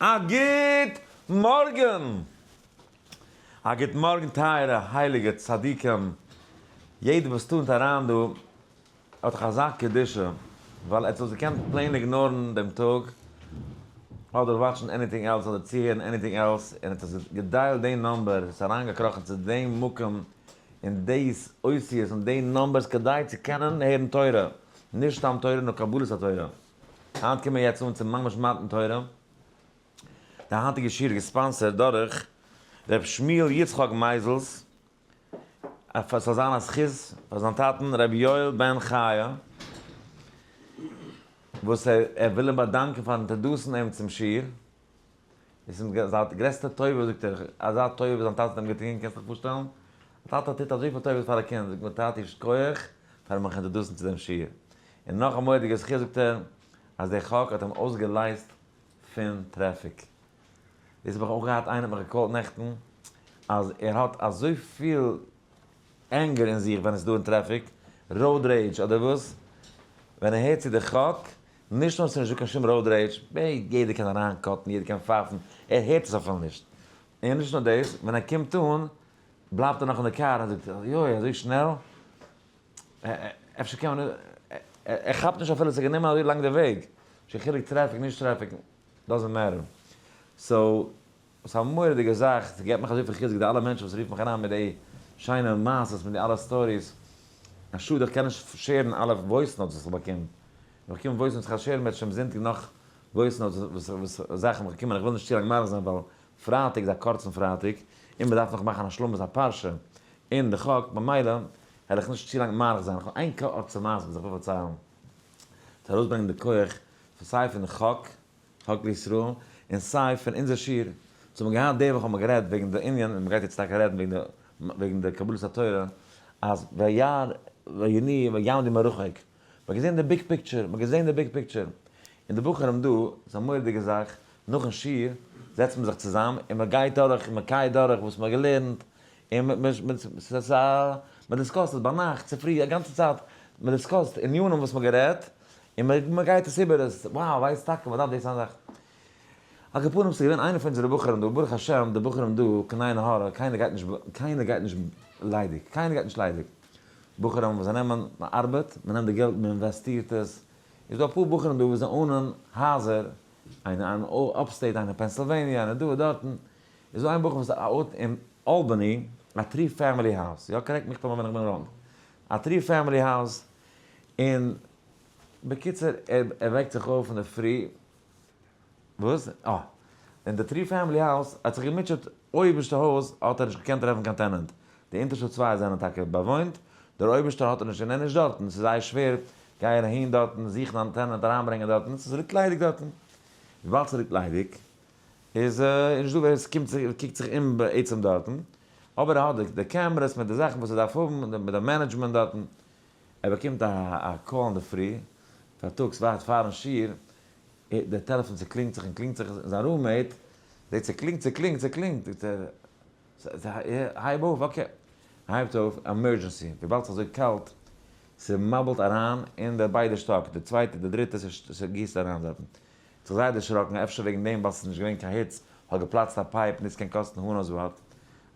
א גוט מארגן! א גוט מארגן טייערע הייליגע צדיקים, יעדער וואס טונט אריין דא האט דאך אזא קדושה, ווייל עטס וואלט געקענט plain ignore ן דעם טאג, אדער watch ן anything else אדער צוהערן anything else, און עטס האט גע dial ט די number, עס איז אריינגעקראכן צו דעם מקום און דאס אותיות און די numbers כדי צו קענען הערן תורה, נישט סתם תורה נאר קבלת התורה. היינט קומען מיר יעצט אן צו ממש מתן תורה. די היינטיגע שיעור איז גע sponsor ט דורך ר' שמואל יצחק מייזעלס, אז ס'זאל זיין א זכות פאר זיין טאטן ר' יואל בן חיה, וואס ער וויל אים באדאנקען פארן introduce ן אים צום שיעור. דאס איז זיין גרעסטע טובה זאגט ער, אזא טובה וואס זיין טאטע האט אים געטון, קענסט דיך פארשטעלן? א טאטע טוט אזויפיל טובות פאר א קינד, זאגט מיר טאטי שכוח פארן מיך introduce ן צו דעם שיעור. און נאך א מורא'דיגע זכות זאגט ער, אז דער חק האט אים אויסגעלייזט פון טרעפיק. דאס האב איך אויך געהאט, איינער האט מיך גע call ט נעכטן אז ער האט אזויפיל anger אין זיך ווען עס איז דא אין טרעפיק, road rage אדער וואס, ווען ער הערט צו די חק, נישט נאר ס'איז נישטא קיין שום road rage, יעדער קען אריין cut ן, יעדער קען פייפן, ער הערט עס אפילו נישט. און נישט נאר דאס, ווען ער קומט אן, בלייבט ער נאך אין די קאר און זאגט, יוי, אזוי שנעל? אפשר קען מען, ער כאפט נישט אפילו ס'איז גענומען אזוי לאנג די וועג, נישט קיין חילוק טרעפיק נישט טרעפיק, doesn't matter. So, ס'איז א מורא'דיגע זאך, ס'געבט מיך אזויפיל חיזוק די אלע מענטשן וואס רופן מיך אריין מיט די שיינע מעשות מיט די אלע stories, א שאד איך קען נישט share ן אלע voice notes וואס איך באקום, איך באקום voice notes איך גיי share ן בעזהשם זונטאג נאך voice notes וואס וואס זאכן וואס קומען, איך וויל נישט צו לאנג מאריך זיין ווייל פרייטאג איז א קורצן פרייטאג און מ'דארף נאך מאכן השלמת הפרשה און די חק, ממילא וועל איך נישט צו לאנג מאריך זיין, איך האב איין קורצע מעשה וואס איך וויל פארציילן צו ארויסברענגען די כח פון סיי פון די חק חק לישראל, און סיי פון אונזער שיעור, וואס האבן געהאט די וואך האבן מיר גערעדט וועגן די ענין, און מ'גייט יעצט טאקע רעדן וועגן די וועגן די קבלת התורה, אז וירא וינועו ויעמדו מרחוק, מ'האט געזען די big picture, מ'האט געזען די big picture, און די בחורים דא, ס'איז א מורא'דיגע זאך, נאכן שיעור זעצט מען זיך צוזאם און מ'גייט דורך און מ'קייט דורך וואס מ'האט געלערנט, און ס'איז א, מ'דיסקאסט עס ביינאכט, צופרי, א גאנצע צייט, מ'דיסקאסט ענינים וואס מ'האט גערעדט, און מ'גייט עס איבער, עס, wow, ווייסט טאקע, מ'דארף דאס איין זאך. על כל פנים, ס'איז געווען איינער פון אונזערע בחורים דא, ברוך השם, די בחורים דא, קיין עין הרע, קיינער גייט נישט, קיינער גייט נישט ליידיג, קיינער גייט נישט ליידיג. בחורים וואס זיי נעמען, מ'ארבעט, מ'נעמט די געלט, מ'אינוועסטירט עס. איז דא אפאר בחורים דא וואס זיי own ען הייזער, איינער אין upstate, איינער אין פענסילוועניע, איינער דא, דארטן. איז דא איין בחור וואס own ט אין אלבאני א three family house, יא correct מיך טאמער ווען איך בין wrong, א three family house, און בקיצור ער וועקט זיך אויף אינדערפרי, וואס? אה, אין די three family house האט זיך געמוטשעט, אויבערשטע הויז האט ער נישט געקענט טרעפן קיין tenant, די אונטערשטע צוויי זענען טאקע באוואוינט, דער אויבערשטער האט ער נישט און ער איז נישט דארטן, ס'איז זייער שווער גייען אהין דארטן זוכן א tenant אריינברענגען דארטן, ס'ליגט ליידיג דארטן, וויבאלד ס'ליגט ליידיג איז נישט דא ווער עס קומט זיך קוקט זיך אום בעצם דארטן, אבער ער האט די cameras מיט די זאכן וואס ער דארף האבן, מיט די management דארטן, ער באקומט א call אינדערפרי, פארטאגס ווייט פארן שיעור, די טעלעפאן צוקלינגט זיך און קלינגט זיך, זיין roommate זעט ס'קלינגט ס'קלינגט ס'קלינגט, זאגט ער הייב אויף, okay, ער הייבט אויף, emergency, וויבאלד ס'איז אזוי קאלט, ס'מאבלט אריין אין די ביידע שטאק, די צווייטע די דריטע, ס'גיסט אריין דארטן. זיך זייער דערשראקן, אפשר וועגן דעם ווייל ס'איז נישט געווען קיין היץ האט געפלאצט א pipe און דאס קען קאסטן who knows what.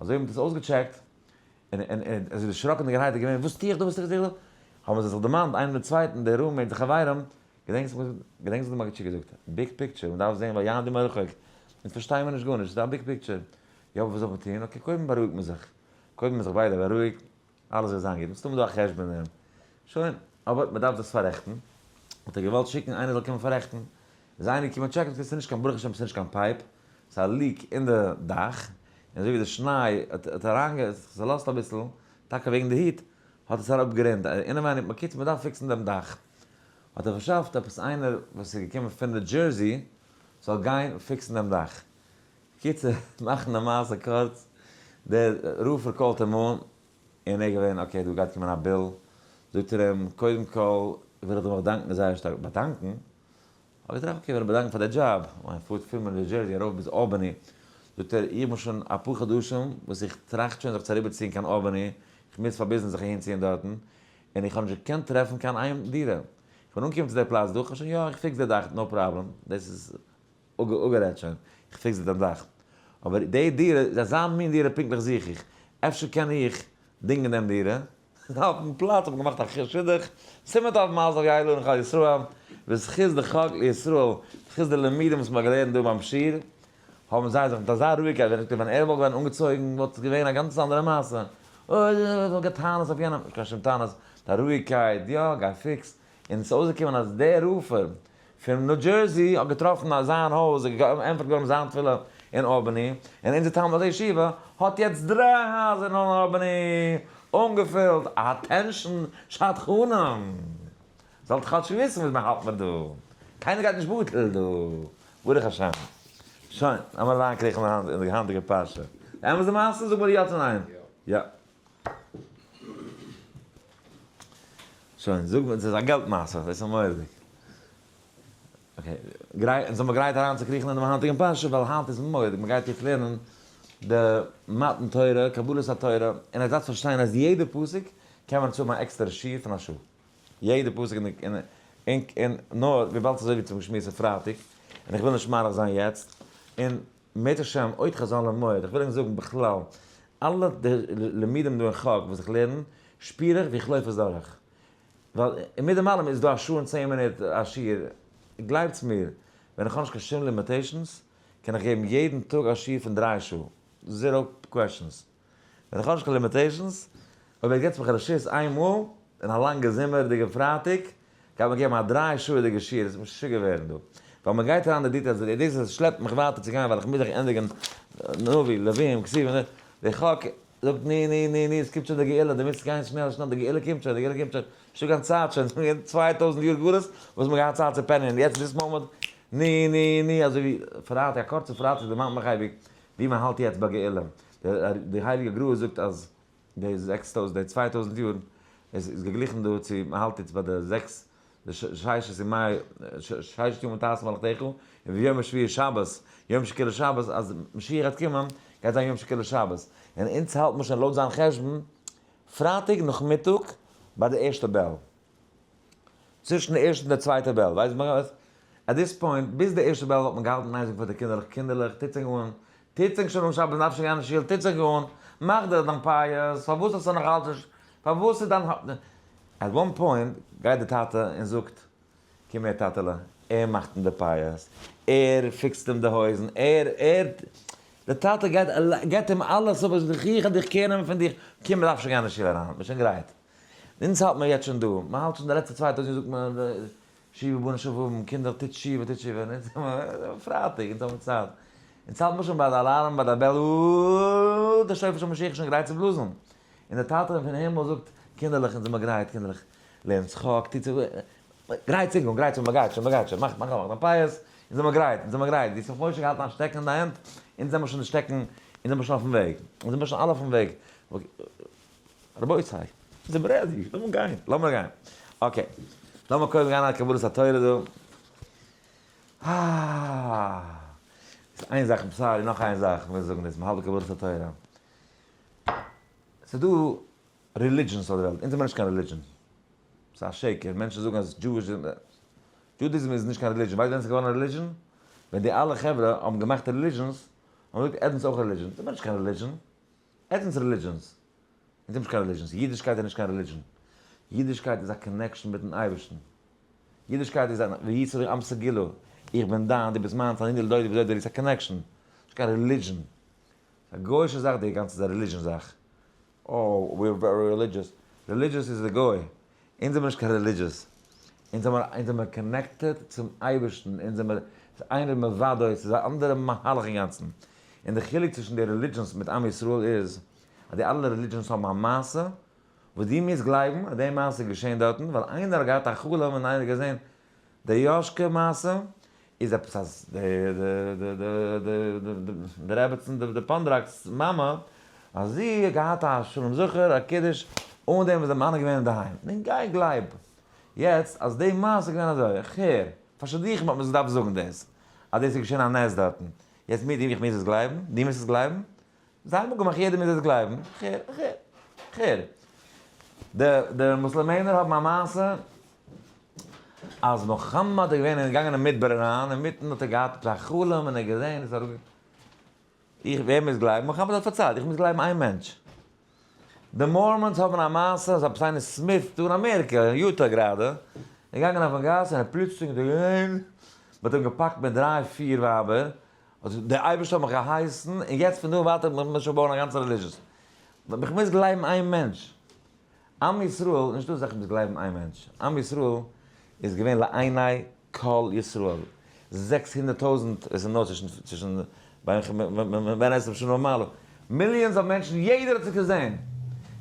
אזוי האבן מיר דאס אויסגעטשעקט, און און און אזוי דערשראקענדיגערהייט איז געווען וואס טו איך דא וואס טו איך דא, האבן זיי זיך דערמאנט איינער דעם צווייטן, די roommate די חברים, געדענקסט וואס געדענקסט וואס די מגיד שיעור געזאגט, big picture, מען דארף זען ויעמדו מרחוק, אונז פארשטייען מיר נישט גארנישט, ס'איז א big picture, יא אבער וואס זאל מען טון, okay קודם בארואיגט מען זיך, קודם איז זיך ביידע בארואיגט, אלעס וועט זיין גוט, מסתמא דא א חשבון אין דעם. שוין, אבער מען דארף דאס פאררעכטן. האט ער געוואלט שיקן איינער זאל קומען פאררעכטן. איז איינער געקומען טשעקן, ס'איז נישט קיין, ברוך השם ס'איז נישט קיין pipe, ס'איז א leak אין די דאך, און אזוי ווי די שניי האט האט אריינגע צעלאזט אביסל, טאקע וועגן די heat, האט עס אראפגערינט אינעווייניג, בקיצור מען דארף פיקסן דעם דאך. האט ער פארשאפט עפעס איינער וואס איז געקומען פון ניו דזשערסי זאל גיין פיקסן דעם דאך. קיצור, מאכן די מעשה קורץ, דער roofer call ט אים אן, און ער געווען okay דא גייט קומען א bill, זאגט ער אים, קודם כל וויל איך דיר מיך דאנקן זייער שטארק, באדאנקן? האב איך געטראכט okay וויל איך באדאנקן פאר די דזשאב, מיין פארט פון ניו דזשערסי ארויף ביז אלבאני, זאגט ער, איך בין שוין אפאר חדשים וואס איך טראכט שוין זיך צו אריבערציען קיין אלבאני, איך מוז פאר ביזנעס זיך אהינציען דארטן, און איך האב נישט געקענט טרעפן קיין איין דירה, איך בין אנגעקומען צו די פלאץ דא, איך האב שוין יא איך fix די דאך no problem, דאס איז. אפגערעדט שוין, איך fix דיר דיין דאך. אבער די דירה איז אזא מין דירה פונקטליך זוך איך, אפשר קען איך דינגען דעם דירה? אויפן פלאץ האט מען געמאכט א שידוך, סימן טוב מזל יעלה און כל ישראל, בזכות די חק לישראל, בזכות די לימודים וואס מען האט געלערנט דא ביים שיעור, האבן זיי זיך מיט אזא רואיגקייט, ווען ער וואלט געווען אנגעצויגן וואלט עס געווען א גאנץ אנדערע מעשה, אוי ער האט געהאט טענות אויף יענעם, נישט קיין שום טענות, מיט א רואיגקייט, יא גיי fix, און עס איז אויסגעקומען אז דער רופער פון ניו דזשערסי האט געטראפן אז זיין הויז איז געענטפערט געווארן זיין תפילה אין אלבאני, און אונזער תלמיד הישיבה האט יעצט דריי הייזער אין אלבאני אנגעפילט, attention שדכנים! זאלט כאטש וויסן וואס מען האלט מיר דא, קיינער גייט נישט בטל דא, ברוך השם. שוין, לאמיר אריינקריכן אין די היינטיגע פרשה. אמת די מעשה? זאג מיר יא צו ניין. יא. שוין, זאג מיר, ס'איז א געלט מעשה, דאס איז מורא'דיג. okay, גרייט, אונז זעמיר גרייט אריינצוקריכן אין דעם היינטיגן פרשה, ווייל היינט איז מורא'דיג, מ'גייט יעצט לערנען די מתן תורה, קבלת התורה, און איר דארפט פארשטיין אז יעדע פסוק קען מען צו האבן א עקסטערע שיעור פון א שעה. יעדע פסוק אין אין אין נאר וויבאלד ס'איז אזוי ווי צום שמועס אויף פרייטאג, און איך וויל נישט מאריך זיין יעצט, און אם ירצה השם עוד חזון למועד, איך וויל ענק זאגן בכלל, אלע די לימודים דא אין חק וואס איך לערן, שפיר איך ווי איך לויף עס דורך. ווייל אין מיט דעם אלעם איז דא א שעה און צען מינוט א שיעור, גלייבטס מיר, ווען איך האב נישט קיין שום limitations, קען איך געבן יעדן טאג א שיעור פון דריי שעה, zero questions. ווען איך האב נישט קיין limitations, אויב ער געבט מיך רשות איין מאל, אין א לאנגע זומערדיגע פרייטאג, גייט מען געבן א דריי שעה'דיגע שיעור, עס וועט משוגע ווערן דא. ווייל מען גייט אריין אין די details, דאס עס שלעפט מיך ווייטער צו גיין ווייל איך מוז דאך ענדיגן נביא, לווים, כתובים, די חק זאגט ני ני ני ני עס קומט שוין די גאולה, דו מוזט גיין שנעל שנעל, די גאולה קומט שוין, די גאולה קומט שוין, נישטא קיין צייט שוין, ס'איז געווען 2000 יאר גלות וואס מ'האט געהאט צייט צו פענען, יעצט this moment, ני ני ני, אזוי ווי פרייטאג, א קורצע פרייטאג דערמאנט מיך אייביג ווי מען האלט יעצט ביי גאולה, די הייליגע גר"א זאגט אז די 6000 די 2000 יאר איז איז געגליכן דא צו מען האלט יעצט ביי די זעקס די ששת ימי ששת ימים תעשה מלאכתך און ויום השביעי שבת יום שכולו שבת אז משיח גייט קומען גייט זיין יום שכולו שבת און אונז האלט מען שוין לויט זיין חשבון פרייטאג נאכמיטאג ביי די ערשטע bell. צווישן די ערשטע און די צווייטע bell, ווייסט מען וואס? at this point, ביז די ערשטע bell האט מען געהאלטן איין זאגן פאר די קינדערלעך, קינדערלעך, טוטס ענק אן, טוטס ענק שוין אן שבת, מ'דארף שוין גיין אין שול, טוטס ענק אן, מאך דיר דיין פיאות, פארוואס האסטו נאך אלץ נישט, פארוואס איז דיין, at one point גייט די טאטע און זאגט, קום הער טאטעלע, ער מאכט אים די פיאות, ער פיקסט אים די הויזן, ער, ער, די טאטע גייט, געבט אים אלעס אפ, ער זאגט, איך וועל דיך care נעמען פון דיר, קום מ'דארף שוין גיין אין שול אריין, מ'איז שוין גרייט. אונז האלט מיר יעצט שוין דא, מען האלט שוין די לעצטע 2000 יאר זאגט מען שובו בנים שובבים, קינדער טוט תשובה טוט תשובה, און אונז זעמער פרייטאג, אונז האבן צייט, אונז האלט מיר שוין ביי די alarm ביי די bell, אאאא די שופר של משיח איז שוין גרייט צו בלאזן, און די טאטע פון הימל זאגט, קינדערלעך אונז זעמער גרייט, קינדערלעך לערנטס חק, טוטס גרייט זיך אן, גרייט זיך אן, מען גייט שוין, מען גייט שוין, מאך מאך מאך דיין פיאות, אונז זעמער גרייט, אונז זעמער גרייט, די ישמח משה געהאלטן א שטעקן אין די הענט, אונז זעמער שוין די שטעקן, אונז זעמער שוין אויפן וועג, אונז זעמער שוין אלע אויפן וועג. רבותי, זעמיר ready, לאמיר גיין, לאמיר גיין. okay, לאמיר קודם גיין על קבלת התורה דא. אה, איז איין זאך, sorry, נאך איין זאך, איך וויל זאגן דאס, מ'האלט ביי קבלת התורה. ס'איז דא religions אויף די וועלט, אונז זעמיר נישט קיין religion. ס'איז א שקר, מענטשן זאגן אז Jewish, Judaism איז נישט קיין religion, ווייסט ווען ס'איז געווארן א religion? ווען די אלע חברה האבן געמאכט religions, האבן געזאגט עדענס אויך religion, זעמיר נישט קיין religion. עטס religions. אונז האבן נישט קיין religions. אידישקייט איז נישט קיין religion. אידישקייט איז א connection מיטן אייבערשטן. אידישקייט איז א והיית לי עם סגולה. איך בין דיין, דו ביסט מיינס, אני לדודי ודודי לי. ס'איז א connection. נישט קיין religion. ס'איז א גוי'אישע זאך די גאנצע religion זאך. oh, we are very religious. religious איז די גוי. אונז זעמיר נישט קיין religious. אונז זעמיר אונז זעמיר connected צום אייבערשטן, אונז זעמיר ס'איז איינער מוודאי, ס'איז א אנדערע מהלך אינגאנצן. און די חילוק צווישן די religions מיט עם ישראל איז, אז די אלע religions האבן א מעשה וואס דו מוזט גלייבן אז די מעשה איז געשען דארטן, ווייל איינער האט געהאט א חלום און איינער האט געזען די יאשקע מעשה, איז עפעס אז די די די די די רעבעצן די פאנדראק'ס מאמע אז זי האט געהאט א שלום זכר א קידוש אן דעם וואס די מאן איז געווען אינדערהיים, נו גיי גלייב יעצט אז די מעשה איז געווען אזוי, איך הער, פאר שידוכים האט מען זיך געדארפט זאגן דאס, אז דאס איז געשען א נס דארטן, יעצט מיר איך מוז עס גלייבן? דו מוזט עס גלייבן? זיי האבן אפגעמאכט יעדער מוז עס גלייבן, איך הער, איך הער, איך הער. די די מוסלעמענער האבן א מעשה. אז מוחמד איז געווען געגאנגען אין מדבר אריין, אינמיטן האט ער געהאט עפעס א חלום און ער האט געזען איז אראפ. איך, ווער מוז גלייבן? מוחמד האט פארציילט, איך מוז גלייבן איין מענטש. די Mormons האבן א מעשה אז עפעס איינער סמיט דא אין אמעריקע, אין יוטא גראדע, איז געגאנגען אויפן גאס און ער פלוצלינג האט ער געזען מען האט אים געפאקט מיט דריי פיר ווייבער, האט דער אייבערשטער האט מיך געהייסן און יעצט פון דא און ווייטער מוז מען שוין בויען א גאנצע religious. איך מוז גלייבן איין מענטש. עם ישראל, נישטא אזא זאך מוז גלייבן איין מענטש. עם ישראל איז געווען לעיני כל ישראל. 600,000, עס איז נאר צווישן בין עשרים שנה ומעלה. millions אוו מענטשן, יעדער האט עס געזען.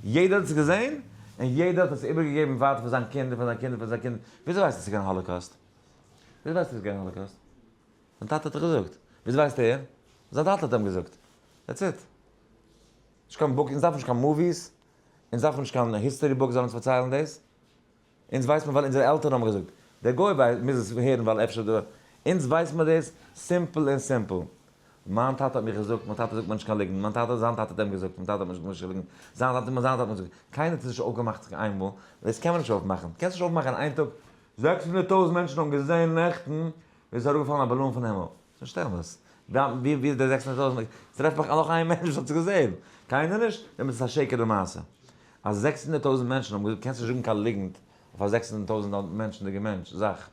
יעדער האט עס געזען, און יעדער האט עס איבערגעגעבן ווייטער פאר זיין קינד און פאר זיין קינד און פאר זיין קינד. וויאזוי ווייסטו עס איז געווען Holocaust? וויאזוי ווייסטו עס איז געווען Holocaust? זיין טאטע האט דאך געזאגט. וויאזוי ווייסט ער? זיין טאטע האט אים געזאגט. That's it. נישט קיין book, אונז דארפן נישט קיין movies, אונז דארפן נישט קיין history book זאל אונז פארציילן דאס. אונז ווייסט מען ווייל אונזערע עלטערן האבן געזאגט. דער גוי מוז עס הערן ווייל אפשר דא. אונז ווייסט מען דאס simple און simple. מיין טאטע האט מיך געזאגט, מיין טאטע זאגט מיר נישט קיין ליגנט, מיין טאטע, זיין טאטע האט אים געזאגט, מיין טאטע האט מיר נישט געליגנט, זיין טאטע, זיין טאטע האט מיר געזאגט. קיינער האט עס נישט אויפגעמאכט איינמאל, דאס קען מען נישט אויפמאכן. קענסט נישט אויפמאכן אין איין טאג. 600,000 מענטשן האבן געזען נעכטן ווי עס איז אראפגעפאלן א balloon פון הימל. ס'איז נישט אמת. ווי איז די 600,000? טרעף מיך נאך איין מענטש וואס האט עס געזען. קיינער נישט? דעמאלטס איז עס א שקר די מעשה. אז 600,000 מענטשן האבן געזאגט, קענסט נישט זאגן קיין ליגנט אויף א 600,000 מענטשנדיגע מענטש זאך. עס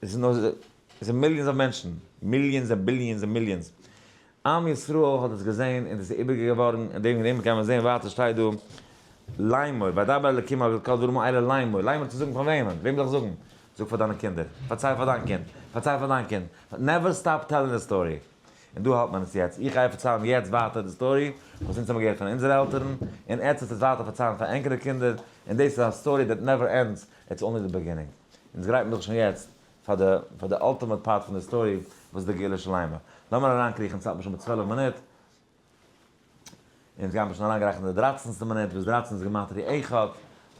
איז נאר, עס איז millions אוו מענטשן. millions און billions און millions. עם ישראל האט עס געזען און עס איז איבערגעגעבן געווארן, און דעם קען מען זען ווייטער שטייט דא, לאמור, וידבר אלקים אל כל דברים האלה לאמור, לאמור צו זאגן פאר וועמען? וועם זאל איך זאגן? זאג פאר דיינע קינדער, פארצייל פאר דיין קינד, פארצייל פאר דיין קינד, never stop telling the story. און דא האלט מען עס יעצט, איך גיי פארציילן יעצט ווייטער די story, וואס אונז האבן געהערט פון אונזערע עלטערן, און עטס וועט עס ווייטער פארציילן פאר ענקערע קינדער, און דאס איז א story that never ends, it's only the beginning. אונז גרייטן זיך שוין יעצט פאר די ultimate part פון די story, וואס איז די גאולה שלימה. לאמיר אריינקריכן, ס'האלט מיר שוין ביי 12 מינוט. אונז גייען מיר שוין אריינגרייכן די דרייצנסטע מינוט, וואס 13 איז גימטריא אחד,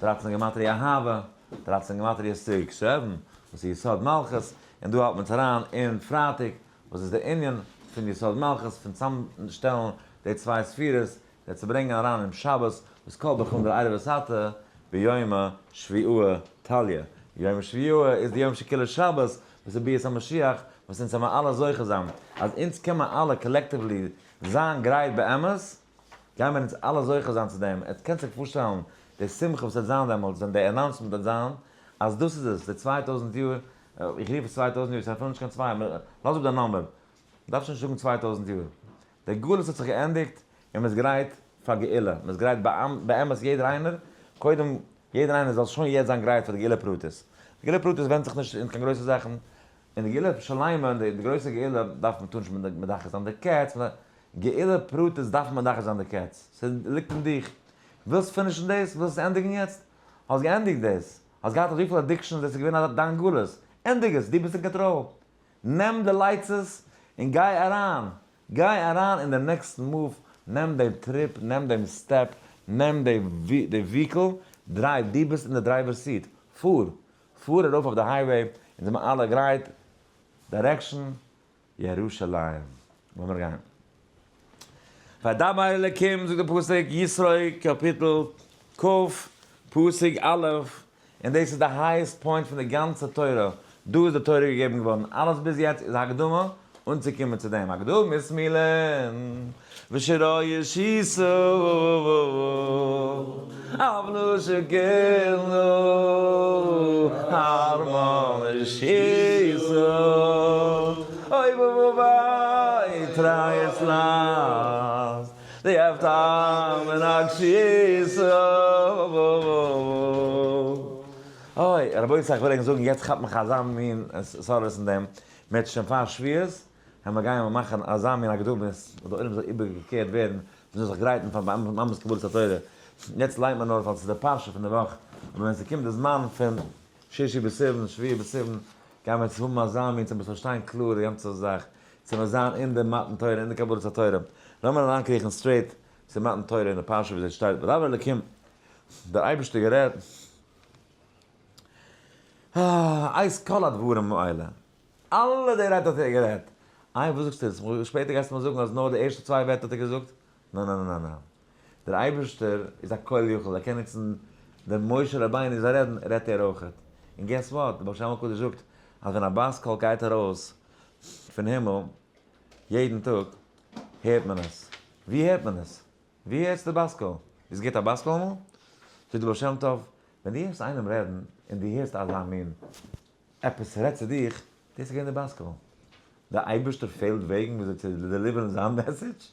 13 גימטריא אהבה, 13 גימטריא 6, 7, וואס איז יסוד מלכות, און דא האלט מען אונז אריין אין פרייטאג, וואס איז דער ענין פון יסוד מלכות, פון צוזאמשטעלן די צוויי ספירות, די צו ברענגען אריין אום שבת, וואס כל בכום דער ערב וסתא, ביומא שביעאה תליא. יום שביעאה איז די יום שכולו שבת, וואס איז ביאת המשיח, וואס אונז האבן אלע זוכה זיין, אז אונז קען מען אלע collectively זיין גרייט באמת, גייען מיר אונז אלע זוכה זיין צו דעם. עטס קענט זיך פארשטעלן די שמחה וואס וועט זיין דעמאלטס, ווען די announcement וועט זיין, אז דאס איז עס, די 2000 יאר, איך רוף עס 2000 יאר, ס'איז אפילו נישט קיין צוויי, לאז אפ די number, מ'דארף שוין נישט זאגן 2000 יאר. דער גלות האט זיך געענדיגט, און מ'איז גרייט פאר גאולה. מ'איז גרייט באמת יעדער איינער, קודם יעדער איינער זאל שוין יעצט זיין גרייט פאר די גאולה פרטית. די גאולה פרטית ווענדט זיך נישט אין קיין גרויסע זאכן. אין די גאולה שלימה, אין די גרויסע גאולה, דארף מען טאר נישט מדחה זיין די קץ. גאולה פרטית דארף מען מדחה זיין די קץ. ס'ליגט אין דיך. ווילסט finish ן דאס? ווילסט עס ענדיגן יעצט? האסט געענדיגט דאס. האסט געהאט אזויפיל addictions, דאס איז געווען דיין גלות. ענדיג עס, דו ביסט אין קאנטראל. נעם די לייצעס און גיי אריין. גיי אריין אין די next move, נעם דעם trip, נעם דעם step, נעם די vehicle, drive, דו ביסט אין די driver seat, פאר, פאר ארויף אויף די highway, אונז זעמיר אלע גרייט, direction, ירושלים. לאמיר גיין. וידבר אלקים, זאגט דער פסוק, יתרו קאפיטל כ, פסוק א', און דאס איז די highest point פון די גאנצע תורה, דא איז די תורה געגעבן געווארן, אלעס ביז יעצט איז הקדמה אנצוקומען צו דעם, הקדמת מילין ושירה ישיסו, אבנו שכלו הרמון ישיסו, אוי בובאי טרייס לאז, די אפטאם און אקשיסו. אוי, רבותי, איך וויל ענק זאגן, יעצט כאפט מיך אזא מין סארס אין דעם, מ'העט שוין פאר שביעות, ווען מיר גייען מאכן אזא מין הקדמות, אז דער עולם זאל איבערגעקערט ווערן, מ'זאל זיך גרייטן פאר ממש קבלת התורה. יעצט ליינט מען נאר ווייל ס'איז די פרשה פון די וואך, אבער ווען ס'קומט די זמן פון שישי בסיוון, שביעי בסיוון, גייען מיר האבן אזא מין צו מיר פארשטיין קלאר די גאנצע זאך, צו מיר זיין אין די מתן תורה, אין די קבלת התורה. לאמיר אריינקריכן straight צו מתן תורה אין די פרשה ווי עס שטייט, וידבר אלקים, דער אייבערשטער גערעדט, את כל הדברים האלה, אלע די רייד האט ער גערעדט. איי וואס זאגסטו? שפעטער גייסטו מיר זאגן אז נאר די ערשטע צוויי ווערטער האט ער געזאגט? ניין ניין ניין ניין. דער אייבערשטער איז א כל יכול, ער קען נוצן ווען משה רבינו זאל רעדן, רעדט ער אויכעט. און guess what, דער בעל שם הקדוש זאגט אז ווען א בת קול גייט ארויס פון הימל יעדן טאג הערט מען עס. ווי הערט מען עס? ווי הערסטו די בת קול? האסט געהערט א בת קול אמאל? זאגט דער בעל שם טוב, ווען דו הערסט איינעם רעדן און דו הערסט אזא מין עפעס רעדט צו דיך, דאס איז געווען די בת קול. דער אייבערשטער פעלט וועגן וויאזוי צו deliver ן זיין message?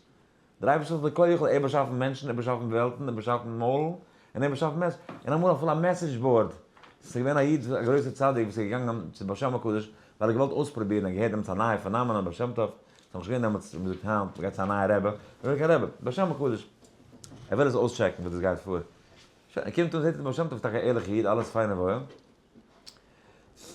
דער אייבערשטער איז דער כל יכול, ער באשאפן מענטשן, ער באשאפן וועלטן, ער באשאפן מוילן, און ער באשאפן message, און אמאל אפילו א message board. ס'איז געווען א איד, א גרויסער צדיק, וואס איז געגאנגען צום בעל שם הקדוש, ווייל ער האט געוואלט אויספרובירן, ער האט געהערט דעמאלטס א נייע phenomenon, בעל שם טוב, ס'איז נאך נישט געווען דעמאלטס, ווי מ'זאגט היינט, מ'גייט צו א נייע רבי, מ'וויל קיין רבי, בעל שם הקדוש, ער וויל עס אויס check ן וואס דאס גייט פאר. שוין, ער קומט אן, זעט ער דער בעל שם טוב איז טאקע א ערליכער איד, אלעס פיין און וואויל. ער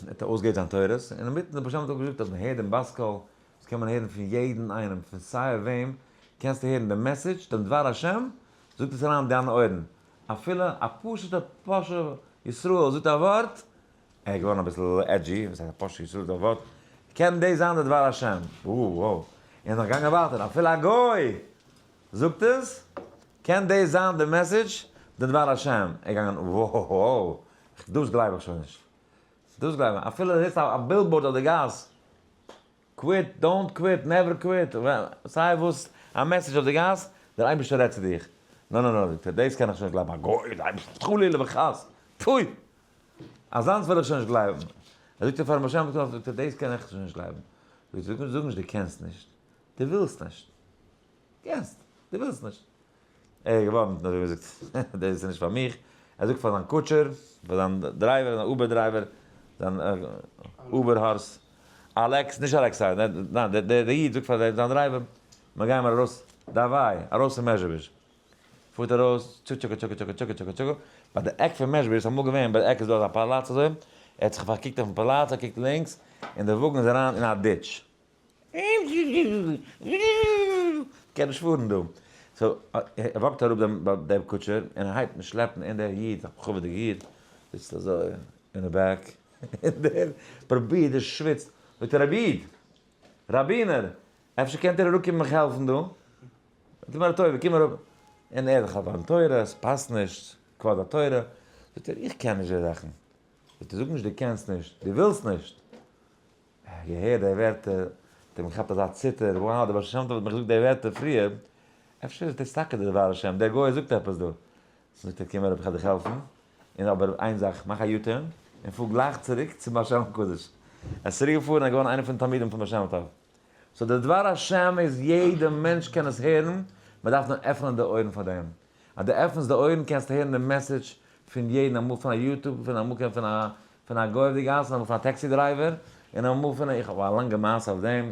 האט אויסגעהערט זיין תורות, און אינמיטן האט דער בעל שם טוב געזאגט אז מ'הערט דעם בת קול, דאס קען מען הערן פון יעדן איינעם, פון סיי וועם, קענסטו הערן דעם message, דעם דבר השם, זאגט עס אריין אין דיינע אויערן. אפילו א פשוט'ער פושע ישראל זאגט א ווארט, ער איז געווארן אביסל edgy, וואס הייסט א פושע ישראל זאגט א ווארט, קען דאס זיין דער דבר השם? וואו. און נאך געגאנגען ווייטער, אפילו א גוי זאגט עס, קען דאס זיין די message, די דבר השם? ער איז געגאנגען, וואו, דאס גלייב איך שוין נישט. דאס גלייב איך, אפילו זעסט א billboard אויף די גאס, quit, don't quit, never quit, סיי וואס, א message אויף די גאס, דער אייבערשטער רעדט צו דיך. נא נא נא, זאגט ער, דאס קען איך שוין נישט גלייבן, א גוי, דער אייבערשטער, חלילה וחס, פוי! אזאנס וועל איך שוין נישט גלייבן. ער זאגט פארן בעל שם טוב, זאגט ער, דאס קען איך שוין נישט גלייבן. זאגט ער, זאג נישט דו קענסט נישט, דו ווילסט נישט. קענסט, דו ווילסט נישט. ער איז געווארן, אזוי ווי מ'זאגט, דאס איז נישט פאר מיך. ער זאגט פאר זיין קוטשער, פאר זיין driver, זיין Uber driver, זיין Uber horse, אלעקס, נישט אלעקסיי, ניין, דער איד זאגט פאר זיין driver, מיר גייען מיר ארויס, דאוואי, ארויס פון מעזשביזש. פארט ארויס, טשוקע טשוקע טשוקע טשוקע טשוקע טשוקע, ביי די עק פון מעזשביזש, אמאל געווען, ביי די עק איז דא אזא פאלאץ אזוי, ער האט זיך פארקוקט אויפן פאלאץ, ער קוקט לינקס, און דער וואגן איז אריין אין א ditch. קען נישט פארן דא. so ער walk ט אראפ דעם קוטשער און ער הייבט אן שלעפן און דער איד, א מכובד'יגער איד, זיצט אזוי אין די back און דער פרובירט, דער שוויצט, זאגט ער רבי איד, ראבינער, אפשר קענט איר אראפקומען מיך העלפן דא? טו מיר א טובה, קום אראפ. און ער איז דאך א בעל תורה, עס פאסט נישט, כבוד התורה. זאגט ער, איך קען נישט די זאכן. זאגט ער, זאג נישט דו קענסט נישט, דו ווילסט נישט. געהערט די ווערטער, האט אים געכאפט אזא ציטער, wow, דער בעל שם טוב האט מיך געזאגט די ווערטער פריער, אפשר איז דאס טאקע דער דבר השם, דער גוי זאגט עפעס דא. זאגט ער, קום אראפ איך וועל דיך העלפן, און אבער איין זאך, מאך א U-turn, און פאר גלייך צוריק צום בעל שם הקדוש. ער איז צוריק געפארן און געווארן איינער פון די תלמידים פון בעל שם טוב. so דער דבר השם איז יעדע מענטש קען עס הערן, מען דארף נאר עפענען די אויערן פאר דעם. אז דו עפענסט די אויערן קענסטו הערן די message פון יעדן, אמאל פון א YouTube, פון אמאל קען פון א פון א גוי אויף די גאס, אמאל פון א taxi driver, און אמאל פון א, איך האב א לאנגע מעשה אויף דעם,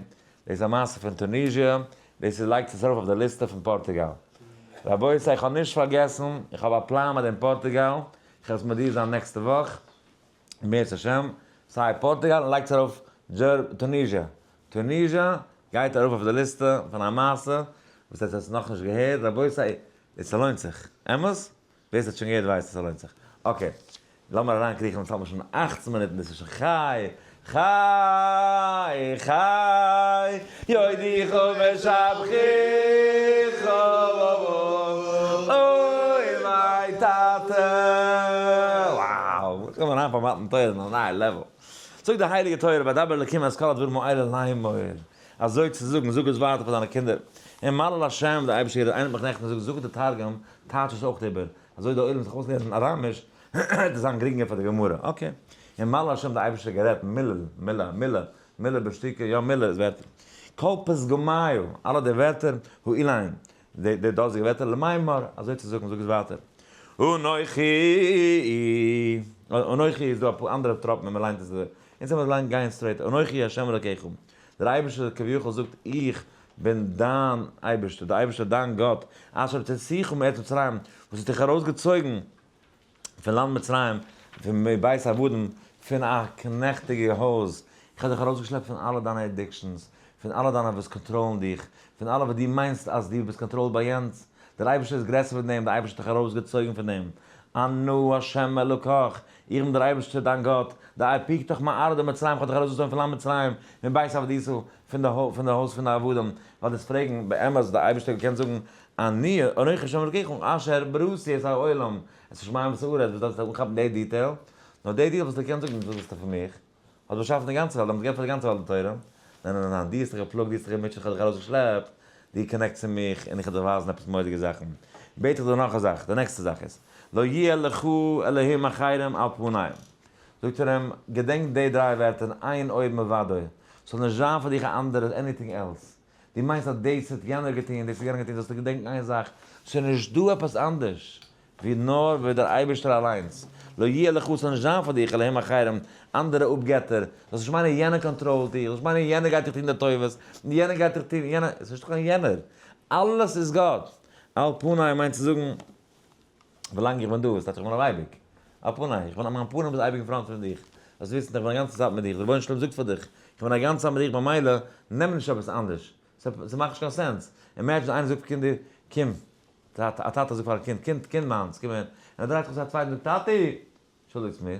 דאס איז א מעשה פון טוניזיע, דאס איז לייגט עס ארויף אויף די ליסטע פון פארטוגאל. רבותי איך האב נישט פארגעסן, איך האב א פלאן מיט דעם פארטוגאל, איך וועל עס מודיע זיין נעקסטע וואך, אם ירצה השם, סיי פארטוגאל און לייגטס ארויף טוניזיע, טוניזיע גייט ארויף אויף די ליסטע פון א מעשה וואס עטס האטס נאכנישט געהערט, רבותי עס לוינט זיך, אמת? ווער ס'האט שוין געהערט ווייסט אז ס'לוינט זיך. okay, לאמיר אריינקריכן, אונז האלט מיר שוין 18 מינוט און דאס איז שוין חי! חי! חי! יודיך ומשבחיך! אוי מיין טאטע! wow! קום אריין פאר מתן תורה אין א נייע level. זאגט די הייליגע תורה וידבר אלקים את כל הדברים האלה לאמור, אזוי צו זאגן, זאג עס ווייטער פאר דיינע קינדער, און מלל השם, דער אייבערשטער גערעדט, איינער האט מיך נעכטן געזאגט, זאג די תרגום, טייטש עס אויך איבער, אזוי די עולם זיך אויסלערנען אראמיש, וועט עס זיין גרינגער פאר די גמרא, okay. און מלל השם, דער אייבערשטער גערעדט, מילל, מילה, מילה, מילה בשתיקה, יא מילה איז ווערטער. כל פתגמיו, אלע די ווערטער, האילן, די דאזיגע ווערטער, למימר, אזוי צו זאגן, זאג עס ווייטער. אנכי, אנכי איז דא אפאר אנדערע טראפן ווען מען ליינט עס, אונז האבן געליינט גיין straight, אנכי ה' אלקיך, דער אייבערשטער כביכול זאגט איך בין דיין אייבערשטער, דער אייבערשטער דיין גאט, אשר הוצאתיך מארץ מצרים, וואס האט דיך ארויסגעצויגן פון לאנד מצרים, פון מבית עבדים, פון א קנעכטיגע הויז, איך האב דיך ארויסגעשלעפט פון אלע דיינע addictions, פון אלע דיינע וואס control ן דיך, פון אלע וואס דו מיינסט אז דו ביסט controlled ביי יענץ, דער אייבערשטער איז גרעסער פון דעם, דער אייבערשטער האט דיך ארויסגעצויגן פון דעם, אנא ה' אלוקך, איך בין דער אייבערשטער דיין גאט, די אפיקתך מארעא דמצרים, איך האב דיך ארויסגעצויגן פון לאנד מצרים, מבית עבדות, פון די הויז פון די עבדים, ווייל דאס פרעגן, באמת האט דער אייבערשטער געקענט זאגן, אני אנכי ה' אלקיך אשר בראתי את העולם, את השמים ואת הארץ, וואס דארפסטו אנכאפן די detail? נאר די דיעל וואס דו קענסט זאגן, וואס ווילסטו פון מיך? האסט באשאפן די גאנצע וועלט, דעמאלטס געב פאר די גאנצע וועלט די תורה. ניין ניין ניין, דו האסט דיך געפלאגט, דו האסט דיך געמוטשעט, איך האב דיך ארויסגעשלעפט, דו connect צו מיך, און איך וועל דיך ווייזן עפעס מורא'דיגע זאכן. בעט איך דיר נאך א זאך, די נעקסטע זאך איז, לא יהיה לך אלהים אחרים על פני. זאגט ער אים, געדענק די דריי ווערטער, אין עוד מלבדו, ס'זאל נישט זיין פאר דיך א אנדערע anything else. דו מיינסט אז דאס האט יענער געטון, דאס האט יענער געטון, זאלסטו געדענקן איין זאך, ס'איז נישט דא עפעס אנדערש ווי נאר ווי דער אייבערשטער אליינס. לא יהיה לך, ס'זאל נישט זיין פאר דיך אלהים אחרים, אנדערע אפגעטער, זאלסט נישט מיינען יענער קאנטראלט דיך, זאלסט מיינען יענער גייט דיך טון די טובות, יענער גייט דיך טון, יענער, ס'איז נישטא קיין יענער, אלעס איז גאט. על פני מיינט צו זאגן, ווילאנג איך בין דא, ס'טייטש איך בין אויף אייביג. על פני, איך בין, מיין פנים איז אייביג אין front פון דיך. זאלסט וויסן, איך בין א גאנצע צייט מיט דיך, דער רבונו של עולם זאגט פאר דיך, איך בין א גאנצע צייט מיט דיך, במילא, נעם נישט עפעס אנדערש. ס'מאכט נישט קיין sense. Imagine איינער זאגט פאר קינדער, קום, א טאטע זאגט פאר א קינד, קינד, קינד מיינס, קום אהער. און ער דרייט זיך צו א צווייטן און זאגט, טאטי! אנטשולדיגטס מיר,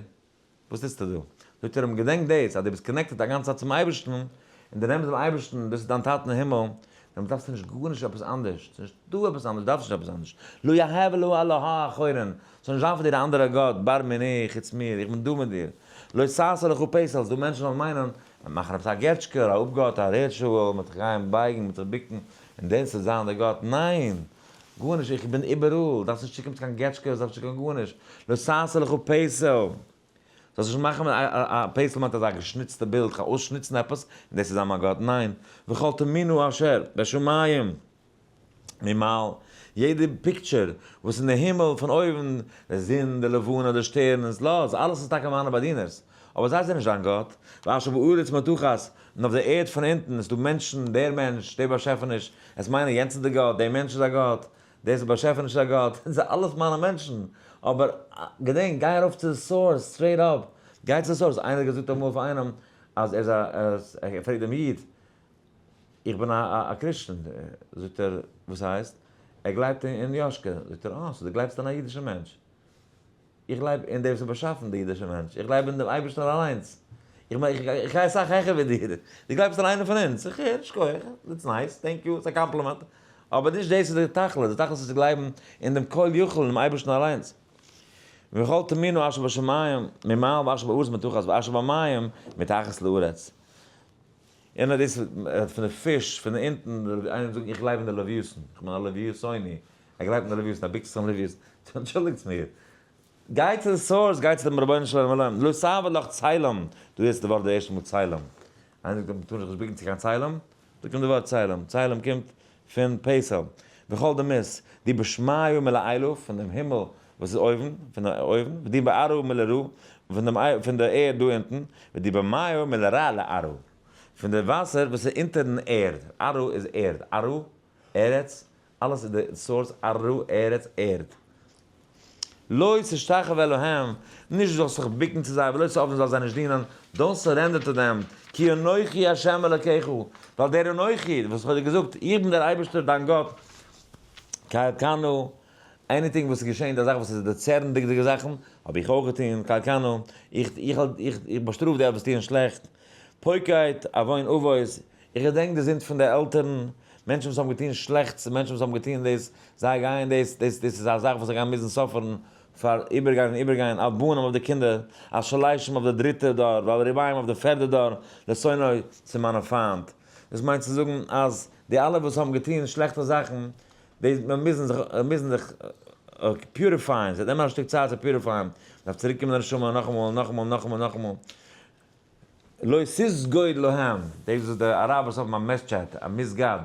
וואס טוסטו דא? זאגט ער אים, געדענק דאס, אז דו ביסט connected א גאנצע צייט צום אייבערשטן, און דו נעמסט דעם אייבערשטן, דאס איז דיין טאטע אין הימל, דעמאלט דארפסטו נישט גארנישט עפעס אנדערש, ס'איז נישט דא עפעס אנדערש, דארפסט נישט עפעס אנדערש, לא יהא לך אלהה אחרים, ס'זאל נישט זיין פאר דיר א אנדערע גאט, בר מיני, חוץ מיר, איך בין דא מיט דיר, לא תעשה לך פסל, ס'דא מענטשן וואס מיינען, מ'וועט מאכן עפעס א געטשקע, א אפגאט, א ritual, מ'וועט זיך גיין בייגן, מ'וועט זיך בוקן, און דאס וועט זיין דער גאט, ניין! גארנישט, איך בין איבעראל, דארפסט נישט צוקומען צו קיין געטשקעס, דארפסט נישט קיין גארנישט, לא תעשה לך פסל, זאלסט נישט מאכן א פסל מיינט אזא געשניצטע בילד, כ'גיי אויסשניצן עפעס און דאס איז זיין מיין גאט, ניין, וכל תמונה אשר בשמים ממעל, יעדע picture וואס אין די הימל פון אויבן, די זון, די לבנה, די שטערנס, לאז, אלעס איז טאקע מיינע באדינערס, אבער זיי זענען נישט דיין גאט, ואשר בארץ מתחת, און אויף דער ערד פון אונטן איז דא מענטשן, דער מענטש, דער באשעפעניש, עס מיינען יענץ איז דער גאט, דער מענטש איז א גאט, דאס באשעפעניש איז א גאט, זיי אלעס מיינע מענטשן, אבער געדענק, גיי ארויף צו די source, straight up, גיי צו די source, איינער האט געזאגט אמאל פאר איינעם אז ער איז א, ער פרעגט דעם איד, איך בין א Christian, זאגט ער, וואס הייסט? ער גלייבט אין יאשקע, זאגט ער, אה, so דו גלייבסט אין א אידישע מענטש. איך גלייב אין דער וואס האט באשאפן די אידישע מענטש, איך גלייב אין דעם אייבערשטער אליינס, איך מיין איך גיי אסאך העכער ווי דיר, דו גלייבסט אין איינער פון אונז, איך הער, שכוח, that's nice, thank you, ס'איז א קאמפלימענט, אבער נישט דאס איז די תכלית, די תכלית איז צו גלייבן אין דעם כל יכול, אין דעם אייבערשטן אליינס. וכל תמונה אשר בשמים ממעל ואשר בארץ מתחת ואשר במים מתחת לארץ. און דאס פון די פיש פון די אונטן, איינער זאגט איך גלייב אין די לוויתן, איך בין א לוויתוני, ער גלייבט אין די לוויתן, א ביקסט פון לוויתן, אנטשולדיגטס מיר, גיי צו די source, גיי צו דעם רבונו של עולם, לא תעבוד לך צלם, דא הערסטו די ווארט די ערשטע מאל צלם, איינער זאגט מ'טאר זיך נישט בוקן צו קיין צלם, דא קומט די ווארט צלם, צלם קומט פון פסל, וכל דמות, די בשמיא מלעילא, פון דעם הימל וואס איז אויבן, פון די אויבן, ודי בארעא מלרע, פון דעם פון די ערד דא אונטן, ודי במיא מלרע לארעא, פון די וואסער וואס איז אונטערן ערד, ארעא איז ערד, ארעא, ארץ, אלעס איז די source, ארעא, ארץ, ערד. לא תשתחוה להם, נישט דו זאלסט זיך בוקן צו זיי, ולא תעבדון זאלסט זיי נישט דינען, don't surrender to them, כי אנכי ה' אלקיך, ווייל דער אנכי, וואס איך האב דיר געזאגט, איך בין דער אייבערשטער דיין גאט, כי אקנא, anything וואס איז געשען, די זאך וואס איז די צערנדיגע זאכן, האב איך אויך געטון, כי אקנא, איך באשטראף די וואס טוען שלעכט, פוקד עון אבות, איך געדענק די זינד פון די עלטערן, מענטשן וואס האבן געטון שלעכטס, מענטשן וואס האבן געטון דאס, זיי גייען דאס, דאס דאס איז א זאך וואס זיי גייען מוזן suffer ן פאר איבערגיין און איבערגיין, על בנים אויף די קינדער, על שלשים אויף די דריטע דור, ועל רבעים אויף די פערדע דור, לשונאי צו מיינע פיינט. דאס מיינט צו זאגן אז די אלע וואס האבן געטון שלעכטע זאכן, די מוזן זיך מוזן זיך purify ען, ס'וועט נעמען א שטיק צייט צו purify ען, מ'דארף צוריק קומען די נשמה נאכאמאל נאכאמאל נאכאמאל נאכאמאל. לא תסגוד להם, דאס וואס די אראבערס האבן א מעסטשעט, א מסגד,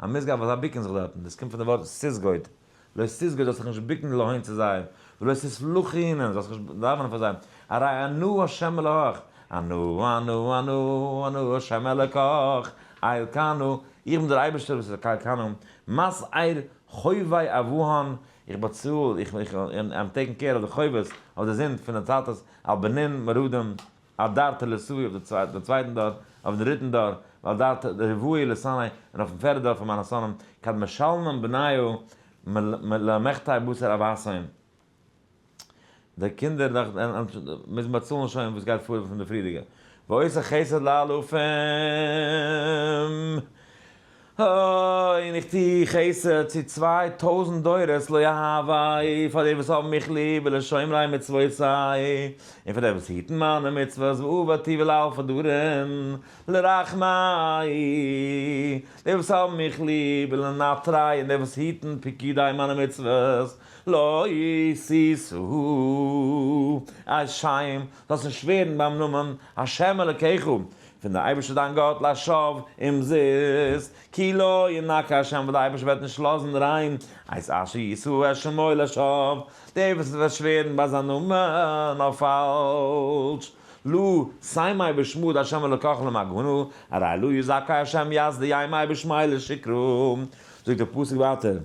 א מסגד וואס זיי בוקן זיך דארטן, דאס קומט פון די ווארט תסגוד, לא תסגוד זאלסט זיך נישט בוקן להון צו זיי, ולא תסלחינן זאלסט נישט דאווענען פאר זיי, הרי אנא השם אלהיך, אנא אנא אנא אנא השם אלקיך, אלקנה, איך בין דער אייבערשטער וואס איז אלקנה, מסעיר חובי אבהן, איך באצאל, איך איך I'm taking care אויף די חובות, אויף די זינד פון די טאטעס, על בנין מרודים, על דור תלתאי אויף די צווייטן דור, אויף דעם דריטן דור, ועל דור רבעי לשונאי, און אויפן פערדע דור פון מיינע שונאים, כד משלמים בניו למחטי בשר אבהתהון. די קינדער מוזן באצאלן שוין וואס גייט פאר פון די פריערדיגע. ועושה חסד לאלפים. און איך טו חסד צו 2000 דורות לאוהבי, פאר די וואס האבן מיך ליב, ולשומרי מצוותי, און פאר די וואס היטן מיינע מצוות, ועבדתי ולאלפי דורין, לרחמי, די וואס האבן מיך ליב, ולנטרי, און די וואס היטן פקודי מיינע מצוות, לא תשא את שם, זאלסט נישט שווערן ביים נאמען השם אלקיך, פון דער אייבערשטער דיין גאט לשווא אומזיסט, כי לא ינקה השם ווייל דער אייבערשטער וועט נישט לאזן ריין את אשר ישא את שמו לשווא, דער וואס וועט שווערן ביי זיין נאמען אויף פאלש, לא תימא בשמא דהשם אלקיך למגנא, הרי לא יזכה השם ית דימא בשמיה לשקרא, זאגט דער פסוק ווייטער,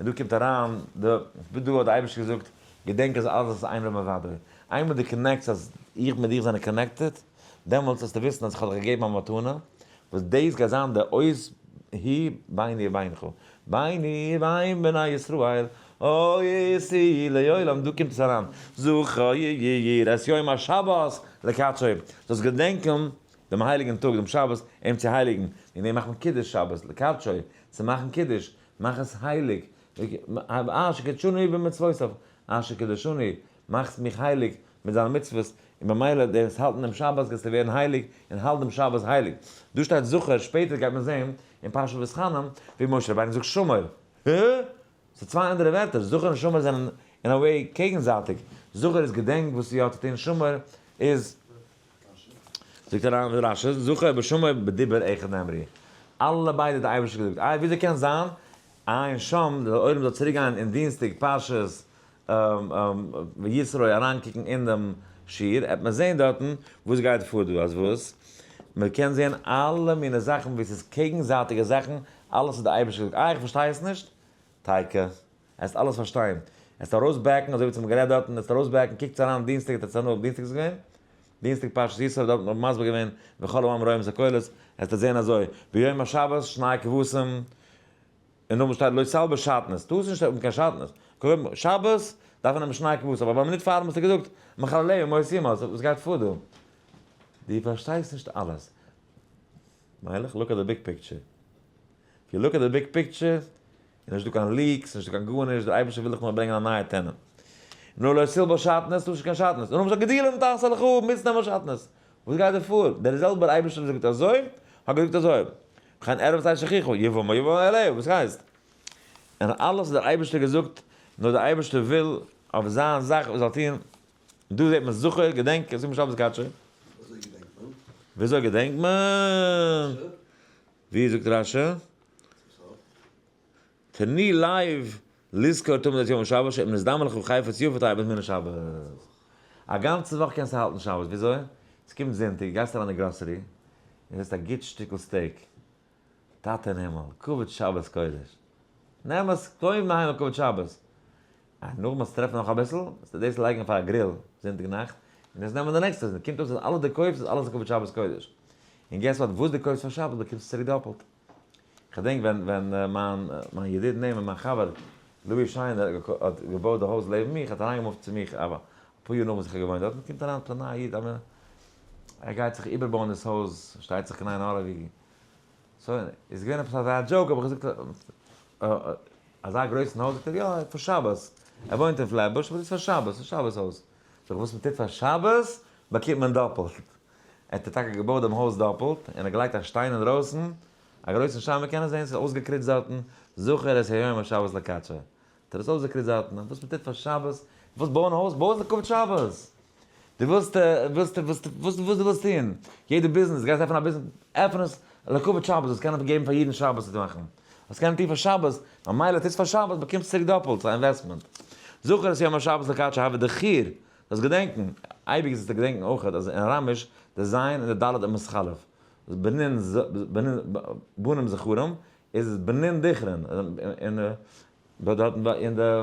און דא קומט אריין די, דא האט די אייבערשטער געזאגט, געדענק אז אלעס איז איין לבדו, איינמאל דו connect סט אז איך מיט דיך זענען connected, דעמאלטס זאלסטו וויסן אז איך האב דיך געגעבן א מתנה, וואס דאס גייט זיין די אות היא ביני ובינך, ביני ובין בני ישראל, אות היא לעולם, דא קומט עס אריין, זכור את יום השבת לקדשו, זאלסט געדענקען דעם הייליגן טאג, דעם שבת, אים צו הייליגן, וועגן דעם מאכט מען קידוש שבת, לקדשו, צו מאכן קידוש, מאך עס הייליג, אשר קדשנו במצוותיו, אשר קדשנו, מאכסט מיך הייליג מיט זיינע מצוות, און במילא דו וועסט האלטן דעם שבת גייסטו ווערן הייליג, און האלט דעם שבת הייליג. דא שטייט זכור, שפעטער גייט מען זען אין פרשת ואתחנן ווי משה רבינו זאגט שמור. הע? ס'איז צוויי אנדערע ווערטער, זכור און שמור זענען אין א way קעגנזייטיג, זכור איז געדענק וואס יא צו טון, שמור איז זאגט אריין רש"י, זכור ושמור בדיבור אחד נאמרו, אלע ביידע האט דער אייבערשטער געזאגט, איי וויאזוי קען זיין, עיין שם, דער עולם זאל צוריק גיין אין דינסטאג פרשת יתרו אריינקוקן אין דעם שיעור, עט מען זען דארטן וואס גייט פאר דא, אז וואס? מען קען זען אלע מיני זאכן ווי ס'איז קעגנזייטיגע זאכן, אלעס האט דער אייבערשטער געזאגט, איי איך פארשטיי עס נישט? תיקו, עסט אלעס פארשטיין, עסט ארויס back ן אזוי ווי צום גערעדט דארטן, עסט ארויס back ן, קוקטס אריין דינסטאג האט עטס הנאה, דינסטאג איז געווען? דינסטאג פרשת יתרו דארט האט מען מסביר געווען וכל העם רואים את הקולות, עסט עס זען אזוי, ביום השבת שני כבשים, און נאכדעם שטייט לא תלבש שעטנז, טארסט נישט האבן קיין שעטנז, קודם שבת דארף מען נעמען שני כבשים, אבער א מינוט פארדעם האסטו געזאגט מחלליה מות יומת, וואס גייט פאר דא? דו פארשטייסט נישט אלעס. מיילעך, look at the big picture. If you look at the big picture, איז נישטא קיין leaks, נישטא קיין גארנישט, דער אייבערשטער וויל דיך נאר ברענגען א נייע tenant. נאר לא תלבש שעטנז, טארסט נישט קיין שעטנז. און נאכדעם זאגט גדילים תעשה לך, מוזט נעמען שעטנז. וואס גייט דא פאר? דער זעלבער אייבערשטער וואס זאגט אזוי, האט געזאגט אזוי. וכן ערות אשת אחיך, יבמה יבא אליה, וואס הייסט? און אלעס האט דער אייבערשטער געזאגט, נאר דער אייבערשטער וויל אויף זיין זאך זאל טון. דא זעט מען זכור, געדענק, זאג מיר שבת קדשו. וויאזוי געדענקט מען? וויאזוי געדענקט מען? ווי זאגט רש"י? תני לב לזכור תמיד את יום השבת שאם נזדמן לך חפץ יפה תאי בזמן השבת. א גאנצע וואך קענסטו האלטן שבת, וויאזוי? ס'קומט זונטאג, גייסט אריין אין גראסערי, און זעסט א גוט שטיקל steak, טאטע אין הימל, כבוד שבת קודש, נעם עס, קוים אהיים לכבוד שבת, אה, נאכדעם וועסטו טרעפן נאך אביסל, וועסטו דאס לייגן פאר א grill זונטאג נאכט, און דאס נעמען די נעקסטע זונטאג, קומט אויס אז אלעס דו קויפסט איז אלעס לכבוד שבת קודש. און guess what, וואס דו קויפסט פאר שבת באקומסטו צוריק דאפלט. כ'דענק ווען ווען מיין מיין ידיד נעמען מיין חבר לואי שיינער האט געבויט די הויז לעבן מיך, האט אריינגעמופט צו מיך אפאר יאר נאך וואס איך האב געוואוינט דארטן, קומט אריין א נייע איד, ער גייט זיך איבערבויען דאס הויז, שטייט זיך קיין עין הרע ווי so איז געווען עפעס אזא joke האב איך געזאגט אזא גרויסן הויז, זאגט ער יא פאר שבת, ער וואוינט אין פלעטבוש אבער דאס איז פאר שבת, ס'איז שבת הויז, זאג איך וואס מ'טוט פאר שבת באקומט מען דאפלט, ער האט טאקע געבויט דעם הויז דאפלט, און ער האט געלייגט א שטיין אינדרויסן, א גרויסן שטיין מ'קען עס זען ס'איז אויסגעקריצט דארטן, זכור את היום השבת לקדשו, האט ער עס אויסגעקריצט דארטן, וואס מ'טוט פאר שבת, ווילסט בויען א הויז, בוי עס לכבוד שבת. דו ווילסט, ווילסט, ווילסט, וואס דו ווילסט טון, יעדע ביזנעס, גייסט עפענען א ביזנעס, עפען עס לכבוד שבת, זאלסט קענען געבן פאר אידן שבת צו מאכן, זאלסט קענען טון פאר שבת, ממילא טוסט פאר שבת באקומסטו צוריק דאפלט, ס'איז א investment. זכור את יום השבת לקדשו הוי דכיר, זאלסט געדענקן, אייביג זאלסטו געדענקן אויך אז אין אראמיש די ז' און די ד' איז מתחלף, בנין בנים זכרים איז בנין דכרין, און דארטן אין די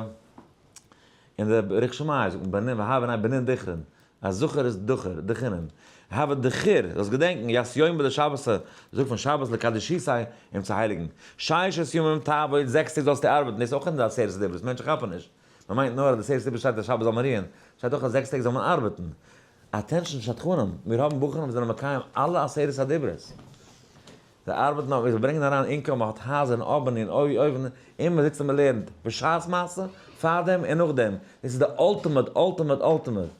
אין די רוח שמאי זאגט מען בנין והוה בני בנין דכרין, א זכר איז דכר, דכרין, הוה דכיר, זאלסט געדענקן, ית יומא דשבתא, זאג פון שבת לקדשיתיה, אים צו הייליגן. ששת ימים תעבוד, זעקס טעג זאלסטו ארבעטן, דאס איז אויך אין די עשרת הדיברות, מענטשן כאפן נישט, מען מיינט נאר אז די עשרת הדיברות שטייט אז שבת זאל מען רוען, שטייט אויך אז זעקס טעג זאל מען ארבעטן. attention שדכנים, מיר האבן בחורים וואס זענען מקיים אלע עשרת הדיברות. זיי ארבעטן אויף, זיי ברענגען אריין income, מען האט הייזער און אבען און אויוון, און מען זיצט און מען לערנט, בשעת מעשה, פארדעם און נאכדעם, דאס איז די ultimate, ultimate, ultimate,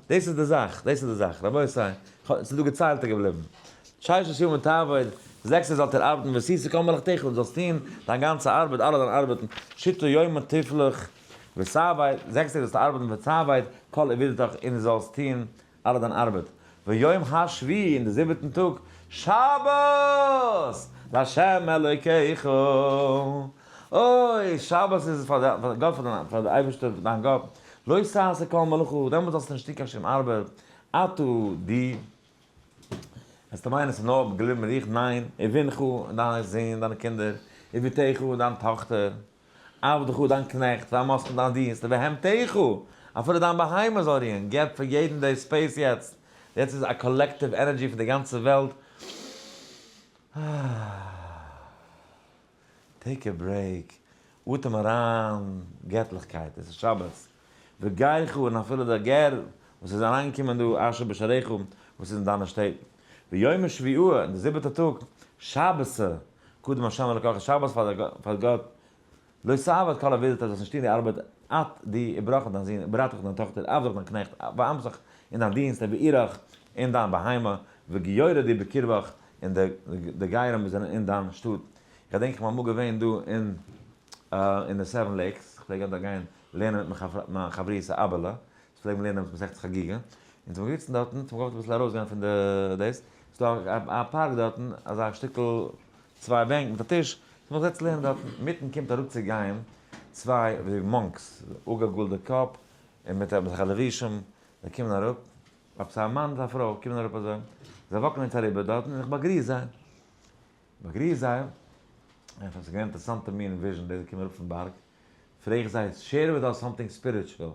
דאס איז די זאך, דאס איז די זאך, רבותי, ס'איז דא געציילטע געבליבן. ששת ימים תעבוד, זעקס טעג זאלט איר ארבעטן, ועשית כל מלאכתך, און זאלסט טון דיין גאנצע ארבעט, אלע דיינע ארבעטן, שתה יומא תפלח, ותעבוד, זעקס טעג זאלסטו ארבעטן, ותעבוד כל עבודתך, און דו זאלסט טון אלע דיין ארבעט, ויום השביעי, אין די זיבעטן טאג, שבת לה' אלוקיך, אוי, שבת איז פאר גאט, פאר די אייבערשטער דיין גאט, לא תעשה כל מלאכה, דעמאלט זאלסטו נישט טון קיין שום ארבעט, אתה, דו, וועסטו מיינען עס איז נאר געבליבן מיט דיך, ניין, ובנך, און דיינע זין, דיינע קינדער, ובתך, און דיין טאכטער. עבדך דיין קנעכט, ואמתך דיין דינסט, ובהמתך, אפילו דיין בהמה זאל רוען, געב פאר יעדן די space יעצט, יעצט איז א collective energy פון די גאנצע וועלט, take a break, אטעם אריין געטליכקייט, עס איז שבת, וגרך און אפילו דער גר וואס איז אריינגעקומען דא אשר בשעריך וואס איז אין דיינע שטעט, ויום השביעי און די זיבעטע טאג, שבתא, קדם השם אלקיך שבת פאר גאט, לא תעבוד כל עבודתך זאלסט נישט טון די ארבעט, את דו ובנך דיין זון, ובתך דיין טאכטער, עבדך דיין קנעכט, ואמתך און דיין דינסט, ובעירך און דיין בהמה, וגיורא די בקרבך און די גרים וואס זענען אין דיין שטאט. איך געדענק איך בין אמאל געווען דא אין אין די Seven Lakes, איך פלעג דארט גיין לערנען מיט מיין חברותא אבעלע, אונז פלעגן לערנען מסכת חגיגה, אונז האבן געזיצן דארטן, אונז האבן געוואלט אביסל ארויסגיין פון די דאס, ס'איז דא א פארק דארטן, אזא שטיקל צוויי בענק מיט א טיש, זיך געזעצט לערנען דארטן, אינמיטן קומט אראפ צו גיין צוויי ווי monks, אפגעגאלטע קאפ, און מיט אזעלכע לבושים, זיי קומען אראפ, עפעס א מאן מיט א פרוי קומען אראפ אזוי, זיי walk ן אונז אריבער דארטן און איך באגריס זיי, באגריס זיי, און ס'איז געווען אינטערעסאנטע מין vision, די זיי קומען אראפ פון בארג, פרעג איך זיי, share with us something spiritual,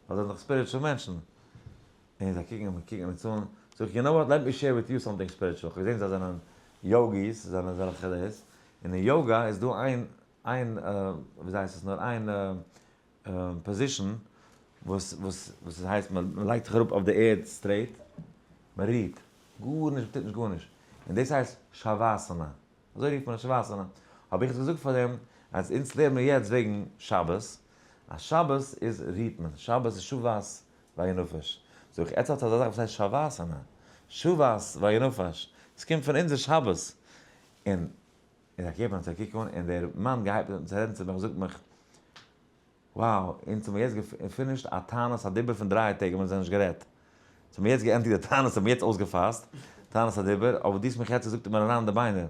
ווייל זיי זענען דאך spiritual מענטשן, און זיי קוקן און קוקן אונז אן, זאג איך, you know what, let me share with you something spiritual, איך האב געזען זיי זענען yogis, זיי זענען אזעלכע דאס, און אין יאגא איז דא איין, איין, וויאזוי הייסט עס נאר, איין position וואס וואס וואס עס הייסט מען לייגט זיך אראפ אויף די ערד straight, מען רוהט, גארנישט, מען טוט נישט גארנישט, און דאס הייסט shavasana. אזוי רופט מען עס shavasana. האב איך עס געזאגט פאר דעם אז אונז לערן מיר יעצט וועגן שבת, אז שבת איז רוהט מען, שבת איז שבת וינפש. זאג איך, עטס האטס אזא זאך וואס הייסט shavasana, שבת וינפש, עס קומט פון אונזער שבת. און איך געב אים צו א קוק אן, און דער מאן געהייבט אן צו רעדן צו מיך, זאגט מיך, wow, אונז האבן יעצט געפינישט א תענית הדיבור פון דריי טעג האבן אונז נישט גערעדט. אונז האבן יעצט געענדיגט די תענית, האבן יעצט אויסגעפאסט תענית הדיבור, אבער דו האסט מיך יעצט געזאגט מיר אריין אין די ביינער.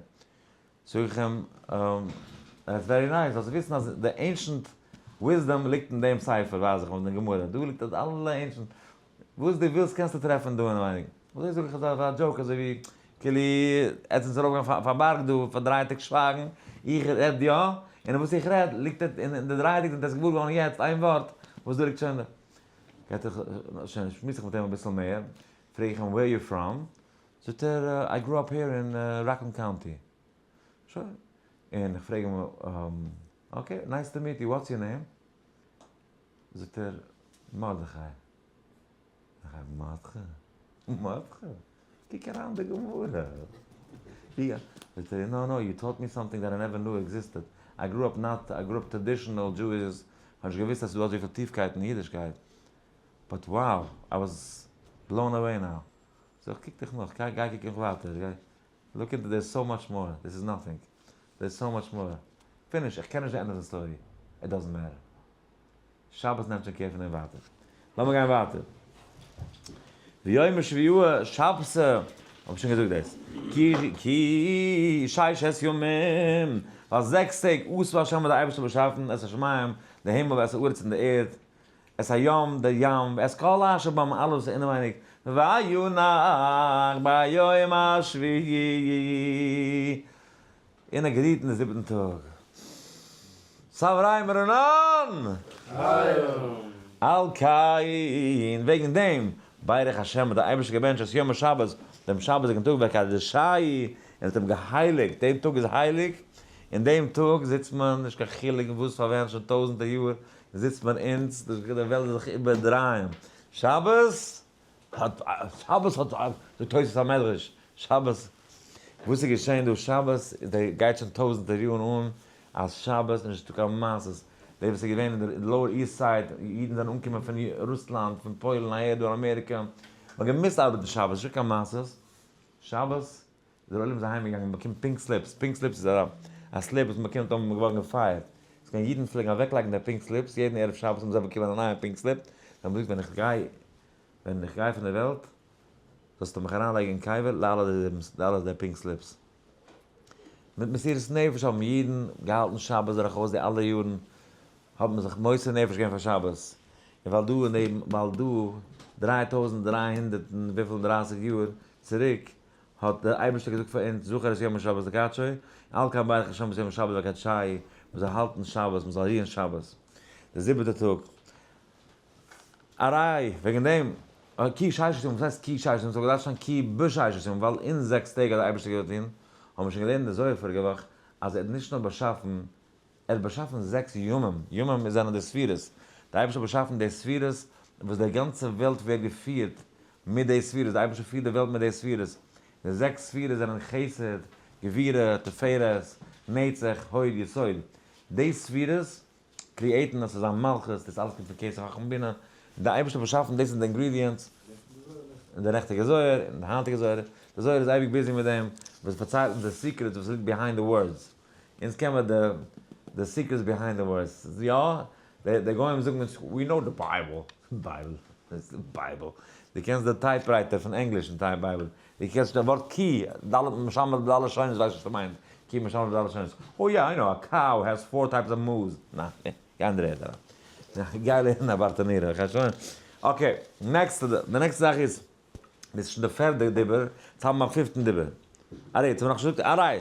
זאג איך אים, that's very nice, זאלסט וויסן אז די ancient wisdom ליגט אין דעם ספר, ווייז איך אים אין די גמרא, דא ליגט אז אלע ancient, וואס דו ווילסט קענסטו טרעפן דא אינעווייניג. אזוי זאג איך אזא joke אזוי ווי כאילו עטס זענטס ארויפגעגאנגען פאר בארג דא פאר דריי טעג שווייגן, איך רעד יא, און וואס איך רעד ליגט אין די דריי טעג זענט עטס געוואר געווארן יעצט איין ווארט וואס דא ליגט שוין. גייט איך שוין שמועס איך מיט אים אביסל מער, פרעג איך אים where you from? זאגט ער I grew up here in Rockland County. שוין. און איך פרעג אים okay nice to meet you what's your name? זאגט ער מרדכי. הרב מרדכי? מרדכי? קוק אריין די גמרא. זאגט ער, no no, you taught me something that I never knew existed. I grew up not, I grew up traditional Jewish, כ'האב נישט געוואוסט אז ס'איז דא אזויפיל טיפקייט אין אידישקייט. But wow, I was blown away now. זאג איך, קוק דיך נאך, גיי קוק נאך ווייטער, גיי look into, there is so much more, this is nothing, there is so much more. Finish, איך קען נישט די ענדע פון story, it doesn't matter. שבת נעמט שוין care פון דעם ווייטער. לאמיר גיין ווייטער. ויום השביעי שבתא, האב איך שוין געזאגט דאס. כי כי ששת ימים, ווייל זעקס טעג עשה השם האט דער אייבערשטער באשאפן את השמים, די הימל ואת הארץ און די ערד, את הים, די ים, ואת כל אשר בם, אלעס וואס איז אינעווייניג, וינח ביום השביעי. און ער גערוהט אין די זיבעטן טאג. סברי מרנן! על כן, וועגן דעם, ברך השם האט דער אייבערשטער געבענטשט את יום השבת, דעם שבת'דיגן טאג, וקדשהו, און האט אים געהייליגט, דעם טאג איז הייליג, אין דעם טאג זיצט מען, נישט קיין חילוק וואס פאר ווען, שוין טויזנטער יאר זיצט מען אונז, די וועלט זאל זיך איבערדרייען, שבת האט, שבת האט, זאגט תוס' המדרש, שבת. וואס איז געשען דא שבת, די גייט שוין טויזענטער יארן אן אז שבת איז נישטא קיין מעשות, די וואס איז געווען אין די Lower East Side, אידן זענען אנגעקומען פון רוסלאנד, פון פוילן אהער דא אין אמעריקע, מען האט געמוזט ארבעטן שבת, נישטא קיין מעשות, שבת דער עולם איז אהיים געגאנגען באקומט pink slips, pink slips איז א slip וואס מען באקומט אויב מען איז געווארן געפייערט, איז קיין אידן פלעגן אוועק לייגן די pink slips, יעדן ערב שבת האבן זיי באקומען א נייע pink slip, זיי האבן געזאגט ווען איך גיי ווען איך גיי פון די וועלט זאלסטו מיך אריין לייגן אין קבר לאלע די pink slips. מיט מסירות נפש האבן אידן געהאלטן שבת דורכאויס די אלע יארן, האט מען זיך מוסר נפש געווען פאר שבת, און ווייל דא אין דעם ווייל דא 3300 און וויפיל דרייסיג יאר צוריק האט דער אייבערשטער געזאגט פאר אונז זכור את יום השבת לקדשו, על כן ברך השם את יום השבת וקדשהו, מען זאל האלטן שבת, מען זאל רוען שבת, די זיבעטע טאג. אריי, וועגן דעם, כי ששת ימים, וואס הייסט כי ששת ימים? ס'האט געדארפט שטיין כי בששת ימים, ווייל אין זעקס טעג האט דער אייבערשטער געטון, האבן מיר שוין געלערנט אין די זוהר פאריגע וואך, אז ער האט נישט נאר באשאפן, ער האט באשאפן זעקס ימים, ימים איז זענען די ספירות, דער אייבערשטער האט באשאפן די ספירות וואס די גאנצע וועלט ווערט געפירט מיט די ספירות, דער אייבערשטער פירט די וועלט מיט די ספירות, די זעקס ספירות זענען חסד, גבורה, תפארת, נצח, הוד, יסוד, די ספירות create ן אז ס'איז א מלכות, דאס אלעס קומט פון כתר חכמה בינה, און דער אייבערשטער האט באשאפן דאס זענען די ingredients, און די נעכטיגע זוהר, און די היינטיגע זוהר, די זוהר איז אייביג busy מיט דעם, וואס פארציילט אונז די secrets וואס ליגט behind the words, אונז קען מיר די secrets behind the words, יא, די גוים זאגן אונז we know the Bible, Bible, Bible, דו קענסט די typewriter פון ענגליש אין טייפ Bible, דו קענסט די ווארט כי, ד' משמש בד' לשונות ווייסט וואס ס'מיינט, כי משמש בד' לשונות, oh yeah I know, א cow has four types of moos, נא, גיי אין דר'ערד אריין, גיי לערנען א ברטנורא, שוין, okay, נעקסטע, די נעקסטע זאך איז, דאס איז שוין די פערדע דיבור, יעצט האבן מיר א פיפטן דיבור. ארי, יעצט האבן מיר נאכנישט געזאגט ארי,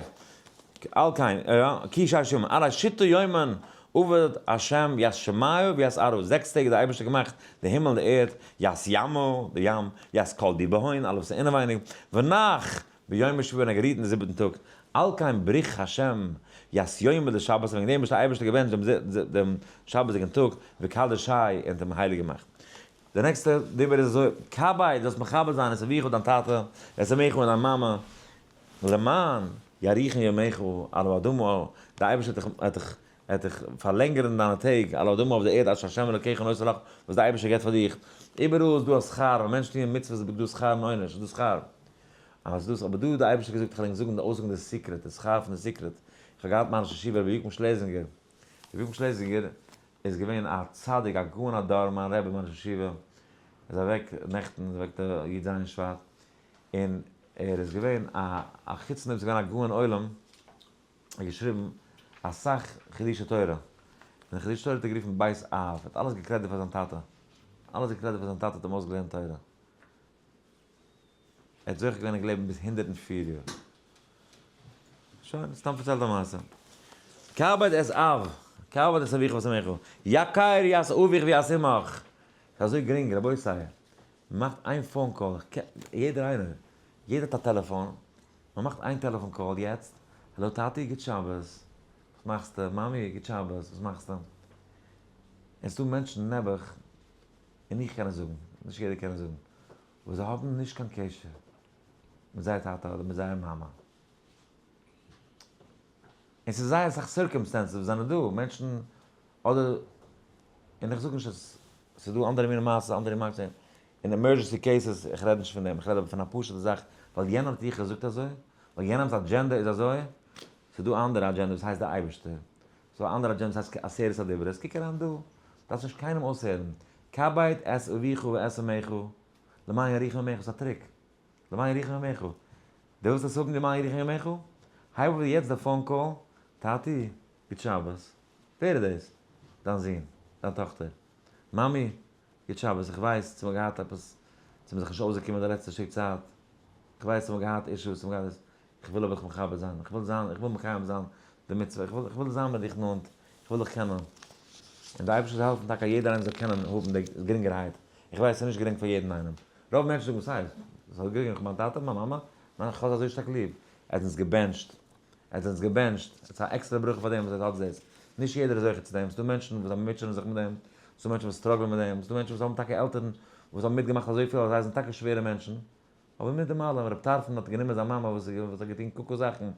על כן, יא, כי שש ימים, ארי שתה יומין, עבד השם ית שמיא וית ארעא, זעקס טעג האט דער אייבערשטער געמאכט די הימל און די ערד, ית ימא, די ים, ית כל די בהון, אלעס וואס איז אינעווייניג, ונח ביום השביעי און ער גערוהט אין די זיבעטן טאג, על כן בריך השם ית יומא דשבת, וועגן דעם האט דער אייבערשטער געבענטשט דעם שבת'דיגן טאג, וקדשיה און האט אים הייליג געמאכט. די נעקסטע דיבור איז אזוי, כבד, זאלסט מכבד זיין את אביך דיין טאטע, ואת אמך און דיין מאמע, למען יאריכון ימיך על האדמה, די אייבערשטער וועט דיך וועט דיך פארלענגערן דיינע טעג, על האדמה אויף די ערד אשר ה' אלוקיך נותן לך, וואס די אייבערשטער געבט פאר דיך, איבעראל איז דא א שכר, ווען מענטשן טוען מצוות איז דא שכר און עונש, איז דא שכר. אז דאס, אבער דא האט די אייבערשטער געזאגט, איך וועל ענק זאגן אויסזאגן די secret, די שכר פון די secret, איך האב געהאט מיין ראש ישיבה רבי יוקם שלעזינגער, רבי יוקם שלעזינגער איז געווען א צדיק א גאון הדור, מיין רבי מיין ראש ישיבה איז אוועק נעכטן, איז אוועק די י ז שבט, און ער איז געווען א א חוץ פון דעם איז געווען א גאון עולם, ער האט געשריבן אסאך חידושי תורה, און די חידושי תורה האט ער גערופן בית אב, ער האט אלעס געקרעדיט פאר זיין טאטע, אלעס געקרעדיט פאר זיין טאטע האט אים אויסגעלערנט תורה. ער האט זוכה געווען און געלעבט ביז 104 יאר. שוין, סתם פארציילט א מעשה. כבד את אב, כבד את אביך ואת אמך, יקר ית אביך וית אמך. ס'איז אזוי גרינג, רבותי. מ'מאכט איין phone call, יעדער איינער, יעדער האט א טעלעפאן, מ'מאכט איין טעלעפאן call יעצט, האלא טאטי גוט שבת, וואס מאכסטו? מאמי גוט שבת, וואס מאכסטו? און ס'דא מענטשן נעבעך, און איך קען עס זאגן, נישט יעדער קען עס זאגן, וואס זיי האבן נישט קיין קשר מיט זייער טאטע אדער מיט זייער מאמע. און ס'איז זייער אסאך circumstances וואס זענען דא, מענטשן אדער, און איך זאג נישט אז ס'איז דא אנדערע מיני מעשות, אנדערע מעשים, אין emergency cases, איך רעד נישט פון דעם, איך רעד אבער פון א פשוט'ע זאך, ווייל יענער האט דיך געזאגט אזוי, ווייל יענעמ'ס אדזשענדע איז אזוי, ס'איז דא אנדערע אדזשענדע וואס הייסט די אייבערשטער, ס'איז דא אנדערע אדזשענדע וואס הייסט עשרת הדיברות, קוק אריין דא, דארפסט נישט קיינעם אויסהערן, כבד את אביך ואת אמך, למען יאריכון ימיך, ס'איז א trick, למען יאריכון ימיך, דו ווילסט עס האבן למען יאריכון ימיך? הייב אויף יעצט די phone call, טאטי, גוט שבת, ווער איז דאס? דיין זון, דיין טאכטער, מאמי, גוט שבת, איך ווייס צו מ'האט געהאט עפעס, צו מ'איז זיך נישט אויסגעקומען די לעצטע שטיק צייט, איך ווייס צו מ'האט געהאט issues, צו מ'האט געהאט דאס, איך וויל אבער דיך מכבד זיין, איך וויל זיין, איך וויל מקיים זיין די מצוה, איך וויל, איך וויל זיין מיט דיך נאנט, איך וויל דיך קענען. און די אייבערשטער זאל העלפן טאקע אז יעדער איינער זאל קענען האבן די גרינגערהייט, איך ווייס ס'איז נישט גרינג פאר יעדן איינעם, רוב מענטשן זאגן וואס הייסט? ס'איז גרינג, איך מיין טאטע, מיין מאמע, מיין איך האב זיי אזוי שטארק ליב, ער האט אונז געבענטשט, ער האט אונז געבענטשט, עס איז א עקסטערע ברכה פאר דעם וואס ער האט דאס, נישט יעדער איז זוכה צו דעם, ס'דא מענטשן וואס מוטשענען זיך מיט דעם, ס'דא מענטשן וואס struggle ען מיט דעם, ס'דא מענטשן וואס האבן טאקע עלטערן וואס האבן מיטגעמאכט אזויפיל אז זיי זענען טאקע שווערע מענטשן. אבער מיט דעם אלעם, רב טרפון האט גענומען זיין מאמע וואס האט געטון קוקו זאכן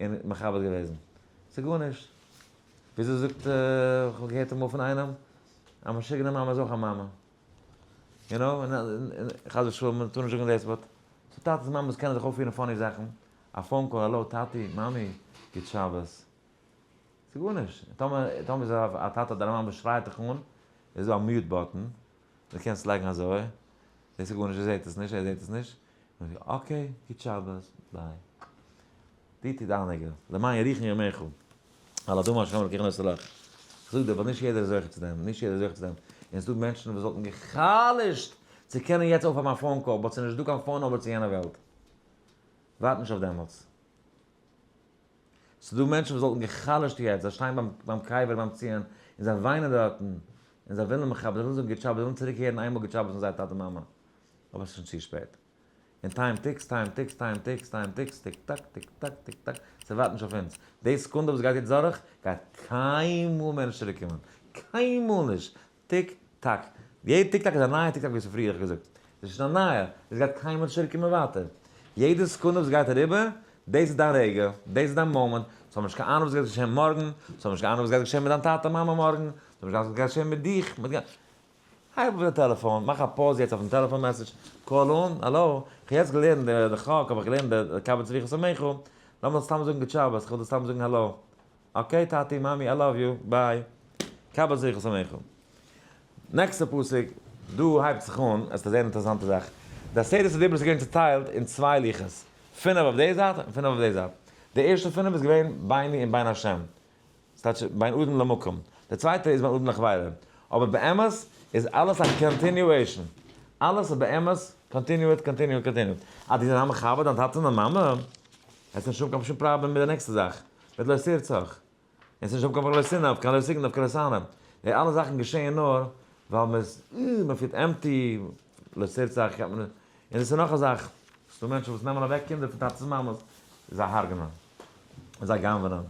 און מכבד געוועזן. ס'איז גארנישט. וויאזוי זאגט, איך האב געהערט אמאל פון איינעם, א משוגענע מאמע איז אויך א מאמע. You know, און חס ושלום מען טאר נישט זאגן דאס but ס'דא טאטעס און מאמעס קענען זיך אויפפירן funny זאכן, א phone call, האלא טאטי, מאמי, גוט שבת. ס'איז גארנישט. טאמער טאמער איז א טאטע אדער א מאמע שרייט דיך אן, איז דא א mute button, דו קענסט לייגן אזוי, דאס איז גארנישט, ער זעט עס נישט, ער זעט עס נישט, okay, גוט שבת, bye. די טוט דיינע, למען יאריכון ימיך, על אדמה השם אלקיך נושא לך. כ'זאג דיר, ווייל נישט יעדער איז זוכה צו דעם, נישט יעדער איז זוכה צו דעם. און ס'דא מענטשן וואס וואלטן גע'חלש'ט צו קענען יעצט אויפהייבן א phone call, but ס'איז נישט דא קיין phone number צו יענע וועלט. ווארט נישט אויף דעמאלטס. ס'דא מענטשן וואס וואלטן גע'חלש'ט יעצט, זיי שטייען ביים קבר ביים ציון, און זיי וויינען דארטן, און זיי ווילן מכבד, זיי ווילן זאגן גוט שבת, זיי ווילן צוריק הערן איינמאל גוט שבת פון זייער טאטע מאמע, אבער ס'איז שוין צו שפעט. און time ticks, time ticks, time ticks, time ticks, tick tock, tick tock, tick tock, ס'ווארט נישט אויף אונז. די סעקונדע וואס גייט יעצט דורך, גייט קיינמאל מער נישט צוריק קומען. קיינמאל נישט! tick tock. יעדע tick tock איז א נייע tick tock ווי עס איז פריער איך געזאגט. דאס איז שוין א נייע, דאס גייט קיינמאל נישט צוריק קומען ווייטער. יעדע סעקונדע וואס גייט אריבער, דאס איז דיין רגע, דאס איז דיין מאמענט, ס'האב נישט קיין אהנונג וואס גייט געשען מארגן, ס'האב נישט קיין אהנונג וואס גייט געשען מיט דיין טאטע מאמע מארגן, ס'האב נישט קיין אהנונג וואס גייט געשען מיט דיך, מיט. הייב אויף די טעלעפאן, מאך א pause יעצט אויפן טעלעפאן message, call אן, האלא, איך האב יעצט געלערנט די חק, האב איך געלערנט די קבץ זביחות עמך, לאמיר סתם זאגן גוט שבת, איך וויל דיר סתם זאגן האלא. okay טאטי מאמי I love you, bye. קבץ זביחות עמך. נעקסטע פסוק, דא הייבט זיך אן, עס איז א זייער אינטערעסאנטע זאך, די עשרת הדיברות איז געווען צוטיילט אין צוויי לוחות, פינף אויף די זייט און פינף אויף די זייט. די ערשטע פינף איז געווען ביני און בין השם, ס'טייטש בין אדם למקום. די צווייטע איז בין אדם לחבירו. אבער באמת איז אלעס א continuation. אלעס איז באמת continued continued continued. אז דו זענען א מכבד דיין טאטע און דיין מאמע, וועסטו נישט האבן קיין שום פראבלעם מיט די נעקסטע זאך, מיט לא תרצח. און ס'נישט האבן קיין לא תנאף, קיין לא תגנוב, קיין לא תענה. די אלע זאכן געשעען נאר ווייל מ'איז, מ'פילט empty, לא תרצח, גייט מען, און דאס איז נאך א זאך, ס'דא מענטשן וואס נעמען אוועק קינדער פון טאטעס און מאמעס, זיי הרג'נען, זיי גנב'נען,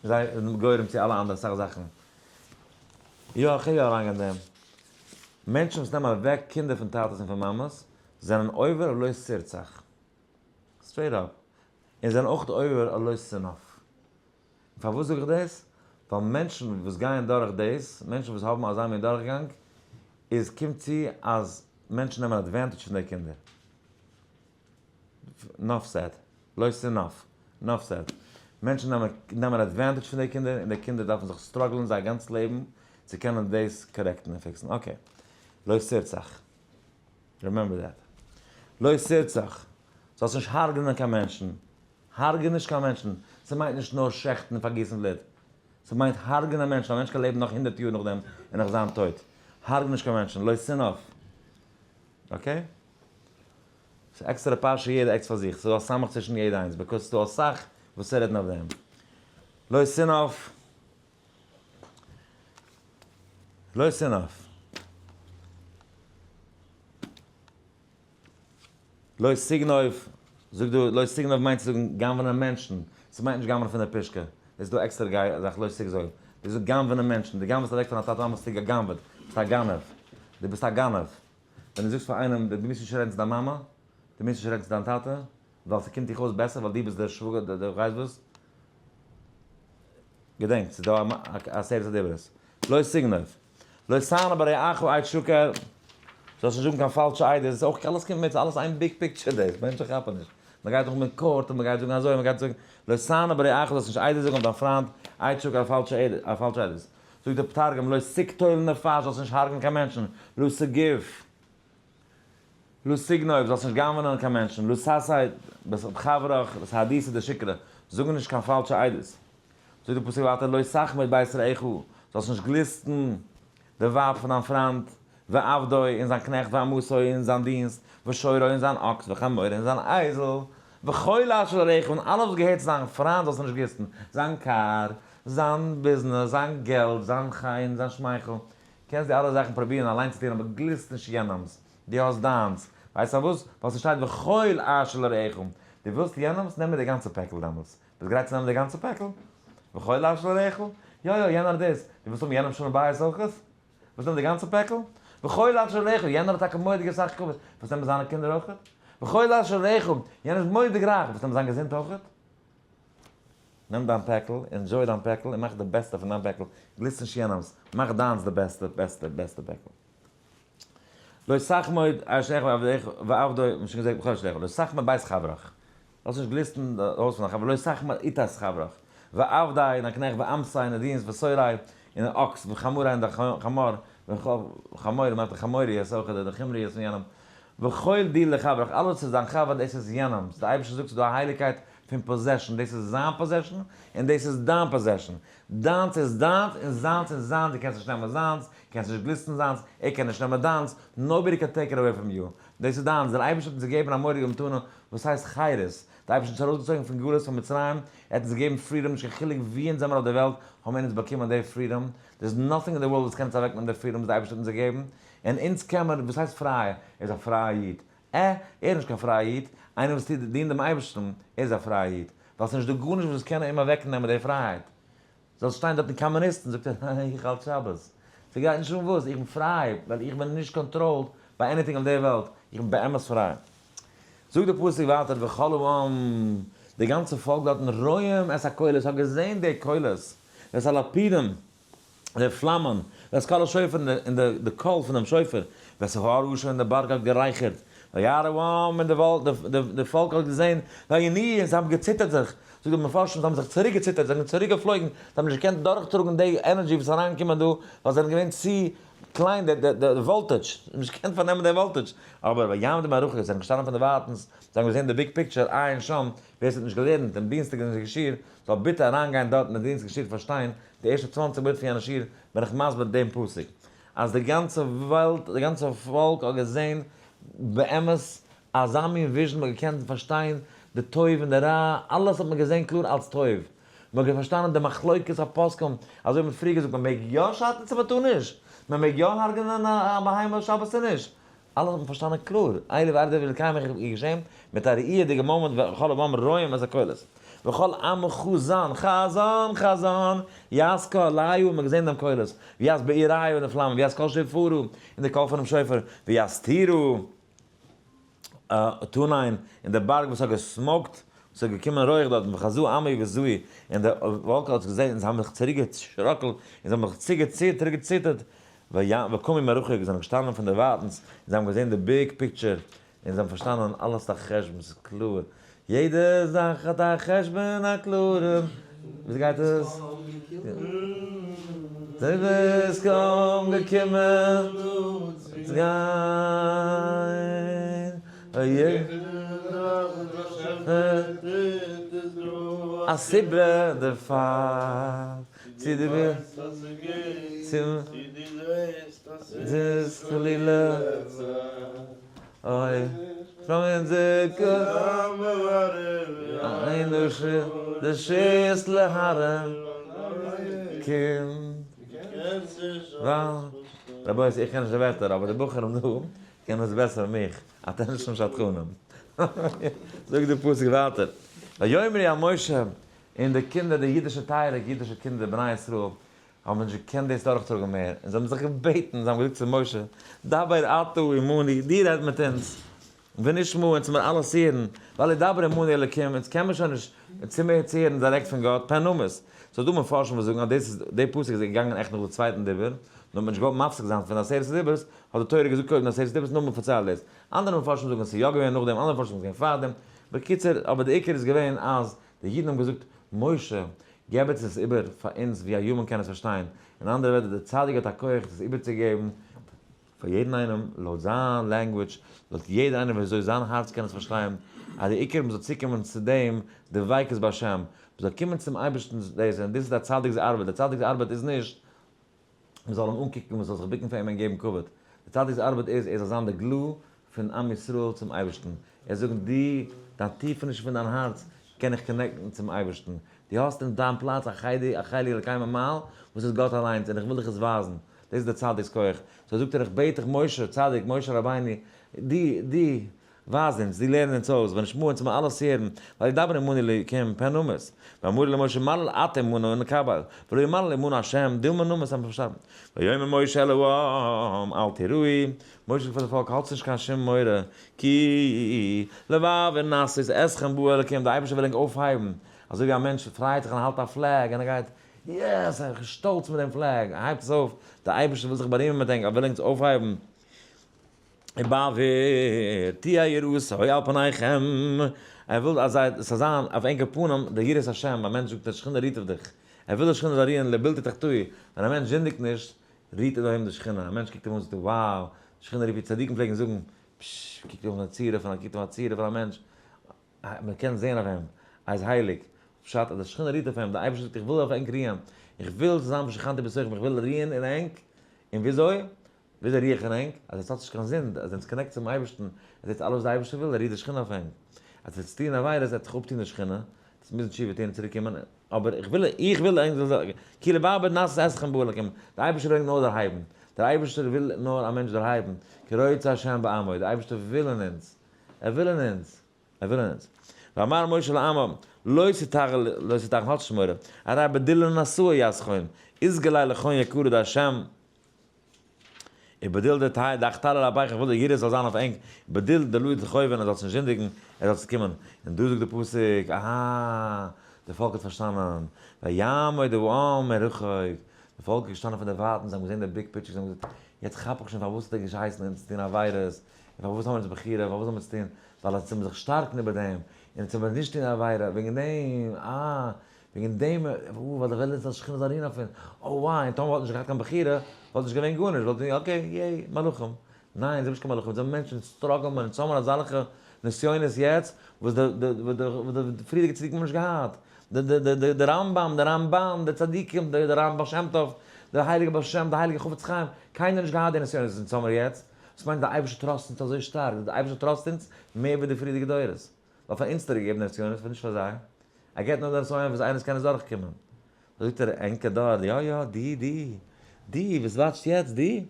זיי זענען גורם צו אלע אנדערע אסאך זאכן. יא, איך גיי יא אריינגיין אין דעם. מענטשן וואס נעמען אוועק קינדער פון טאטעס און פון מאמעס, זענען עובר על לא תרצח. Straight up. און זענען אויך עובר על לא תנאף. פארוואס זאג איך דאס? ווייל מענטשן וואס גייען דורך דאס, מענטשן וואס האבן אזא מין דורכגאנג, איז קומט צו אז מענטשן נעמען advantage פון די קינדער. Enough said. לא תנאף. Enough said. מענטשן נעמען advantage פון די קינדער, און די קינדער דארפן זיך struggle ען זייער גאנץ לעבן צו קענען דאס correct ן און fix ן. Okay. לא תרצח. Remember that. לא תרצח. זאלסט נישט הרג'נען קיין מענטשן. הרג'ע נישט קיין מענטשן. ס'מיינט נישט נאר שעכטן און פארגיסן בלוט. ס'מיינט הרג'נען מענטשן. א מענטש קען לעבן נאך הונדערט יאר נאכדעם און נאך זיין טויט. הרג' נישט קיין מענטשן. לא תנאף. Okay? ס'איז עקסטערע פרשה יעדע עקס פאר זיך. ס'איז דא א סמך צווישן יעדע איינס because ס'איז דא אסאך וואס צו רעדן אויף דעם. לא תנאף. לא תנאף. לא תגנוב, זאג דא, לא תגנוב מיינט צו זאגן גנב'נען מענטשן, ס'מיינט נישט גנב'נען פון די פושקע, עס איז דא עקסטערע גיי זאך לא תגזול, דו זאגסט גנב'נען מענטשן, דו גנב'סט אוועק פון א טאטע מאמע האסטו גע'גנב'עט, ביסט א גנב, דו ביסט א גנב, ווען דו זאגסט פאר איינעם דו מוזט נישט רעדן צו דיין מאמע, דו מוזט נישט רעדן צו דיין טאטע, ווייל ס'קומט דיך אויס בעסער ווייל דו ביסט דער שוואגער דער ווייסט וואס, געדענק ס'איז דא א עשרת הדיברות, לא תגנוב. לא תענה ברעך עד שקר, זאלסט נישט זאגן קיין פאלשע עדות, דאס איז אויך אלעס קומט מיט, ס'איז אלעס איין big picture דאס, מענטשן כאפן נישט, מען גייט נאך מיט court און מען גייט זאגן אזוי, מען גייט זאגן, לא תענה ברעך זאלסט נישט עדות זאגן אויף דיין פריינט, עד שקר א פאלשע עדות, א פאלשע עדות. זאגט דער תרגום, לא תקטול נפש זאלסט נישט הרג'ן קיין מענטשן, לא תגיב, לא תגנוב זאלסט נישט גנב'נען קיין מענטשן, לא תשא בחברך סהדותא דשיקרא, זאג נישט קיין פאלשע עדות. זאגט דער פסוק ווייטער לא תחמוד בית רעך, זאלסט נישט גליסטן די ווייב פון דיין פריינט, ועבדו און זיין קנעכט ואמתו און זיין דינסט, ושורו און זיין אקס, וחמורו און זיין אייזל, וכל אשר לרעך און אלעס וואס געהערט צו דיין פריינט זאלסטו נישט גליסטן, זיין קאר, זיין ביזנעס, זיין געלט, זיין חן, זיין שמייכל, קענסט די אלע זאכן פרובירן אליין צו טון אבער גליסט נישט יענעמ'ס, דו האסט דיינס, ווייסט פארוואס? ווייל ס'שטייט וכל אשר לרעך, דו ווילסט יענעמ'ס, נעם מיט די גאנצע פעקל דעמאלטס, ביסט גרייט צו נעמען די גאנצע פעקל? וכל אשר לרעך? יא יא, יענער האט דאס. דו ווילסט האבן יענעמ'ס שלום בית אויך? ווילסט נעמען די גאנצע פעקל? וכל אשר לרעך, יענער האט טאקע מורא'דיגע אסאך כבוד, ווילסט נעמען זיינע קינדער אויך? וכל אשר רעך, יענער איז מורא'דיג רייך, וועסט אים זיין געזונט אויכעט? נעם דיין פעקל, enjoy דיין פעקל, און מאך די בעסטע פון דיין פעקל, גליסט נישט יענעמ'ס, מאך דיינס די בעסטע, בעסטע, בעסטע פעקל. לא תחמוד אשר רעך ועבדך ועבדו, מ'האט שוין געזאגט וכל אשר רעך, לא תחמוד בית חברך, זאלסט נישט גליסטן די הויז פון דיין חבר, לא תחמוד עתת חברך, ועבדי און דיין קנעכט ואמתי און די דינסט ושׂורי און די אקס וחמורי און די חמור, וחמור מיינט די חמוריות אויך די חומריות פון יענעם, וכל די לחברך, אלעס וואס איז דיין חבר דאס איז יענעמ'ס, די אייבערשטער זאגט ס'איז דא א הייליגקייט פון possession, דאס איז זיין possession און דאס איז דיין possession, דיינס איז דיינס און זיינס איז זיינס, דו קענסט נישט נעמען זיינס, קענסט נישט גליסטן זיינס, ער קען נישט נעמען דיינס, nobody can take it away from you, דאס איז דיינס, דער אייבערשטער האט אונז געגעבן א מורא'דיגע מתנה וואס הייסט חירות, דער אייבערשטער האט אונז ארויסגעצויגן פון גלות פון מצרים, ער האט אונז געגעבן freedom, נישט קיין חילוק וואו אונז זעמער אויף דער וועלט, האבן אונז באקומען די freedom, there is nothing אין די ווארלד וואס קען אונז אוועקנעמען די freedom וואס דער אייבערשטער האט אונז געגעבן, און אונז קען מען, וואס הייסט פריי? ער איז א פרייע איד. עה, ער איז נישט קיין פרייע איד, איינער וואס טוט דינט דעם אייבערשטן, ער איז א פרייע איד, ווייל ס'איז נישט דא גארנישט וואס קען אים אוועקנעמען די פרייהייט. זאלסט שטיין דארטן קאמוניסטן, זאגט ער, איך האלט שבת. ס'גייט נישט אן וואס, איך בין פריי, ווייל איך בין נישט controlled ביי anything אויף די וועלט, איך בין באמת פריי. זאגט דער פסוק ווייטער וכל העם, די גאנצע פאלק דארטן רואים את הקולות, האט געזען די קולות, ואת הלפידים, די פלאמען, ואת קול השופר, און די קול פון דעם שופר, ואת ההר עשן, און די בארג האט גערייכערט, וירא העם, און די פאלק האט געזען, וינועו, און זיי האבן געציטערט זיך, זאגט די מפרשים, זיי האבן זיך צוריק געציטערט, זיי זענען צוריק געפלויגן, זיי האבן נישט געקענט דורכטראגן די energy וואס איז אריינגעקומען דא, ווייל זיי זענען געווען צו קליין, די voltage, זיי האבן נישט געקענט פארנעמען די voltage, אבער ויעמדו מרחוק, זיי זענען געשטאנען פון דערווייטנס, זיי האבן געזען די big picture, עיין שם, ווער ס'האט נישט געלערנט דעם דינסטאג שיעור, זאל ביטע אריינגיין דארט אין די דינסטאג שיעור פארשטיין די ערשטע 20 מינוט פון יענע שיעור בין איך מסביר דעם פסוק אז די גאנצע וועלט די גאנצע פאלק האט געזען באמת אזא מין vision מ'האט געקענט פארשטיין די טוב און די רע אלעס האט מען געזען קלאר אלס טוב מ'האט פארשטאנען די מחלוקת הפוסקים אזוי ווי מ'האט פריער געזאגט מ'מעג יא שאטן צו מ'טאר נישט מ'מעג יא הרג'נען א בהמה שבת צו נישט אלעס האט מען פארשטאנען קלאר, אלה ואלה דברי אלקים איך געשען, מיט א ראיה'דיגע מאמענט וכל העם רואים את הקולות. וכל עם חזן, חזן, חזן, יז קה ליו האט מען געזען דעם קולות, ויז בעיריו און די פלאמען, ויז קול שופרו און די קול פונעם שופר, ויז תירו תנין און די בארג וואס האט גע smoke ט, וואס איז געקומען רויעך דארטן, וחזו עמי וזוהי, און די וואלקן האט זיך געזען און זיי האבן זיך צוריק געשראקלט און זיי האבן זיך צוריק געציטערט, ויקומו מרחוק, זיי זענען געשטאנען פון דערווייטנס, און זיי האבן געזען די big picture, און זיי האבן פארשטאנען אלעס האט א חשבון, ס'איז קלאר, יעדע זאך האט א חשבון א קלארן, וויאזוי גייט עס? דו ביסט קוים געקומען צו גיין, א סיבה דערפאר. צו דו ווילסט צו ס'איז חלילה אוי פראמען די שיס להרם קינד רבותי איך קען נישט די ווערטער אבער די בחורים דא קענען עס בעסער ווי מיך, attention שדכנים. זאגט די פסוק ווייטער ויאמרו אל משה און די קינדער, די אידישע טייערע אידישע קינדער, בני ישראל, האבן נישט געקענט דאס דורכטראגן מער, און זיי האבן זיך געבעטן, זיי האבן געזאגט צו משה, דבר אתה עמנו, דו רעד מיט אונז, ונשמעה, אונז מיר אלעס הערן, ואל ידבר עמנו אלקים, אונז קען מיר שוין נישט צו מער צו הערן דירעקט פון גאט, פן נמות. ס'איז דא מפרשים וואס זאגן אז דאס איז, די פסוק איז געגאנגען עכט נאך די צווייטן דיבור, נאר מ'האט נישט געוואלט מפסיק זיין פון עשרת הדיברות, האט די תורה געזאגט קודם עשרת הדיברות נאכדעם פארציילט דאס. אנדערע מפרשים זאגן אז ס'איז יא געווען נאכדעם, אנדערע מפרשים זאגן ס'איז געווען פארדעם. בקיצור, אבער די עיקר איז געווען אז די אידן האבן געזאגט, משה, געב עס עס איבער פאר אונז ווי א human קען עס פארשטיין. אין אנדערע ווערטער, דער צדיק האט א כח דאס איבערצוגעבן פאר יעדן איינעם לויט זיין language, לויט יעדער איינער ווי אזוי זיין הארץ קען עס פארשטיין, אז די עיקר מ'זאל צוקומען צו דעם דביקות בהשם, מ'זאל קומען צום אייבערשטנ'ס דאס, און דאס איז דער צדיק'ס ארבעט, דער צדיק'ס ארבעט איז נישט מ'זאל אים אנקוקן, מ'זאל זיך בוקן פאר אים און געבן כבוד. דער צדיק'ס ארבעט איז, ער זאל זיין די glue פון עם ישראל צום אייבערשטן. ער זאגט, דו, דיין טיפעניש פון דיין הארץ קען איך connect ן צום אייבערשטן. דו האסט אין דיין פלאץ א חלק, א חלק אלקי ממעל, וואס איז גאט אליינס, און איך וויל דיך עס ווייזן. דאס איז דער צדיק'ס כח. so זאגט ער, איך בעט דיך משה, צדיק, משה רבינו, דו, דו. ווייז אונז, דו לערן אונז אויס, ונשמעה אונז מיר אלעס הערן, וידבר עמנו אלוקים פן נמות, ואמרו למשה מלל אתה עמנו ונקבל, ולא ימלל עמנו השם, דילמא נמות האבן פארשטאנען. ויאמר משה אל העם אל תיראו, משה זאגט פאר די פאלק האטס נישט קיין שום מורא, כי לבעבור נסות אתכם בא אלוקים, די אייבערשטער וויל ענק אויפהייבן, אזוי ווי א מענטש פרייט זיך און האלט א flag און ער גייט, yes, איך בין שטאלץ מיט דעם flag, ער הייבט עס אויף, די אייבערשטער וויל זיך בארימען מיט ענק, ער וויל ענק אויפהייבן. ובעבור תהיה יראתו על פניכם, ער וויל אז עס זאל זיין אויף ענקער פנים די יראת השם, א מענטש זאגט די שכינה רוהט אויף דיך, ער וויל די שכינה זאל רוען לבלתי תחטאו, ווען א מענטש זינדיגט נישט, רוהט אויף אים די שכינה, א מענטש קוקט אים אן זאגט ער wow, די שכינה רוהט ווי צדיקים פלעגן זאגן, פששש, קוקט אויף א צורה פון א קוקט אויף א צורה פון א מענטש, מען קען זען אויף אים אז ער איז הייליג, פשט אז די שכינה רוהט אויף אים, די אייבערשטער זאגט איך וויל אויף ענק רוען, איך וויל זיין ושכנתי בתוכם, איך וויל רוען אין ענק, און וויאזוי? וויאזוי רוה איך אין ענק? אז עטס האטס נישט קיין זינד, אז עטס connect צום אייבערשטן, עטס טוט אלעס וואס די אייבערשטער וויל, רוהט די שכינה אויף ענק. אז עטס טוען עבירות, עט זיך אפטון די שכינה, עטס מוזן תשובה טון און צוריק קומען, אבער איך וויל, איך וויל ענק זאלן זיין, כי לבעבור נסות אתכם בא אלקים, דער אייבערשטער וויל ענק נאר דערהייבן, דער אייבערשטער וויל נאר א מענטש דערהייבן, כי רוצה ה' בעמו, דער אייבערשטער וויל אין אונז, ער וויל אין אונז, ער וויל אין אונז. ואמר משה לעמו, לא תתחל, לא תתחל, האטס נישט מורא, הרי בדילן נשאו יסכון, איז גלי לכון יקרא די. ובדיל די טיי דאכט אלע רבייך איך וויל די יראה זאל זיין אויף ענק, בדיל די לויט חויבן ער זאל נישט זינדיגן, ער זאל קומען. און דא זאגט די פסוק, אהא, די פאלק האט פארשטאנען, ויעמוד העם מרחוק, די פאלק איז געשטאנען פון די ווייטן, זיי האבן געזען די big picture, זיי האבן געזאגט, יעצט כאפ איך שוין פארוואס האט ער געהייסן אונז טון עבירות, און פארוואס האבן מיר אונז בחירה, פארוואס זאל מען עס טון, ווייל אונז מוז זיך שטארקן איבער דעם, און אונז זאל מען נישט טון עבירה, וועגן דעם, אה, וועגן דעם, ווייל איך וויל אז שכינה זאל רוען אויף אים, oh wow, און טאמער וואלט נישט געהאט קיין בחירה, וואלט נישט געווען גארנישט, וואלט געווען okay, yay, מלאכים. ניין, זיי זענען נישט קיין מלאכים, זיי זענען מענטשן, struggle מען, אונז האבן אזעלכע נסיונות יעצט, וואס די, די, די, די פריערדיגע צדיקים האבן נישט געהאט. די, די, די, די, די רמב"ם, די רמב"ן, די צדיקים, די, די רמב"ם שם טוב, די הייליגע בעל שם, די הייליגע חפץ חיים, קיינער האט נישט געהאט די נסיונות וואס אונז האבן יעצט. דאס מיינט די אייבערשטער trust אונז אזוי שטארק, די אייבערשטער trust אונז מער ווי די פריערדיגע דורות. ווייל פאר אונז האט ער געגעבן נסיונות, פאר נישט פאר זיי. ער געבט נאר די נסיון וואס איינער קען עס דורכקומען. זאגט ער, ענקער דור, יא יא, די, די, די, וואס watch ט יעצט, די,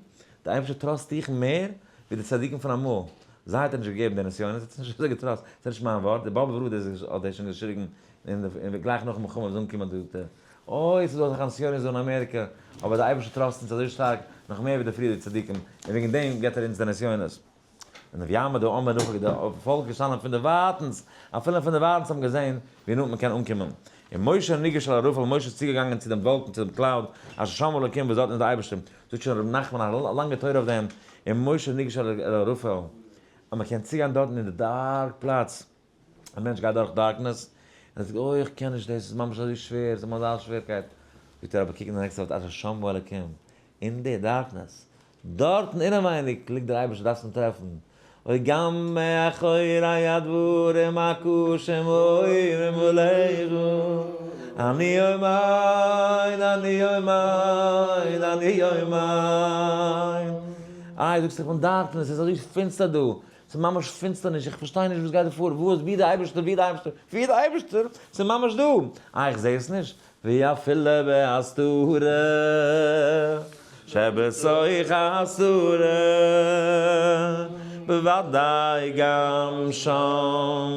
די אייבערשטער trust דיך מער ווי די צדיקים פון אמאל. זיי האט ער נישט געגעבן די נסיונות, ער האט נישט אזוי גע trust. ס'איז נישט מיין ווארט, די באבובער רב האט דאס שוין געשריגן אין די, גלייך נאכן מלחמה איז אנגעקומען זאגט ער, אוי, ס'איז דא אזעלכע נסיונות דא אין אמעריקע, אבער די אייבערשטער trust אונז אזוי שטארק, נאך מער ווי די פריערדיגע צדיקים, און וועגן דעם געבט ער אונז די נסיונות. און ויעמוד העם מרחוק, די פאלק געשטאנען פון די ווייטנס, אפילו פון די ווייטנס האבן געזען ווי נאנט מען קען אנקומען. און משה ניגש אל הערפל, משה איז צוגעגאנגען צו דעם וואלקן, צו דעם cloud, אשר שם אלוקים, וואס דארטן איז דער אייבערשטער. זאגט שוין ר' נחמן א לאנגע תורה אויף דעם, און משה ניגש אל הערפל, אז מען קען צוגיין דארטן אין די dark פלאץ, א מענטש גייט דורך darkness, און ער זאגט, אוי איך קען נישט דאס, איז ממש אזוי שווער, ס'איז ממש אזא שווערקייט. זאגט ער, אבער קוק אין די נעקסטע ווארט, אשר שם אלוקים, אין די darkness, דארטן אינעווייניג ליגט דער אייבערשטער, דארפסט אים טרעפן. אוי גם מאחורי הדברים הקשים אומרים עליך, אני עומד, אני עומד, אני עומד. איי, זאגסט איך בין darkness, עס איז אזוי פינסטער דא, ס'איז ממש פינסטערניש, איך פארשטיי נישט וואס גייט דא פאר, וואו איז, ווי דער אייבערשטער, ווי דער אייבערשטער, ווי דער אייבערשטער, ס'איז ממש דא. איי, איך זע עס נישט. ואפילו בהסתרה, שבתוך הסתרה, בוודאי גם שם,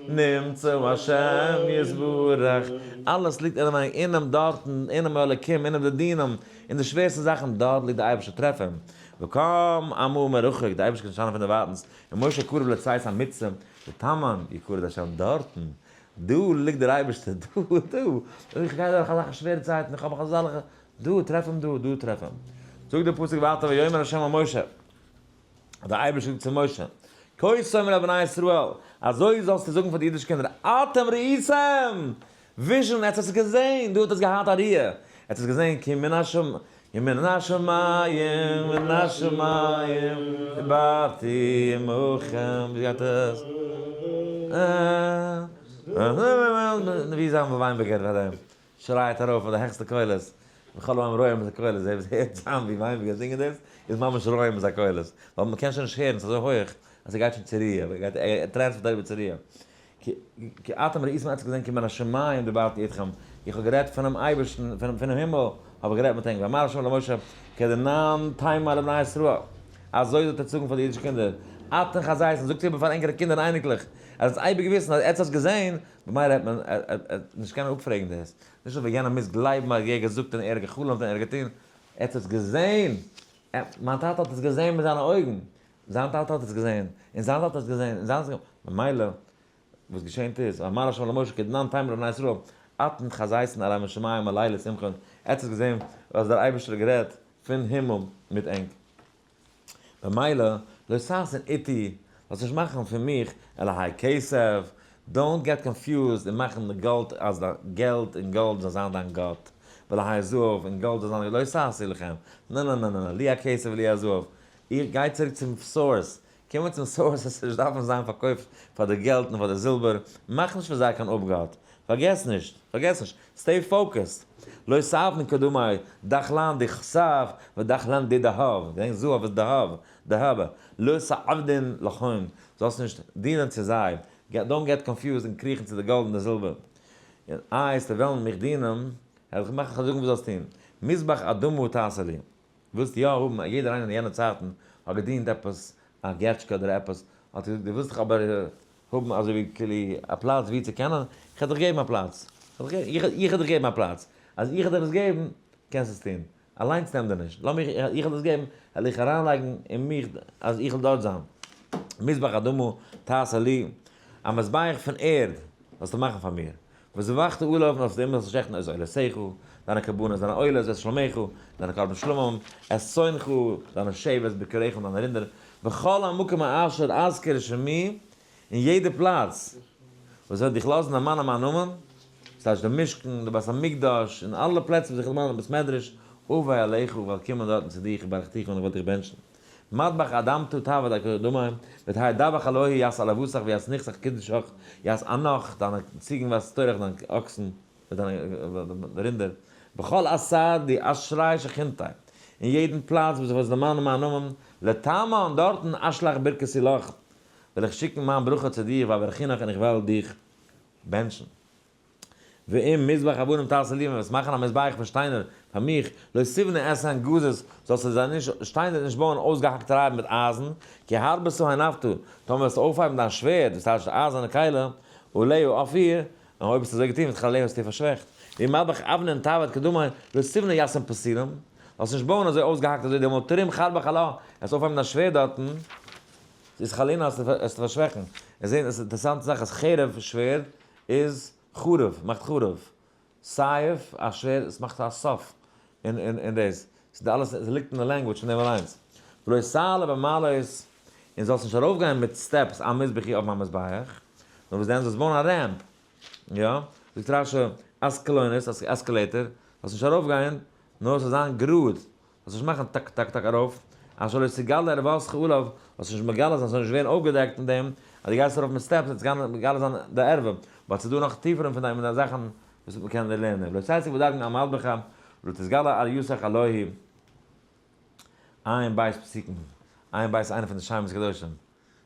נמצא השם יתברך. אלעס ליגט אינעווייניג, אינעם דארטן, אינעם אלוקים, אינעם די דינים, אין די שווערסטע זאכן, דארט ליגט דער אייבערשטער, טרעף אים. וקם עמו מרחוק, דער אייבערשטער קען שטיין פון דערווייטנס, און משה קרוב לצאת המצרים, ותמן יקרא השם דארטן, דא ליגט דער אייבערשטער, דא, דא, איך גיי דורך אזעלכע שווערע צייטן, איך האב מיך אזעלכע, דא, טרעף אים דא, דא טרעף אים. זאגט דער פסוק ווייטער, ויאמר ה' אל משה, דער אייבערשטער זאגט צו משה, כה תאמר אל בני ישראל, אזוי זאלסטו זאגן פאר די אידישע קינדער, אתם ראיתם, vision, עטס האט עס געזען, דא האט עס געהאט א ראיה, עטס האט געזען, כי מן השמים, מן השמים, מן השמים, דיברתי עמכם, ווי גייט עס? ווי זיין וויינבערגער פאר דעם, שרייט ארויף אויף די העכסטע קולות, וכל העם רואים את הקולות, זיי וואס הערט זיין ווי וויינבערגער זינגען דאס, איז ממש רואים את הקולות, ווייל מ'קען שוין נישט הערן, ס'איז אזוי הויעך, אז ס'גייט שוין צו ראיה, ער transfer ט אריבער צו ראיה. כי אתם ראיתם עטס געזען כי מן השמים דיברתי אתכם, איך האב גערעדט פונעם אייבערשטן, פונעם הימל האב איך גערעדט מיט ענק, ואמר ה' למשה, כדנן תאמר לבני ישראל, אזוי זאלט איר זאגן פאר די אידישע קינדער, אתן חזיתן, זאגט איבער פאר ענקערע קינדער און אייניקלעך, אז עטס אייביג וויסן אז עטס האטס געזען, במילא העט מען נישט קענען אפפרעגן דאס. נישט אזוי ווי יענער מוז גלייבן אז ער האט געזאגט און ער האט גע'חלומ'ט און ער האט געטון. עטס האטס געזען! מיין טאטע האט עס געזען מיט זיינע אויגן! זיין טאטע האט עס געזען, און זיין טאטע האט עס געזען, און זיין טאטע האט עס געזען. ממילא וואס געשענט איז, אמר ה' למשה כדנן תאמר לבני ישראל, אתן חזיתן ארי משמים הלילה שמחון, עטס האטס געזען וואס דער אייבערשטער האט גערעדט פון הימל מיט ענק. במילא, לא תעשון אתי, זאלסט נישט מאכן פון מיך אלהי כסף, don't get confused און מאכן די גאלד אז דיין געלט און גאלד זאל זיין דיין גאט, ואלהי זהב און גאלד זאל זיין לא תעשו לכם, נע נע נע נע נע, לי הכסף ולי הזהב, איך גיי צוריק צום source, קומען צום source עס נישט דארפן זיין פארקויפט פאר די געלט און פאר די זילבער, מאך נישט פון זיי קיין אפגאט, פארגעס נישט, פארגעס נישט, stay focused, לא תעבדון קדמי, דחלן דכסף ודחלן דדהב, געדענק זהב איז דהב, דהבה, לא תעבדון לכון, זאלסט נישט דינען צו זיי, don't get confused און קריכן צו די גאלד און די זילבער, און איי זיי וועלן מיך דינען, העל איך מאכן, כ'וועל זאגן וואס זאלסט טון, מזבח אדמה תעשה לי. ווילסט יא האבן א יעדער איינער אין יענע צייטן האט געדינט עפעס א געטשקע אדער עפעס האט געזאגט דו ווילסט דאך אבער האבן אזוי ווי כאילו א פלאץ ווי צו קענען איך וועל דיך געבן א פלאץ איך וועל דיך געבן א פלאץ אז איך וועל דיך עס געבן קענסט עס טון אליינס נעם דיר נישט לאמיך איך וועל דאס געבן וועל איך אריינלייגן אין מיך אז איך וועל דארט זיין מזבח אדמה תעשה לי א מזבח פון ערד זאלסטו מאכן פאר מיר וזבחת עליו און אויף דעם זאלסטו שעכטן את עולותיך, דיינע קרבנות, דיינע עולות, ואת שלמיך, דיינע קרבן שלמים, את צאנך, דיינע שעף, ואת בקריך און דיינע רינדער, בכל המקום אשר אזכיר שמי, אין יעדע פלאץ וואס וועט דיך לאזן דערמאנען מיין נאמען, דאס הייסט די משכן, די בית המקדש, און אלע פלעצער וואס איך דערמאן אין בית מדרש, אבוא אליך, וועל קומען דארטן צו דיך, וברכתיך און איך וועל דיך בענטשן. מטבח אדמתו תעבד אקדמי, ותהי דבח אלוהי יעש עלבותך ויעש נכסך קדשך, יעש ענך, דיינע ציגן ויעש תורך דיינע אקסן, דיינע רינדער, בכל אתר די אשרי שכינתי, אין יעדן פלאץ וואס איך וועל דערמאנען מיין נאמען, לתמן, דארטן אשלח ברכתי לך, וועל איך שיקן מיין ברכה צו דיר, ואברכינך און איך וועל דיך בענטשן. ואם מזבח אבנים תעשה לי, ווען וועסט מאכן א מזבח פון שטיינער פאר מיך, לא תבנה אתהן גזית, זאלסטו זיי נישט, שטיינער נישט בויען אויסגעהאקטע רייבן מיט אייזן, כי הרבתה הנפת, טאמער וועסטו אויפהייבן דיין שווערד, דאס טייטש די אייזערנע כלי, עליה אויף איר, און אויב האסטו אזוי געטון, ותכליה האסטו איר פארשוועכט. ואם מטבח אבנים תעבד קדמי, לא תבנה יתהן פתילים, זאלסט נישט בויען אזוי אויסגעהאקט אזוי דעמאלט תרים חרבך עלה, וועסט אויפהייבן דיין שווערד דארטן, איז חלילה וועסטו פארשוועכן. עס איז אינטערעסאנטע זאך אז חרב, שווערד, איז חרוב, מאכט חרוב. סייף, א שווערד, עס מאכט א סוף אין אין דאס. ס'איז די אלעס, עס ליגט אין די language פון דעם אליינס. ולא תעלה במעלות, און זאלסט נישט ארויפגיין מיט steps על מזבחי אויף מיין מזבח. נאר וואס דען, זאלסט בויען א ramp. יא, זאגט רש"י, אסקלונית, escalator, זאלסט נישט ארויפגיין, נאר עס זאל זיין גראד. זאלסט נישט מאכן טאק טאק טאק ארויף, אשר לא תגלה ערותך עליו, זאלסט נישט מגלה זיין, ס'זאל נישט ווערן אויפגעדעקט מיט דעם אז דו גייסט ארויף מיט steps, וועט זיך מגלה זיין די ערווה, but ס'איז דא נאך טיפערע פון דעם זאכן וואס מ'קען לערנען, ולא תצא בדרגין על מטבחא, ולא תתגלה עריותך עלוהי, עיין בית פסוקים, עיין בית איינע פון די שמות קדושים,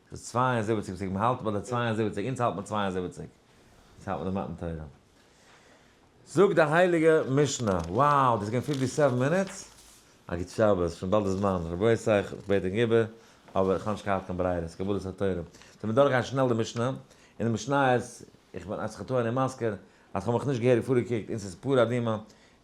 ס'איז 72 פסוקים, מ'האלט ביי די 72, אונז האלט מען 72, אונז האלט מען די מתן תורה. זאגט די הייליגע משנה, wow, דאס איז געווען 57 minutes? א גוט שבת, שוין באלד די זמן, רבותי, איך בעט ענק איבער, אבער איך האב נישט געהאט קיין ברירה, ס'איז קבלת התורה. זאל מיר דורכגיין שנעל די משנה, און די משנה איז, איך בין אז חטא אני מזכיר, אז כ'האב מיך נישט געהעריג פארגעקוקט, און ס'איז פרה אדומה,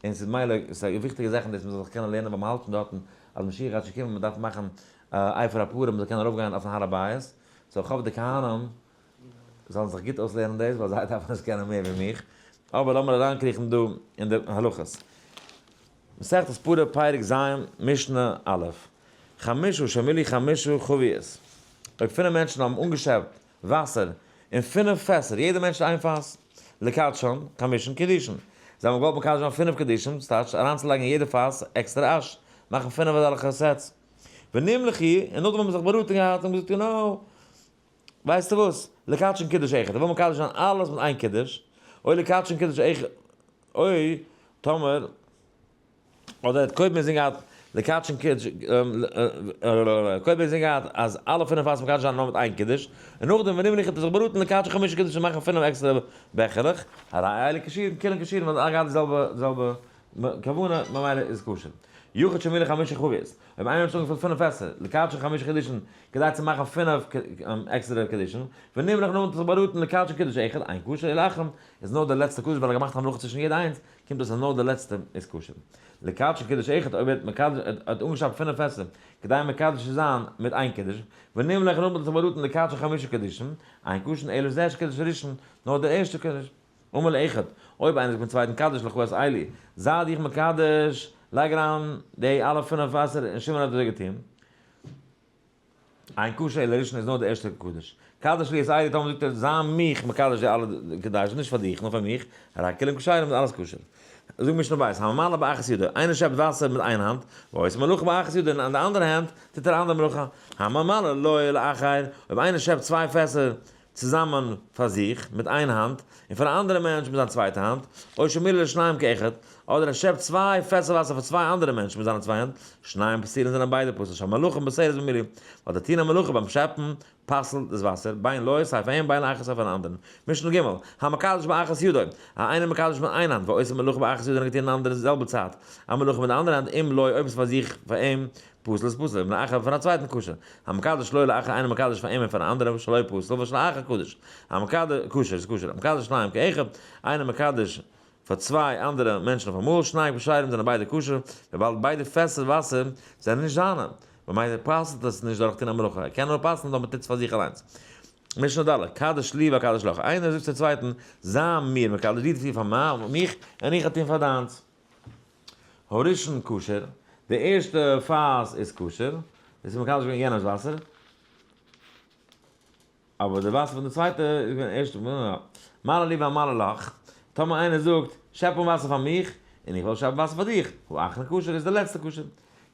און ס'איז מילא, ס'איז א וויכטיגע זאך אין דאס מ'זאל זיך קענען לערנען ווייל מ'האלט שוין דארטן אז משיח גייט שוין קומען, מ'דארף מאכן אפר הפרה מ'זאל קענען ארויפגיין אויפן הר הבית, so כ'האף די כהנים זאלן זיך גוט אויסלערנען דאס, ווייל זיי דארפן עס קענען מער ווי מיך. אבער לאמיר אריינקריכן דא אין די הלכות. מסכת פרה פרק ז' משנה א', חמשה שמילאו חמשה חביות, אויב פינף מענטשן האבן אנגעשעפט וואסער אין פינף פעסער, יעדער מענטש איין פאס, לקדשן חמשן קידושין, זיי האבן געוואלט מקדש זיין פינף קידושים, ס'טייטש אריינצולייגן אין יעדע פאס עקסטערע אש, מאכן פינף אזעלכע sets. ונמלכו, און נאכדעם האבן זיי זיך באראטן געהאט און געזאגט, you know, ווייסטו וואס? לקדשן קידוש אחד, איך וויל מקדש זיין אלעס מיט איין קידוש, אוי לקדשן קידוש אחד, אוי טאמער, אדער האט קודם אינזין געהאט לקדשן קידוש, קודם אינזין געהאט אז אלע פינף פאסן מקדש זיין נאר מיט איין קידוש, און נאכדעם ווען איבער איך האט ער זיך באראטן לקדשן חמשה קידושים מאכן פינף עקסטערע בעכערלעך, הרי אלו כשירים, כולן כשירים, ווייל אלע געהאט די זעלבע זעלבע. כוונה, ממילא איז כשר. יחיד שמילא חמשה חביות, אויב איינער האט אנגעפילט פינף פעסער, לקדשן חמשה קידושין, כדי צו מאכן פינף עקסטערע קידושין, ונמלך נאכדעם זיך באראטן לקדשן קידוש אחד, אין כשר אלא אחרון, איז נאר דער לעצטער כשר ווייל ער האט געמאכט א מלאכה צווישן יעדע איינס, קומט אויס אז נאר דער לעצטער איז כשר. לקדשן קידוש אחד, אויב ער האט מקדש, ער האט אנגעשאפט פינף פעסער, כדי מקדש צו זיין מיט איין קידוש, ונמלך נאכדעם זיך באראטן לקדשן חמשה קידושין, אין כשר אלא זה שקידש ראשון, נאר דער ערשטער קידוש. אמר לאחד, אויב איינער זאגט פון צווייטן קדש לך את אלו, זיי דיך מקדש, לייג אריין די אלע פינף וואסער און שמעון האט אזוי געטון. אין כשר אלא ראשון איז נאר די ערשטע קדוש. קדש לי את אלו, טאמער זאגט ער זיי מיך מקדש די אלע קדשים, נישט פאר דיך נאר פאר מיך, הרי כולם כשרים איז אלעס כשר. זאג משנה בית, הממלא באחת ידו, איינער שעפט וואסער מיט איין האנט, ועושה מלאכה באחת ידו, און אין די אנדערע הענט טוט ער אנדערע מלאכה. הממלא לו לאחר, אויב איינער שעפט צוויי פעסער צוזאמען פאר זיך מיט איין האנט, און פאר א אנדערע מענטש מיט זיין צווייטע האנט, או שמילא לשניים כאחד, אדער ער שעפט צוויי פעסער וואסער פאר צוויי אנדערע מענטשן מיט זיינע צוויי הענט, שניהם פסולין זענען ביידע פסול, שהמלאכה מבשרת במילוי, ווייל די טון א מלאכה ביים שעפן פסל'ט דאס וואסער, בין לו סיי פאר אים בין לאחר סיי פארן אנדערן. משנה ג', המקדש באחת ידו, א איינער מקדש מיט איין האנט, ועושה מלאכה באחת ידו און געטון אין אנדערע זעלבע צייט א מלאכה מיט די אנדערע האנט, אם לו אויב עס פאר זיך פאר אים, פסול איז פסול, אם לאחר פאר א צווייטן כשר. המקדש לו לאחר איינער מקדש פאר אים און פאר א אנדערע שלו פסול ושל אחר קדוש. המקדש כשר איז כשר. המקדש שניים כאחד, איינער מקדש פאר צוויי אנדערע מענטשן אויף אמאל, שניים כשרים זענען ביידע כשר, וויבאלד ביידע פעסער וואסער זענען נישט זיינע. ממילא פסל'ט עס נישט דורך טון א מלאכה, ער קען נאר פסל'ן אויב מען טוט עס פאר זיך אליינס. משנה ד', קדש לי ואקדש לך, איינער זאגט צום צווייטן, זיי מיר מקדש, דו טו פאר מיך און איך וועל טון פאר דיינס. הראשון כשר, די ערשטע פאס איז כשר, דאס איז מקדש געווען יענעמ'ס וואסער, אבער די וואסער פון די צווייטע איז געווען ערשטע, מלא לי ואמלא לך, טאמער איינער זאגט, שעפ אן וואסער פאר מיך, און איך וועל שעפן וואסער פאר דיך, האחרון כשר איז די לעצטע כשר.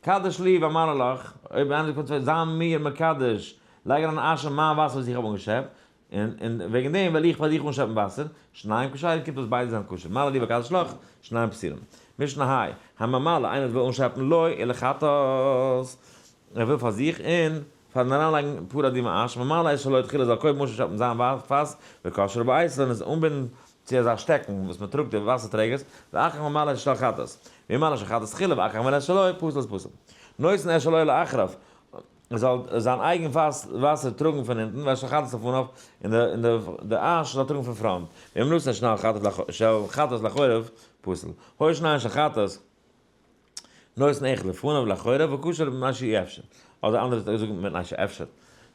קדש לי ואמלא לך, אויב איינער זאגט פארן צווייטן, זיי מיר מקדש, לייג אריין אש אין מיין וואסער וואס איך האב אנגעשעפט, און וועגן דעם וועל איך פאר דיך אנשעפן וואסער, שניהם כשרים קומט אויס ביידע זענען כשר, מלא לי ואקדש לך, שניהם פסולים. משנה ה', הממלא, איינער וואס וויל אנשעפן לו ולחטאת, ער וויל פאר זיך און פארן אריינלייגן פרה אדומה אש, ממלא את שלו תחילה זאל קודם אנשעפן זיין פאס, וקושרו באייסל און עס אנבינדן צו אזא שטעקן וואס מען טראגט די וואסער טרעגערס, ואחר כך ממלא את של חטאת, ואם מלא של חטאת תחילה ואחר כך ממלא את שלו, פסול איז פסול. נותן את שלו לאחריו, ער זאל זיין אייגן פאס וואסער טראגן פון הינטן, ואת של חטאת לפניו, און די אש זאל טראגן פון פראנט, ואם נתן של חטאת לאחוריו, פסול. היו שניהם של חטאת, נותן אחד לפניו ולאחוריו, וכשר מפני שאי אפשר. אדער אנדערע זאגן מפני שאפשר.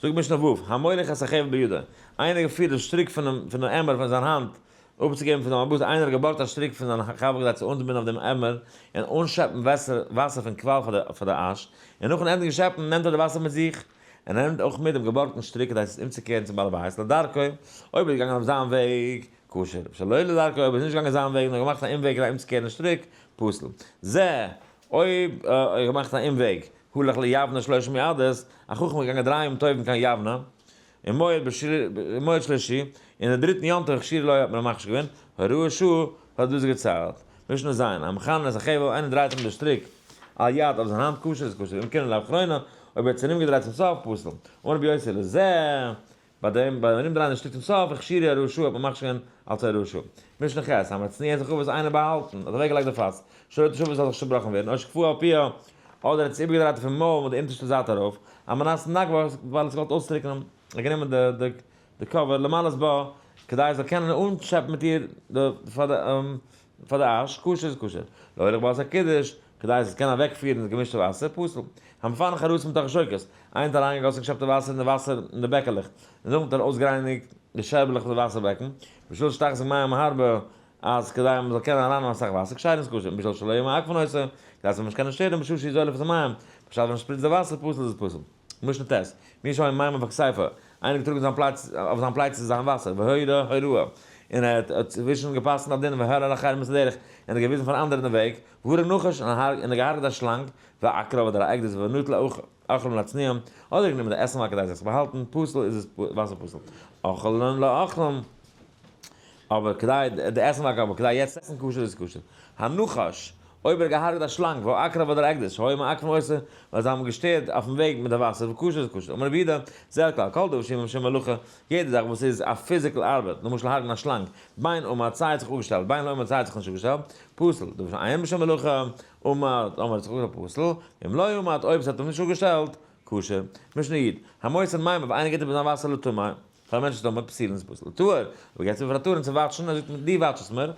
זאגט משנה ו', המוליך את החבל בידו, איינער געפירט די שטריק פונעם עמער פון זיין האנט, אפצוגעבן פון זיין באבאס, איינער האט געבארגט א שטריק פון זיין חבר כדי צו אנבינדן אויף דעם עמער און אנשעפן וואסער פון קוואל פאר די אש, און נאכן ענדיגן שעפן נעמט ער די וואסער מיט זיך, און ער נעמט אויך מיט דעם געבארגטן שטריק כדי עס אומצוקערן צום בעל הבית לדרכו, אויב ער איז געגאנגען אויף זיין וועג, כשר, שלא לדרכו, אויב ער איז נישט געגאנגען זיין וועג נאר געמאכט א אומוועג כדי אומצוקערן די שטריק, פסול. זה, אויב ער האט געמאכט א אומוועג, הלך ליבנה שלושה מועדות, א חכם איז געגאנגען דריי ימים טובים קיין יבנה, און מועד מועד שלישי, און די דריטן יום טוב הכשירו לו האט מען אים מכשיר געווען, הוראת שעה פאר די דאזיגע צייט. משנה ז', המכנה את החבל, איינער דרייט אום די שטריק על יד אויף זיין האנט, כשר איז כשר, אם כינה לאחרונה, אויב ער האט עס ארומגעדרייט צום סוף, פסול. אמר רבי יוסי, לזה, ביי דעם ביים ארומדרייען די שטריק צום סוף, הכשירו הוראת שעה האט מען מכשיר געווען אלס הוראת שעה. משנה ח', המצניע את החבית איינער באהאלטן, האט אוועקגעלייגט די פאס, שלא תשבר זאל זיך צובראכן ווערן, או שכפוה על פיה, אדער האט עס איבערגעדרייט אויפן מויל מיט די אונטערשטע זייט ארויף, על מנת לנגבה, ווייל עס געוואלט אויסטריקענען, ער האט גענומען די די cover למלאות בה, כדי ער זאל קענען אנטשעפן מיט איר די פאר די פאר די אש, כשר איז כשר. להוליך בה את הקידוש, כדי עס זאל קענען אוועקפירן די געמישטע וואסער, פסול. המפענח חרצים מתוך השוקת, איינער האט אריינגעגאסן געשעפטע וואסער אין די וואסער אין די בעקעלעך, און נאכדעם האט ער אויסגערייניגט די שערבעלעך פון די וואסער בעקן, בשביל שתחזיק מים הרבה, אז כדי מען זאל קענען ארייננעמען אסאך וואסער, כשרין איז כשר, בשביל שלא יהיו מעכבין אותו, כדי אז מען זאל נישט קענען שטערן בשעה שהוא זולף את המים, בשעת ווען מען שפריצט די וואסער, פסול איז עס פסול. משנה ט', מי שהיה מים בכסייפה, איינער געטראגן זיין פלייץ אויף זיין פלייצע זיין וואסער, והורה הוראה, און ער האט צווישן געפאסט א דין והראה לאחרים את הדרך, און ער האט געוויזן פאר אנדערע דעם וועג, והרג נחש, און ער האט געהארגעט א שלאנג, ועקרב אדער א עקדיש ונטל אוכלים להצניעם, אדער גענומען די עסנווארג כדי זיך צו באהאלטן, פסול איז עס וואסער פסול. אוכלין לאוכלים, אבער כדי די עסנווארג אבער כדי יעצט עסן כשר איז כשר. הנחש. אויב ער האט געהארגעט א שלאנג, והעקרב אדער הקדש, היו מעכבין אותו, ווייל זיי האבן געשטערט אויפן וועג מיט די וואסער, וכשר איז כשר. אמר רבי יהודה, זה הכלל, כל דבר שאין בו משום מלאכה, יעדע זאך וואס איז א physical ארבעט, למשל הרג'ן א שלאנג, בין עמד סיי האט זיך אפגעשטעלט, בין לא עמד סיי האט זיך נישט אפגעשטעלט, פסול, דבר שאין משום מלאכה, עמד, עמד האט זיך אפגעשטעלט, פסול, ואם לא עמד, אויב עס האט אים נישט אפגעשטעלט, כשר. משנה י', המוסר מים אויב איינער גיט איבער זיין וואסער לטמא, פאר א מענטש איז טמא, פסולין איז פסול. לטהור, אויב ער געבט עס איבער פאר א טהור און צו וואטשן, ער זאגט דו וואטש עס מיר,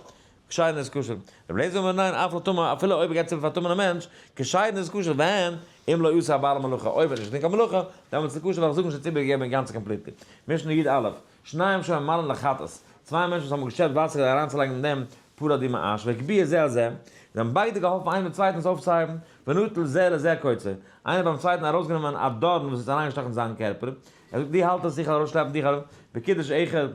כשרין איז כשר. רבי אליעזר אומר ניין, אף לטמא, אפילו אויב ער געבט עס איבער פאר א טמא'נע מענטש, כשרין איז כשר, ווען, אם לא עשה הבעל מלאכה, אויב ער האט נישט געטון קיין מלאכה, דעמאלטס איז כשר ווייל איך זאג נישט ער האט עס איבערגעגעבן אינגאנצן completely. משנה י' א', שניים שהיו ממלאין לחטאת, צוויי מענטשן וואס האבן געשעפט וואסער כדי אריינצולייגן אין דעם פרה אדומה אש, והגביהו זה על זה, זיי האבן ביידע געהאלפן איינער דעם צווייטן עס אויפצוהייבן, ונטל זה לזה קוצו, איינער ביים צווייטן ארויסגענומען א דארן וואס איז אריינגעשטאכן אין זיין קערפער, ער זאגט דו האלט עס איך וועל ארויסשלעפן דיך ארויס, בקידוש אחד,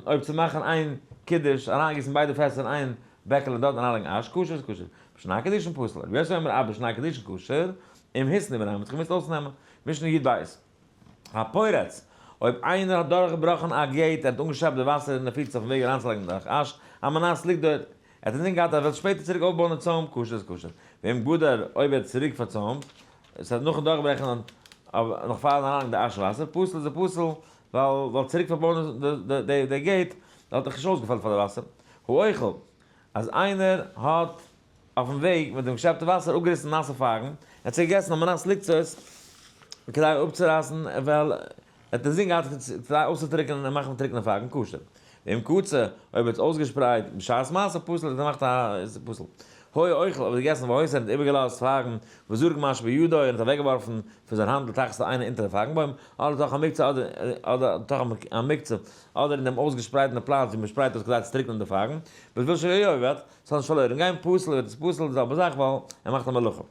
אויב צו מאכן איין קידוש, אריינגיסן ביידע פעסער אין איין בעקעלע און דארטן אריינלייגן אש, כשר איז כשר, בשני קידושין פסול, רבי יוסי אומר אף בשני קידושין כשר, אם התנו ביניהם, מ'האט זיך געמוזט אויסנעמען, משנה י"ב. הפורץ, אויב איינער האט דורכגעבראכן א gate, ער האט אנגעשעפט די וואסער אין די פיץ אויפן וועג אריינצולייגן דורך אש, על מנת לגדור, ער האט אינזין געהאט אז ער וועט שפעטער צוריק אויפבויען די צוים, כשר איז כשר. ואם גדר, אויב ער האט צוריק פארצוימט, עס הייסט נאכן דורכברעכן נאך פארן אריינלייגן די אש וואסער, פסול איז ער פסול, ווייל צוריק פארבויען די gate האט דאך נישט אויסגעפעלט פאר די וואסער. האוכל, אז איינער האט אויפן וועג מיט דעם געשעפטע וואסער אפגעריסן נאסע פייגן, ער האט זיי געגעסן על מנת לקצות, כדי אפצורייסן, ווייל ער האט אינזין געהאט כדי אויסצוטריקענען און מאכן טריקענע פייגן כשר. ואם קצה, אויב ער האט עס אויסגעשפרייט בשעת מעשה פסול, האט ער געמאכט א איז פסול. היה אוכל, אויב ער האט געגעסן והותר און האט איבערגעלאזט פייגן, וזרק מה שבידו און האט אוועקגעווארפן פון זיין האנט לתחת איינע אונטער די פייגן בוים, אדער לתוך המוקצה אדער אדער לתוך המוקצה, אדער אין דעם אויסגעשפרייטענע פלאץ ווי מען שפרייט אויס כדי צו טריקענען די פייגן, בשביל שלא יאבד, ס'זאל נישט פארלוירן גיין, פסול ווערט עס פסול די זעלבע זאך ווייל ער מאכט א מלאכה.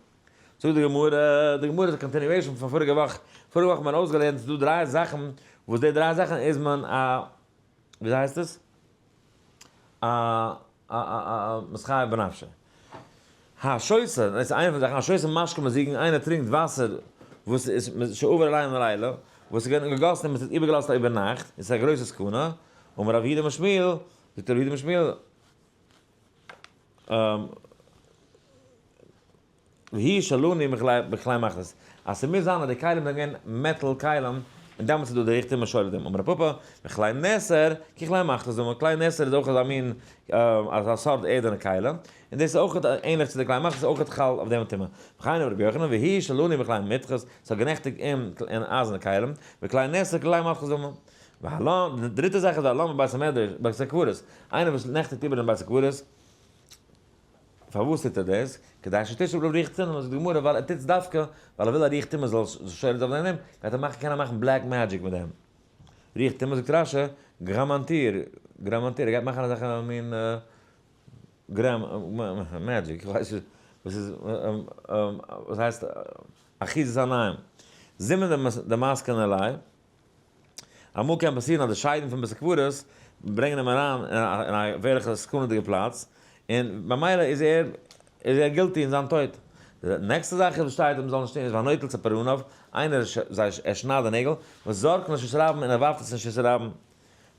זאגט די גמרא, די גמרא איז א continuation פון פאריגע וואך, פאריגע וואך האט מען אויסגעלערנט ס'איז דא דריי זאכן וואס די דריי זאכן איז מען א וויאזוי הייסט עס? א א א מתחייב בנפשו. השותה, דאס איז איינע פון די זאכן, השותה משקה מזוגין, איינער טרינקט וואסער וואס איז שעבר עליהם הלילה, וואס איז געווען אנגעגאסן און מען האט עס איבערגעלאזט איבער נאכט, איז עס א גרויסע סכנה, אמר רב יהודה אמר שמואל, זאגט רב יהודה אמר שמואל, והוא שלנו בכלי מתכות, אז ס'מוז זיין אז די כלים זענען געווען מעטאל כלים, און דעמאלטס איז דא די ריכטיגע משולת דעם. אמר רב פפא, בכלי נסר, ככלי מתכות דמי, כלי נסר איז אויך אזא מין, אזא סארט ערדענע כלי, און דאס איז אויך ענליך צו די כלי מתכות, איז אויך חל אויף דעם טומאה. וכן אמר רבי יוחנן, והוא שלנו בכלי מתכות, ס'האט גענעכטיגט אין אייזערנע כלים, וכלי נסר ככלי מתכות דמי. והלן, די דריטע זאך איז והלן בבית המדרש, בית הקברות, איינער וואס נעכטיגט איבער אין בית הקברות, פארוואס טוט ער דאס? כדי שתשרה עליו רוח טומאה, זאגט די גמרא, ווייל ער טוט עס דווקא ווייל ער וויל א רוח טומאה זאל שורה זיין אויף דעם, גייט ער מאכן קען ער מאכן black magic מיט דעם. רוח טומאה זאגט רש"י, גראמאנטיר, גראמאנטיר, ער גייט מאכן אזעלכע מין גראם magic, איך ווייס נישט וואס איז, וואס הייסט אחיזת עיניים. זימון דמסכן עליה. אמאל קען פאסירן אז די שדים פון בית הקברות ברענגען אים אריין אין א ווערליכע סכנה'דיגע פלאץ, און במילא איז ער איז ער guilty אין זיין טויט. די נעקסטע זאך וואס שטייט אז מ'זאל נישט טון איז והנוטל צפרניו, איינער זיי ער שניידט די נעגל, וזורקן לרשות הרבים און ער ווארפט עס אין רשות הרבים.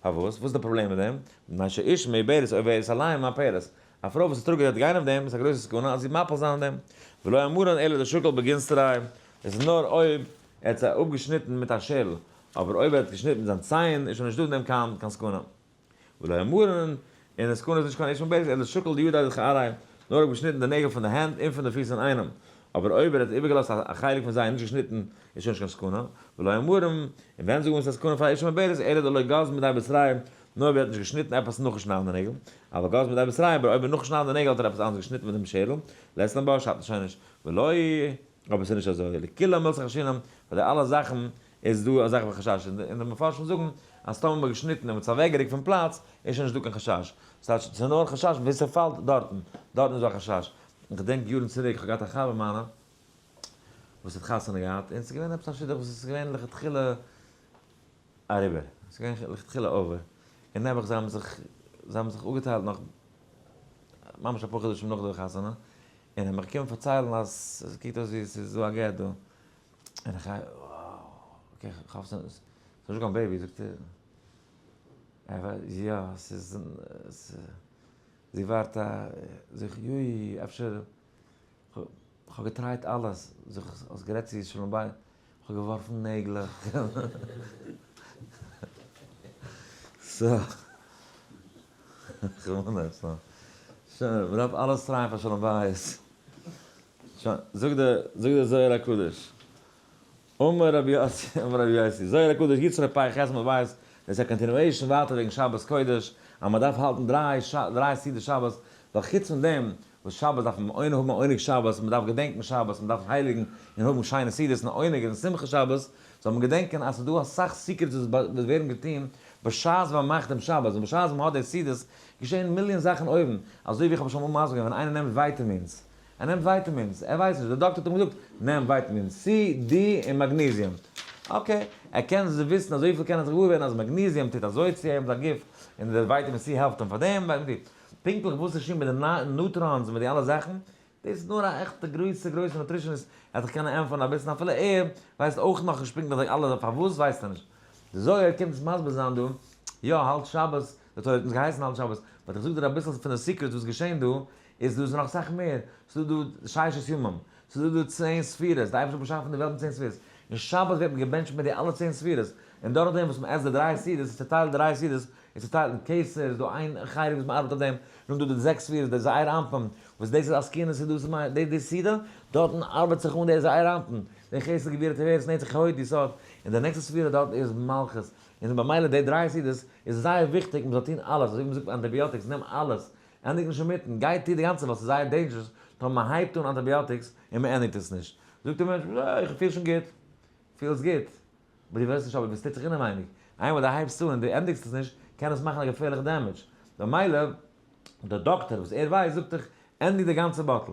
פארוואס? וואס איז די פראבלעם מיט דעם? מפני שאשה מעוברת עוברת עליהם מפלת. א פרוי וואס איז טראגעדיג וועט גיין אויף דעם, איז א גרויסע סכנה אז זי מפיל זיין אויף דעם. ולא אמרן אלא דשקל בגינסטריי, עס איז נאר אויב ער האט זיי אפגעשניטן מיט א שערל, אבער אויב ער האט געשניטן מיט זיין ציין איז שוין נישטא אין דעם קיין קיין סכנה. ולא אמרן, און די סכנה איז נישט קיין אשה מעוברת אלא דשקל דידיה דכעריה, נאר אויב געשניטן די נעגל פון די הענט און פון די פיס אינאיינעם, אבער אויב ער האט איבערגעלאזט א חלק פון זיי און נישט געשניטן איז שוין נישט קיין סכנה. ולא אמרן, און ווען זאגן מיר ס'איז א סכנה פאר אשה מעוברת אלא דלא גז מידי בתריה, נאר אויב ער האט נישט געשניטן עפעס נאכן שניידן די נעגל, אבל גז מידי בתריה, אבער אויב נאכן שניידן די נעגל האט ער עפעס אנדערש געשניטן מיט דעם שערל, לית לן בה, שאדט שוין נישט. ולא. אבער ס'איז נישט אזוי, לכולהו מילתא חיישינן, פאר די אלע זאכן איז דא א זאך ווי חשש, און די מפרשים זאגן אז טאמער מ'האט געשניטן און מ'האט עס אוועקגערוקט פון פלאץ, איז שוין נישט דא קיין חשש, ס'טייטש ס'איז נאר חשש ווען ס'פאלט דארטן, דארטן איז דא א חשש. איך געדענק יארן צוריק, כ'האב געהאט א חבר מיינע וואס האט חתונה געהאט, און ס'איז געווען עפעס א שידוך וואס איז געווען לכתחילה אריבער, ס'איז געווען לכתחילה over, און נעבעך זיי האבן זיך, זיי האבן זיך אפגעטיילט נאך ממש אפאר חדשים נאך די חתונה, און ער מיך געקומען פארציילן אז עס קוקט אויס ווי עס איז דא א גט דא, און איך גיי okay איך האף ס'איז נישט קיין baby, זאגט ער יא ס'איז. זי ווארט א, זיך יוי, אפשר, כ'האב גע try ט אלעס, זיך, האסט גערעדט צו שלום בית, כ'האב געווארפן נעגלעך. So, רחמנא שוין, מ'דארף אלעס try ען פאר שלום בית. שוין, זאגט דער, זאגט דער זוהר הקדוש. אמר רבי יוסי, אמר רבי יוסי, זוהר הקדוש יתרו פרק ח' עמוד ב', דאס איז א continuation ווייטער וועגן שבת קודש, אז מען דארף האלטן דריי דריי סעודות שבת, ווייל חוץ פון דעם וואס שבת דארף מען עונג האבן א עונג שבת, מען דארף געדענקן שבת, מען דארף הייליגן און האבן שיינע סעודות און עונג און שמחה שבת, זאל מען געדענקען אז ס'איז דא אסאך secrets וואס ווערן געטון בשעת ווען מען מאכט דעם שבת, און בשעת ווען מען האט די סעודות געשען מיליאן זאכן אויבן, אזוי ווי איך האב שוין אמאל מסביר געווען ווען איינער נעמט vitamins, ער נעמט vitamins, ער ווייסט נישט, דער דאקטער האט אים געזאגט, נעם vitamin C, D און magnesium. Okay, ער קען זיך וויסן, אזויפיל קען ער זיך געוואר ווערן אז magnesium טוט אזוי צו אים זיין גוף, און דער vitamin C העלפט אים פאר דעם, vitamin D. פונקטליך וואס איז שוין מיט די nutrients און מיט די אלע זאכן, דאס איז נאר א עכטע גרויסע גרויסע nutritionist, ער האט זיך קענען ענטפערן אביסל, אפילו ער ווייסט אויך נאכנישט פונקטליך די אלע פארוואס ווייסט ער נישט. די זוהר קומט עס מסביר זיין דא, יא האלט שבת, די תורה האט אונז געהייסן האלטן שבת, but איך זאג דיר אביסל פון די secrets וואס געשען דא, איז דא איז נאך אסאך מער, ס'איז דא דא ששת ימים, ס'איז דא דא 10 ספירות, די אייבערשטער האט באשאפן די וועלט מיט 10 ספירות, און שבת ווערט מען געבענטשט מיט די אלע 10 ספירות, און דורך דעם וואס מען עסט די דריי סעודות, איז צעטיילט דריי סעודות, איז צעטיילט אין כתר, איז דא איין חלק וואס מען ארבעט אויף דעם, נאכדעם דא די זעקס ספירות, די זעיר אנפין, וואס דאס איז עסקינן סעודות די די סעודה, דארטן ארבעט זיך אן די זעיר אנפין, די חסד גבורה תפארת נצח הוד יסוד, און די נעקסטע ספירה דארט איז מלכות, און במילא די דריי סעודות איז זייער וויכטיג מען זאל טון אלעס, אזוי ווי מען זאגט antibiotics, נעם אלעס, ענדיג נישט אינמיטן, גיי טו די גאנצע ווייל ס'איז זייער dangerous טאמער מען הייבט אן antibiotics און מען ענדיגט עס נישט. זאגט דער מענטש, אה, איך פיל שוין גוט. פילסט גוט. אבער דו ווייסט נישט אבער וואס טוט זיך אינעווייניג. איינמאל דו הייבסט אן און דו ענדיגסט עס נישט, קען עס מאכן א געפערליכע damage. במילא, דער דאקטער וואס ער ווייסט זאגט דיך, ענדיג די גאנצע bottle.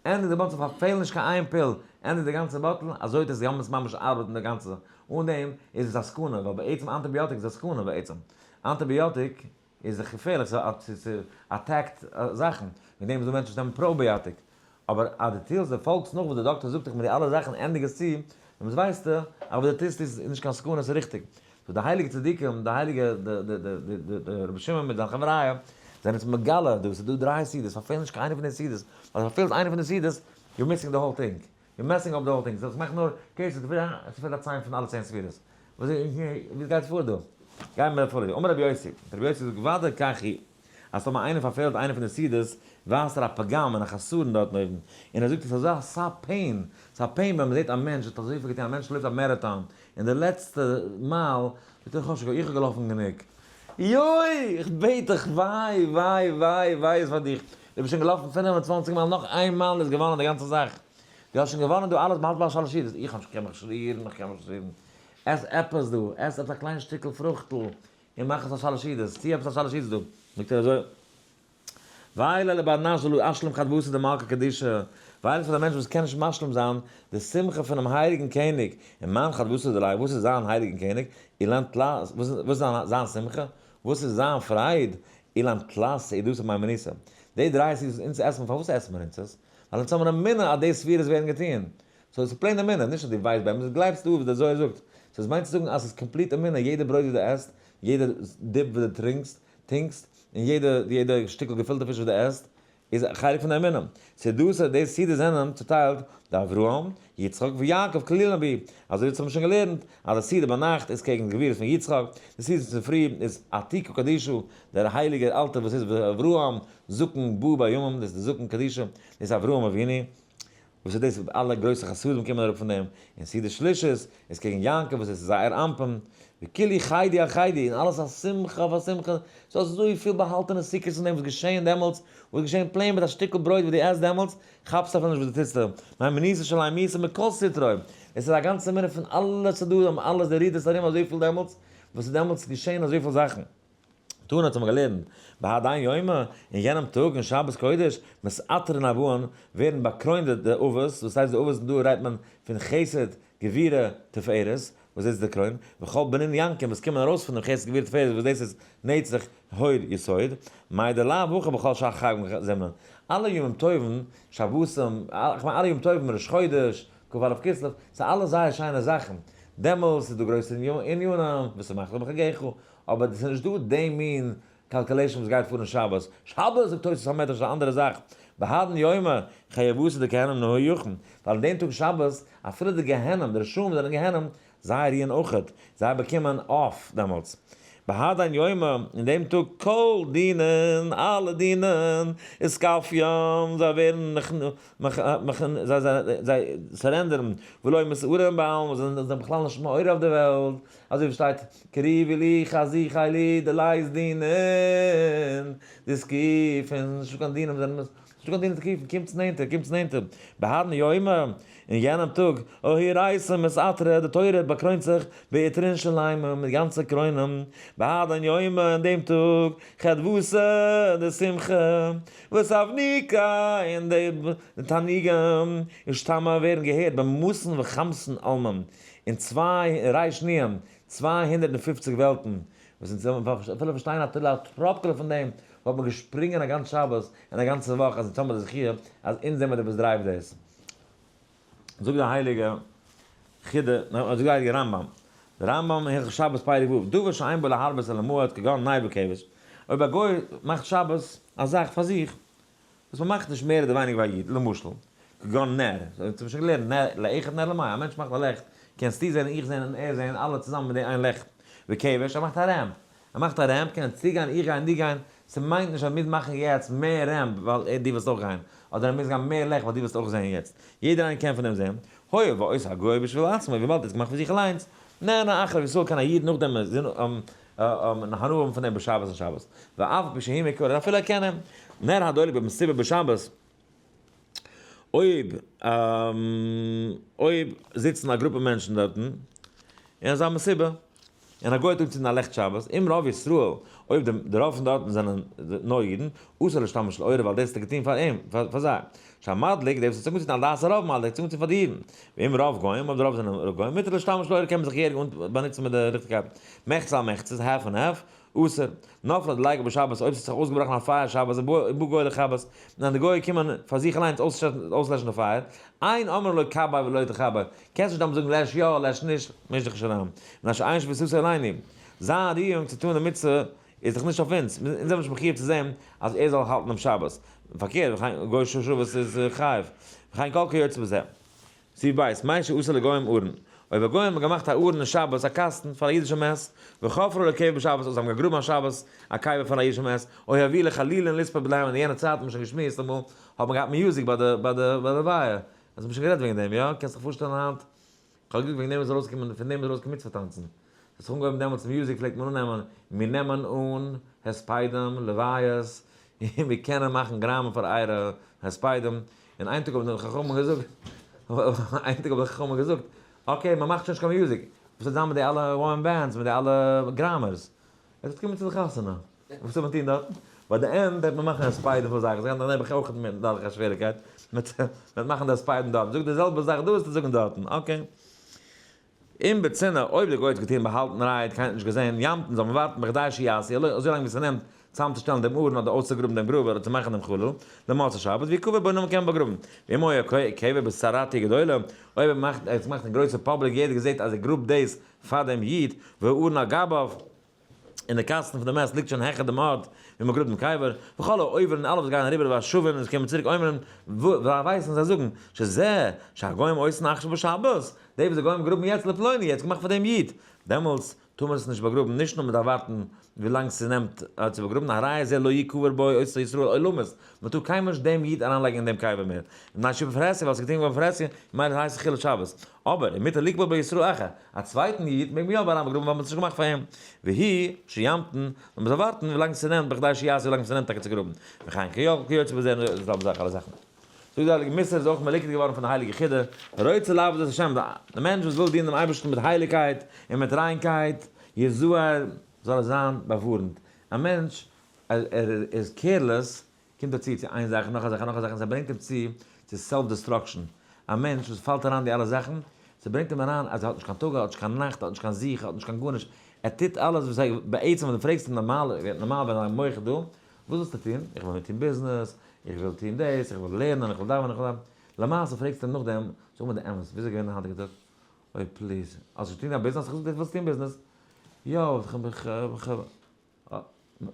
ענדיג די bottle, פארפעל נישט קיין איין pill, ענדיג די גאנצע bottle, אזוי וועט עס גאנץ ממש ארבעטן די גאנצע. אן דעם איז עס א סכנה, ווייל בעצם antibiotic איז א סכנה בעצם. antibiotic איז דאך געפערליך, ס'איז attack ט זאכן, מיט דעם איז דא מענטשן וואס נעמען probiotic, אבער אז דו טוסט, דו פאלגסט נאך וואס דער דאקטער זאגט דיך מיט די אלע זאכן ענדיג עס צו, דעמאלטס ווייסטו אז וואס דו טוסט איז נישט קיין סכנה, ס'איז ריכטיג. so די הייליגע צדיקים, די הייליגע רבי שמעון מיט זיין חבריא, זענען אונז מגלה דא, ס'איז דא דריי סעודות, פארפעל נישט קיין איינע פון די סעודות, ווייל אז פארפעלסט איינע פון די סעודות, you're missing the whole thing. You're messing up the whole thing. So, מאך נאר case, עס פעלט א ציין פון אלע 10 ספירות. וואס ווי גייט פאר דא? גייען מיר פאר. אמר רבי יוסי, רבי יוסי זאגט ודאי כך היא, אז טאמער איינער פארפעלט איינע פון די סעודות, ווייזט ער א פגם און א חסרון דארטן אויבן. און ער זאגט עס איז אזא ס'א pain, ס'א pain ווען מ'זעט א מענטש האט אזויפיל געטון, א מענטש לויפט א marathon, און די לעצטע מייל, זאגט ער, כאטש איך האב געלאפן גענוג. יוי! איך בעט דיך, וויי, וויי, וויי, וויי איז פאר דיך. דו ביסט שוין געלאפן 25 מייל, נאך איין מייל איז געוואנען די גאנצע זאך. דו האסט שוין געוואנען דא אלעס, מ'האלט ביי שלש סעודות. איך האב נישט, כ'קען מיך נישט רירן, איך קען מיך נישט רירן. עס עפעס דא, עס עפעס א קליין שטיקל פרוכטל, און מאך עס א שלש סעודות, צו עפעס א שלש סעודות דא. זאגט ער אזוי, ווייל אלע בר נש דלא אשלים חדוותא דמלכא קדישא, ווייל עס פאר די מענטש וואס קען נישט משלים זיין די שמחה פונעם הייליגן קעניג, און מאן חדוותא דיליה, וואס איז זיין הייליגן קעניג, אילן תלת, וואס איז זיין שמחה, וואס איז זיין פרייד, אילן תלת סעודתא מהימנותא. די דריי סעודות וואס אונז עסן, פארוואס עסן מיר אונז עס? ווייל אונז האבן אמונה אז די ספירות ווערן געטון. so עס איז plain אמונה, נישט אז דו ווייסט באמת, דו גלייבסט דא וואס דער זוהר זאגט. so עס מיינט צו זאגן אז עס איז complete אמונה, יעדע ברויט וואס דו עסט, יעדע dip וואס דו טרינקסט, טינקסט, און יעדע יעדע שטיקל געפילטע פיש וואס דו עסט, איז א חלק פון די אמונה. סעודתא, די סעודות זענען צוטיילט דאברהם, יצחק ויעקב כלילן בהו. אזוי ווי אונז האבן שוין געלערנט אז די סעודה ביינאכט איז קעגן די גבורות פון יצחק, די סעודה צופרי איז עתיקא קדישא, דער הייליגער אלטער וואס איז אברהם זקן בא בימים, דאס איז די זקן קדישא, דאס איז אברהם אבינו, וואס איז דאס אלע גרויסע חסדים קומען אראפ פון דעם, און סעודה שלישית איז קעגן יעקב וואס איז זעיר אנפין, וכולהו חדא על חדא, און אלעס א שמחה אויף א שמחה, ס'איז אזויפיל באהאלטענע secrets אין דעם וואס געשעהן דעמאלטס, וואס געשעהן plain מיט א שטיקל ברויט וואס דו עסט דעמאלטס, כאפסט אפילו נישט וואס דו טוסט דא, מהימנותא שלימותא מכל סטרא, עס איז א גאנצע אמונה פון אלע צדדים, אלעס די רירט עס ארום אזויפיל דעמאלטס, וואס איז דעמאלטס געשעהן אזויפיל זאכן. תנא האט מען געלערנט, בהדין יומא, אין יענעם טאג אין שבת קודש, מתעטרין אבהן, ווערן באקרוינט די אבות, וואס הייסט די אבות, דא רעדט מען פון חסד, גבורה, תפארת, וואס דאס איז די קרוין, וכל בנין ינקין וואס קומען ארויס פון דעם חסד גבורה תפארת וואס דאס איז נצח הוד יסוד, מאי דלאו הכי בכל שאר חגים זמנין, אלע ימים טובים, שבתים, כ'מיין אלע ימים טובים, ראש חודש, כ"א כסלו, ס'איז אלעס זייער שיינע זאכן, דעמאלס איז דא גרויסע ענינים, ושמחת בחגך, אבער עס איז נישט דא די מין. calculation וואס גייט פאר אין שבת. שבת זאגט תוס' המדרש א אנדערע זאך. בהדן יומא חייבותא דגיהנום נהי יכין. ווייל אין דעם טאג שבת, אפילו די גיהנום, די רשעים זענען אין גיהנום, זיי רוען אויכעט, זיי באקומען off דעמאלטס. בהדן יומא, אין דעם טאג כל דינין, אלע דינין, אתכפיין, זיי ווערן זיי surrender ן, ולא מתערין בעלמא, זיי זענען בכלל נישט מעורר אויף די וועלט, אזוי ווי שטייט, קריבי לי חזי חילי דלית דינין דתקיפין, נישטא קיין דינים, נישטא קיין דינים דתקיפין, קומטס נענטער, קומטס נענטער, בהדן יומא, אין יענעם טאג, אורייתא מתעטרא, די תורה באקרוינט זיך בעטרין שלימה, מיט גאנצע קרוינען, בהדן יומא, אין דעם טאג, חדוותא דשמחה, ותבניקא, און די תענוגים, אשתמע ווערן געהערט במתין וחמסין עלמין, אין צוויי ריש נון, 250 וועלטן, וואס אונז אפילו פארשטיין אפילו א טראפקעלע פון דעם, וואלט מען געשפרינגען א גאנץ שבת און א גאנצע וואך אז אונז האבן די זכי' אז אונז זעמער די וואס drive דאס. זאגט די הייליגע חידא, זאגט די הייליגע רמב ם, די רמב ם הלכות שבת פרק ו', דבר שאין בו להרבות אלא למעט כגון נר וכבש, אויב א גוי מאכט שבת א זאך פאר זיך, וואס מען מאכט נישט מער אדער ווייניגער ווי א איד, למשל, כגון נר, אונז האבן שוין געלערנט, נר לאחד נר למאה, א מענטש מאכט א לעכט, קענסטו זען און איך זען און ער זען, אלע צוזאמען מיט די איין לעכט, וכבש, ער מאכט א ramp, ער מאכט א ramp, קען ער צוגיין, איך גיי און דו גיין, ס'מיינט נישט אז מ'מוז מאכן יעצט מער ramp ווייל דו ווילסט אויך גיין, אדער ער מוז גיין מער לעכט ווייל דו ווילסט אויך זען יעצט, יעדער איינער קען פון דעם זען, הואיל ועושה הגוי בשביל עצמו, וויבאלד ער האט געמאכט פאר זיך אליינס, נהנה אחריו ישראל קען א איד נאכדעם הנאה האבן פון דעם בשבת און שבת, ואף על פי שהוא מכיר, און אפילו ער קען אים, נר הדולק במסיבה בשבת, אויב אויב זיצן א גרופע מענטשן דארטן אין אזא מסיבה, און א גוי האט אנגעצינדן א לעכט שבת, אם רוב ישראל, אויב די רוב פון דארטן זענען נאר אידן, אסור להשתמש לאורה ווייל דאס האט ער געטון פאר אים, פאר זיי. שהמדליק, דער וואס האט עס אנגעצינדן על דעת הרוב מדליק, האט עס אנגעצינדן פאר די אידן. ואם רוב גוים, אויב די רוב זענען גוים, מותר להשתמש לאורה קען מען זיך געהעריג באנוצן מיט די ליכטיגקייט. מחצה על מחצה, half און half, אסור. נפלה דליקה בשבת, אויב ס'האט זיך אויסגעבראכן א פייער שבת, ובא גוי לכבות, און די גוי קומען פאר זיך אליינס אויסלעשן די פייער, אין אומרין לו כבה ולא תכבה, קענסט נישט דאן זאגן לעש יא, לעש נישט, מיש דיך נישט אריין. מפני שאין שביתתו עלינו. זיין ריאונג צו טאן די מצוה איז דאך נישט אויף אונז, אונז זעמיר נישט מחיוב צו זען אז ער זאל האלטן דעם שבת. פארקערט, וכן גוי ששבת איז חייב, וכן כל כיוצא בזה. סעיף ב', מה שעשה לגוים ארון. אויב א גוי האט געמאכט א ארון אין שבת, א קאסטן, פאר א אידישע מת, וחפרו לו קבר בשבת, אדער זיי האבן געגראבן א שבת א קבר פאר א אידישע מת, או הביאו לחלילין לספוד בלהם, אין יענע צייט האט מען שוין געשמועסט אמאל, האט מען געהאט music ביי די ביי די ביי די לוויה, אז מ'האט שוין גערעדט וועגן דעם, יא? קענסט זיך פארשטעלן היינט? כ'האב געזאגט וועגן דעם איז ארויסגעקומען, פון דעם איז ארויסגעקומען מצוה טאנצן. ס'האט זיך אנגעהויבן דעמאלטס music פלעגט מען אננעמען, מיר נעמען אן הספדים, לוויות, און מיר קענען מאכן גראמען פאר אייערע הספדים, און איין טאג האבן די חכמים געזאגט, איין טאג האבן די חכמים געזאגט, okay מען מאכט שוין נישט קיין music, וואס וועט זיין מיט די אלע one bands, מיט די אלע גראמערס? ער זאל קומען צו די חתונה, וואס זאל מען טון דארטן? ביי די end וועט מען מאכן הספדים פאר זיי, זיי גייען דאך נעבעך אויך מיט דורך א שוועריקייט, מען וועט מאכן די הספדים דארטן, זאג די זעלבע זאך דא וועסטו זאגן דארטן, okay. אם בצנעה, אויב די גוי האט געטון באהאלטענערהייט, קיינער האט נישט געזען, ימתין זאל מען ווארטן בכדי שיעשו, אזוי לאנג ווי ס'נעמט צאמצושטעלן דעם ארון אדער אויסצוגראבן דעם גרוב אדער צו מאכן דעם חלל, למוצאי שבת, ויקבר בו נאכדעם קען מען באגראבן. ואם היה קבר בסרטי גדולה, אויב ער מאכט, ער האט עס געמאכט אין גרויסע public, יעדער געזעט אז ער גראבט דאס פאר דעם איד, והארון על גביו, און די קאסטן פון די מת ליגט שוין העכער דעם ארט ווי מען גראבט דעם קבר, וכל העוברים און אלע וואס גייען אריבער והשבים און קומען צוריק אומרים, זיי ווייסן זיי זאגן, שזה שהגוים עושין עכשיו בשבת, די וואס די גוים גראבן יעצט לפלוני, יעצט געמאכט פאר דעם איד, דעמאלטס טאר מען עס נישט באגראבן, נישט נאר מען דארף ווארטן ווי לאנג ס'נעמט צו באגראבן, הרי זה לא יקבר בו אותו ישראל עולמית, מען טאר קיינמאל נישט דעם איד אריינלייגן אין דעם קבר מער, מפני שבפרהסיא ווייל ס'איז געטון געווארן בפרהסיא, ממילא הייסט עס חילול שבת. אבער ומותר לקבור בו ישראל אחר, א צווייטן איד מעג מען יא אריין באגראבן ווייל מען האט עס נישט געמאכט פאר אים. והוא שימתין, נאר מען זאל ווארטן ווילאנג ס'נעמט בכדי שיעשה ווילאנג ס'נעמט טאקע צו גראבן. וכן כיוצא בזה און די זעלבע זאך אלע זאכן. זאגט די הייליגע מוסר איז אויך מלוקט געווארן פון די הייליגע חידא, רוצה לעבוד את השם, די מענטש וואס וויל דינען דעם אייבערשטן מיט הייליגקייט און מיט ריינקייט, יזהר, זאל ער זיין באווארנט. א מענטש אז ער איז careless קומט ער צו צו איין זאך נאך א זאך און נאך א זאך און ס'ברענגט אים צו צו self destruction. א מענטש וואס פאלט אריין די אלע זאכן, ס'ברענגט אים אריין אז ער האט נישט קיין טאג, ער האט נישט קיין נאכט, ער האט נישט קיין זיך, ער האט נישט קיין גארנישט, ער טוט אלעס וואס ער, בעצם ווען דו פרעגסט אים נארמאל, נארמאל ווען זיין מח איז דא, וואס ווילסטו טון? איך וויל טון ביזנעס, איך וויל טון דאס, איך וויל לערנען, איך וויל דאווענען, איך וויל דאווענען. למעשה פרעגסטו אים נאכדעם, זאג מיר די אמת, וויאזוי איז געווען דיין היינטיגע טאג? אוי please, האסט געטון א ביזנעס? האסט געזאגט דו ווילסט טון ביזנעס? יא, איך האב, איך האב, איך האב.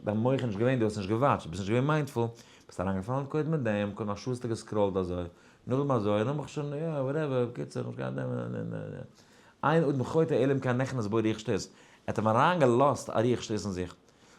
דיין מח איז נישט געווען, דו האסט נישט גע watch ט, ביסט נישט געווען mindful, ביסט אריינגעפאלן קודם מיט דעם, קודם א שעה האסטו גע scroll ט אזוי, נאכדעם אזוי, און נאכדעם שוין, יא, whatever, בקיצור, איך האב נישט געהאט דעם, אין אדם חוטא אלא אם כן נכנס בו רוח שטות, ער האט אים אריינגעלאזט א רוח שטות אין זיך.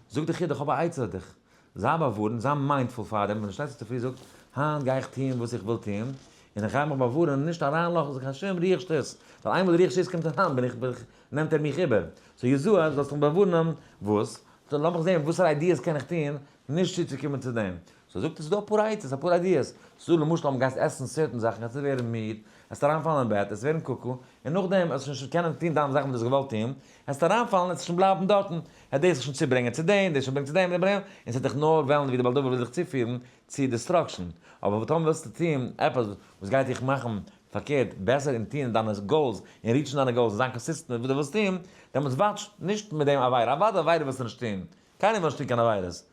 זאגט דער חידא, איך האב א עצה פאר דיך, זיי באווארנט, זיי mindful פאר דעם, ווען דו שטייסט אויף צופרי זאג, היינט גיי איך טון וואס איך וויל טון, און איך גיי מיך באווארענען נישט אריינלאזן זיך קיין שום רוח שטות, ווייל איינמאל די רוח שטות קומט אריין בין איך בין איך נעמט ער מיך איבער. so יזהר, זאלסט דיך באווארענען, וואס? so לאמיך זען וואסערע ideas קען איך טון נישט צוצוקומען צו דעם. so זאגט ער, ס'איז דא אפאר עצות, אפאר ideas. ס'איז דא למשל אז מ'גייסט עסן certain זאכן, גייסטו ווערן מיד, וועסט אריינפאלן אין בעט, וועסט ווערן קוקו, און נאכדעם וועסטו שוין נישט קענען טון דיינע זאכן וואס דו האסט געוואלט טון, וועסט אריינפאלן, וועסט שוין בלייבן דארטן, וועט דאס זיך שוין צוברענגען צו דעם, דאס שוין ברענגט צו דעם, און ס'וועט דיך נאר וועלן ווי דער בעל דבר וויל דיך צופירן צו destruction. אבער טאמער ווילסטו טון עפעס וואס גייט דיך מאכן פארקערט בעסער און טון דיינע goals און reach ן דיינע goals און זיין consistent מיט וואס דו ווילסט טון, דעמאלטס watch נישט מיט דעם עבירה, אוודאי עבירה ווילסטו נישט טון, קיינער וויל נישט טון קיין עבירות,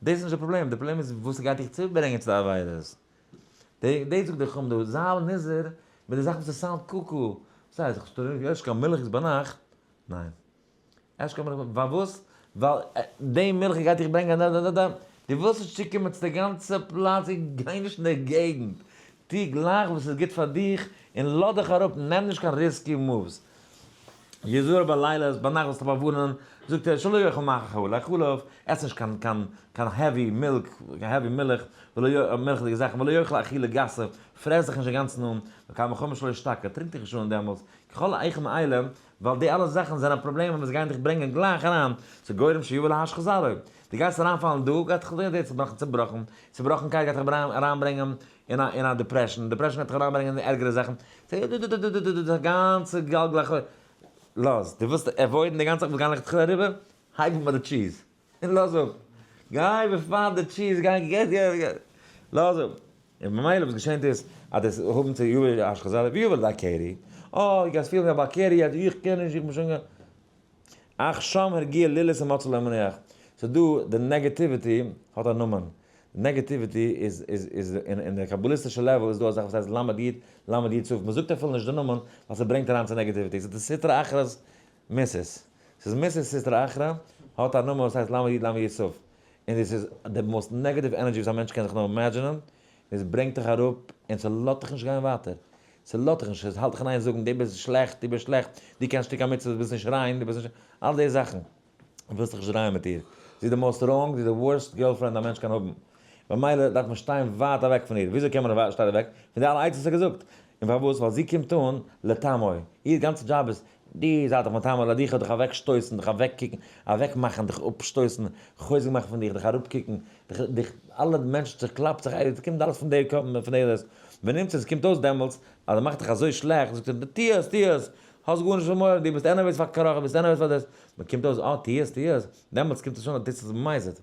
דאס איז נישט די פראבלעם, די פראבלעם איז וואס ס'גייט דיך צוברענגען צו די עבירות. דאס זאגט דער חכם דא, זיי נזהר מיט די זאכן וואס עס sound קוקו, וואס הייסט, איך טרינק נישט קיין מילכיגס ביינאכט, ניין. אשכול מילך, פארוואס? ווייל די מילך גייט דיך ברענגען ד ד ד, דו ווילסט נישט צוקומען צו די גאנצע פלאץ, איך גיי נישט אין די געגנט, טו גלייך וואס איז גוט פאר דיך און לאז דיך אראפ, נעם נישט קיין risky moves. יזהר בלילות, ביינאכט זאלסטו באווארענען, זאגט ער, שלא יאכל מאכל חלב, עס נישט קיין קיין קיין heavy milk, קיין heavy מילך, ולא מילכדיגע זאכן, ולא יאכל אכילה גסה, פרעס דיך נישט אינגאנצן אן, וקל וחומר שלא ישתכר, טרינק דיך נישט אן דעמאלטס, ככל האיכם אלה, ווייל די אלע זאכן זענען פראבלעמען וואס גייען דיך ברענגען גלייך אריין צו גורם שיבוא להשחית זרעו. דו גייסט אריינפאלן דא, גייט דיך דער צעבראכן צעבראכן, צעבראכנקייט גייט דיך אריינברענגען אין א אין א depression, depression גייט דיך אריינברענגען אין ערגערע זאכן, די גאנצע גלגל החו. לאז, דו ווילסט avoid ן די גאנצע זאך וואס גייען לכתחילה אריבער? הייב אן ביי די טשיז, און לאז אפ. גיי בעפאר די טשיז, גיי גיי גיי גיי, לאז אפ. און ממילא וואס געשענט איז אז דאס האבן צו יובל אשכנזי ווי יובל די קערי, אה דו גייסט פילן ווי א בעל קערי אז איך קען נישט איך בין שוין אך שם הרגיע לילית ומצא לו מנוח, ס'איז דא די negativity האט א נאמען, די negativity איז איז איז אין די קאבאליסטישע level איז דא א זאך וואס הייסט למד י' למד י' ת', מ'זאגט אפילו נישט די נאמען ווייל ס'ברענגט אריין צו negativity, ס'איז די סטרא אחרא'ס מיסעס. ס'איז מיסעס סטרא אחרא, האט א נאמען וואס הייסט למד י' למד י' ת'. און דאס איז די most negative energy וואס א מענטש קען זיך נאר imagine ען, און עס ברענגט דיך אראפ, און ס'לאזט דיך נישט גיין ווייטער. ס'לאזט דיך נישט, עס האלט דיך אין איין זאגן, דו ביסט שלעכט, דו ביסט שלעכט, דו קענסט נישט טון קיין מצוות, דו ביסט נישט ריין, דו ביסט נישט, אלע די זאכן. ווילסט דיך נישט דרייען מיט איר. זי איז די most wrong, זי איז די worst girlfriend א מענטש קען האבן. במילא דארף מען שטיין ווייט אוועק פון איר. וויאזוי קען מען שטיין אוועק? פון די אלע עצות וואס ער האט געזאגט. און פארוואס? ווייל זי קומט אן לטמא. איר גאנצע דזשאב איז, דו זיי דיך מטמא, לדיך דיך אוועקשטויסן, דיך אוועקקוקן, אוועקמאכן, דיך אפשטויסן, חוזק מאכן פון דיך, דיך אראפקוקן, דיך, דיך, אלע מענטשן צוקלאפט זיך, עס קומט אלעס פון די קאפ, פון די דאס. ונמצא, עס קומט אויס דעמאלטס, אז ער מאכט דיך אזוי שלעכט, זאגט ער, טו עס, טו עס, האסט גארנישט פון מורא, דו ביסט anyways פארקראכן, ביסט anyways פאר דאס. מען קומט אויס, אה, טו עס, טו עס, דעמאלטס קומט עס שוין אז דאס איז מזיד.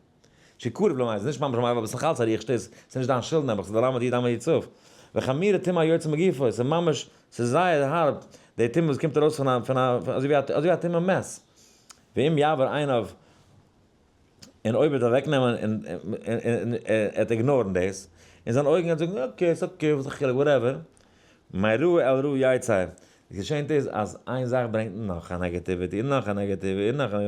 שקרוב למזיד, נישט ממש מזיד, אבער ס'איז נאך אלץ א רוח שטות, ס'איז נישט דיין שולד נעבעך, ס'איז די למד י' למד י' ת'. וחמירא טומאה היוצא מגופו, ס'איז ממש, ס'איז זייער הארב, די טומאה וואס קומט ארויס פון א, פון א, אזוי ווי א, אזוי ווי א טומאה מת. ואם יעבר עיניו, און אויב ער וועט אוועקנעמען און און ער וועט ignore ן דאס, און זיין אויגן וועט זאגן okay, ס'איז okay, וואס א חילוק, whatever. מרעה אל רעה יצא. וואס געשענט איז אז איין זאך ברענגט נאך א negativity און נאך א negativity און נאך א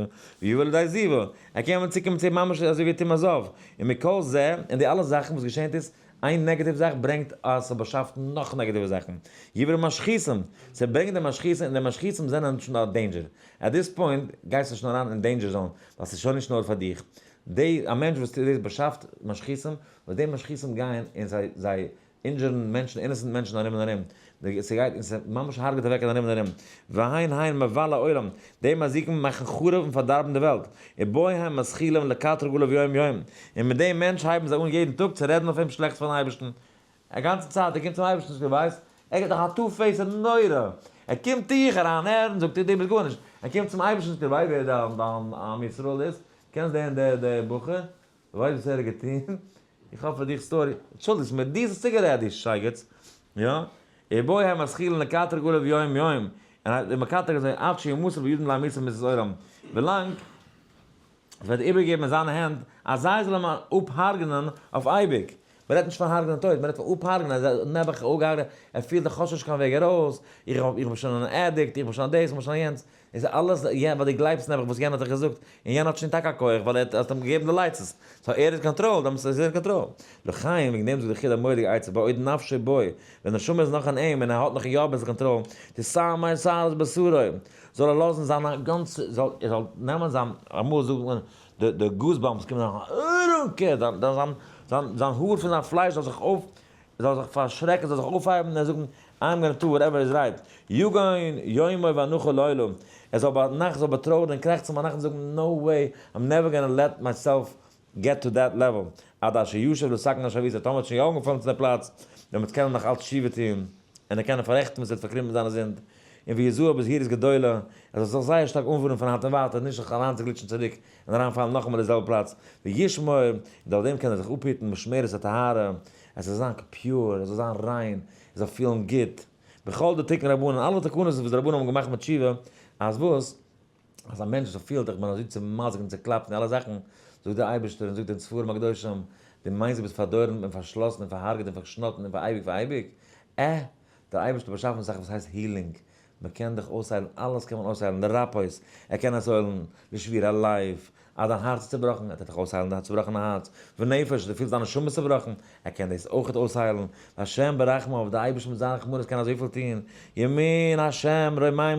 ויבא לידי זיבה. ער קען ווען צוקומען צו ממש אזוי ווי טומאת זב. און מכל זה, און די אלע זאכן וואס געשענט איז, איין negative זאך ברענגט אז ס'באשאפט נאך נעגאטיווע זאכן. יברא משחיתים. ס'ברענגט די משחיתים און די משחיתים זענען שוין א danger. at this point גייסטו שוין אריין אין danger zone ווייל ס'איז שוין נישט נאר פאר דיך. די א מענטש וואס טוט דאס באשאפט משחיתים, וואס די משחיתים גייען און זיי זיי injure ן מענטשן, innocent מענטשן ארום און ארום, ס'גייט און ס'ממש הרג'ט אוועק ארום און ארום, והן הן מבלה עולם, די מזיקים מאכן חרוב און פארדארבן די וועלט, ובו הם מתחילים לקטרג עליו יום יום, און מיט דעם מענטש הייבן זיי אן יעדן טאג צו רעדן אויף אים שלעכטס פארן אייבערשטן, א גאנצע צייט, ער קומט צום אייבערשטן זאגט ער ווייסט, ער געט דאך א two faced נורא, ער קומט דיך אריין נער'ן זאגט ער דו ביסט גארנישט, ער קומט צום אייבערשטן זאגט ער ווייסט ווער דיין דיין עם ישראל איז, קענסט דען דער דער בחור, ווייסט וואס ער האט געטון? איך האב פאר דיך story, אנטשולדיגסט מיר, דו האסט צוגערעדט דו שייגעץ, יא? ובו הם מתחילין לקטרג עליו יום יום, און ער מקטרג אזוי עד שימסר בידם להמיתם מיתת עולם, ווילאנג עס ווערט איבערגעגעבן אין זיינע הענט אז זיי זאלן אים אפ'הרג'נען אויף אייביג. מען רעדט נישט פון הרג'נען טויט, מען רעדט פון אפ'הרג'נען, ער איז נעבעך אפגעהרג'עט, ער פילט איך האב שוין נישט קיין וועג ארויס, איך בין שוין אן addict, איך בין שוין דאס, איך בין שוין יענץ, איז אלעס ווייל דו גלייבסט נעבעך וואס יענער האט דיך געזאגט, און יענער האט שוין טאקע א כח ווייל ער האט אים געגעבן די לייצעס, so ער איז קאנטראל, דעמאלטס איז ער אין קאנטראל. לחיים, וועגן דעם זאגט דער חיד א מורא'דיגע עצה, בעוד נפשו בו, ווען נשמה איז נאך אין אים און ער האט נאך יא אביסל קאנטראל, תסמר שערות בשרו, זאל ער לאזן זיין גאנצע, זאל ער זאל נעמען זיין, אמאל זאגט מען די די goosebumps קומען אריין, I don't care, זיין זיין זיין זיין האר פון זיין פלייש זאל זיך אויף, זאל זיך פארשרעקן, זאל זיך אויפהייבן און זאגן, I'm gonna do whatever is right, יגון יומו ואנחה לילו, ער זאל ביינאכט זאל באטרויערן און קרעכצן ביינאכט און זאגן, no way, I'm never gonna let myself get to that level, עד אשר ישוב לתקן אשר עושה, טאמער האט שוין יא אנגעפאלן צו דער פלאץ, דעמאלטס קען ער נאך אלץ תשובה טון, און ער קען פאררעכטן וואס ער האט פארקרימט מיט זיינע זינד, און ויזהר בזהירות גדולה, ער זאל זיך זייער שטארק אנווארען פון היינט און ווייטער, נישט זיך אריינצוגליטשן צוריק און אריינפאלן נאכאמאל אין די זעלבע פלאץ, וישמור, און דורך דעם קען ער זיך אפהיטן משמרת הטהרה, עס זאל זיין pure, עס זאל זיין ריין, ער זאל פילן גוט. בכל דתיקון רבנן, אלע תקנות וואס די רבנים האבן געמאכט מיט תשובה, אז וואס? אז א מענטש וואס פילט איך בין אזוי צומזיק'ט און צוקלאפט און אלע זאכן, זאגט דער אייבערשטער און זאגט אין ספרים הקדושים, דו מיינסט דו ביסט פארדארן און פארשלאסן און פארהארגעט און פארשנאטן און פאר אייביג פאר אייביג? עה! דער אייבערשטער האט באשאפן זאכן וואס הייסט healing, מען קען דיך אויסהיילן, אלעס קען מען אויסהיילן, די רפאות, ער קען עס היילן, לשביר הלב, אז דיין הארץ איז צובראכן, ער טוט דיך אויסהיילן דיין צובראכענע הארץ, ונפש, דו פילסט דיין נשמה איז צובראכן, ער קען דאס אויכעט אויסהיילן, והשם ברחמיו, דער אייבערשטער מיט זיין רחמנות קען אזויפיל טון, ימין השם רוממה,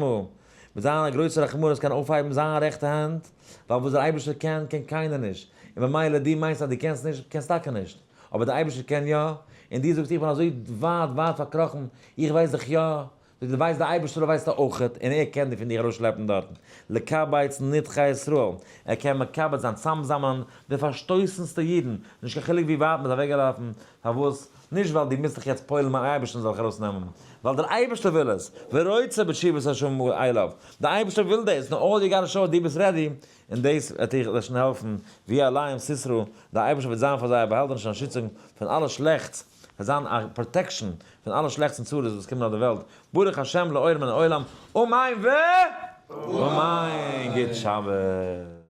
מיט זיין גרויסע רחמנות קען אויפהייבן זיין רעכטע האנט, ווייל וואס דער אייבערשטער קען, קען קיינער נישט, און ממילא דו מיינסט אז דו קענסט נישט, קענסט טאקע נישט, אבער דער אייבערשטער קען יא, און דו זאגסט איך בין אזוי ווייט ווייט פארקראכן, איך ווייס דאך יא, זאגט דו ווייסט דער אייבערשטער ווייסט אויכעט, און ער קען דיר פון דיך ארויסשלעפן דארטן, לקבץ נדחי ישראל, ער קען מקבץ זיין, צאמזאמלען די פארשטויסנסטע אידן, נישט קיין חילוק ווי ווייט מ'איז אוועקגעלאפן, פארוואס? נישט ווייל דו מוזט דיך יעצט פועל'ן ביים אייבערשטן זאל דיך ארויסנעמען, ווייל דער אייבערשטער וויל עס, ורוצה בתשובת השבים אליו, דער אייבערשטער וויל דאס, נאר all you gotta show דו ביסט ready, און דאס וועט דיך שוין העלפן, ויהי עליהם סתרה, דער אייבערשטער וועט זיין פאר זיי א באהעלטעניש און א שיצונג פון אלע שלעכטס, וועט זיין א protection פון אלע שלעכטס און צרות וואס קומען אויף די וועלט, ברוך השם לעולם מן העולם, אמן ו. אמן! גוט שבת!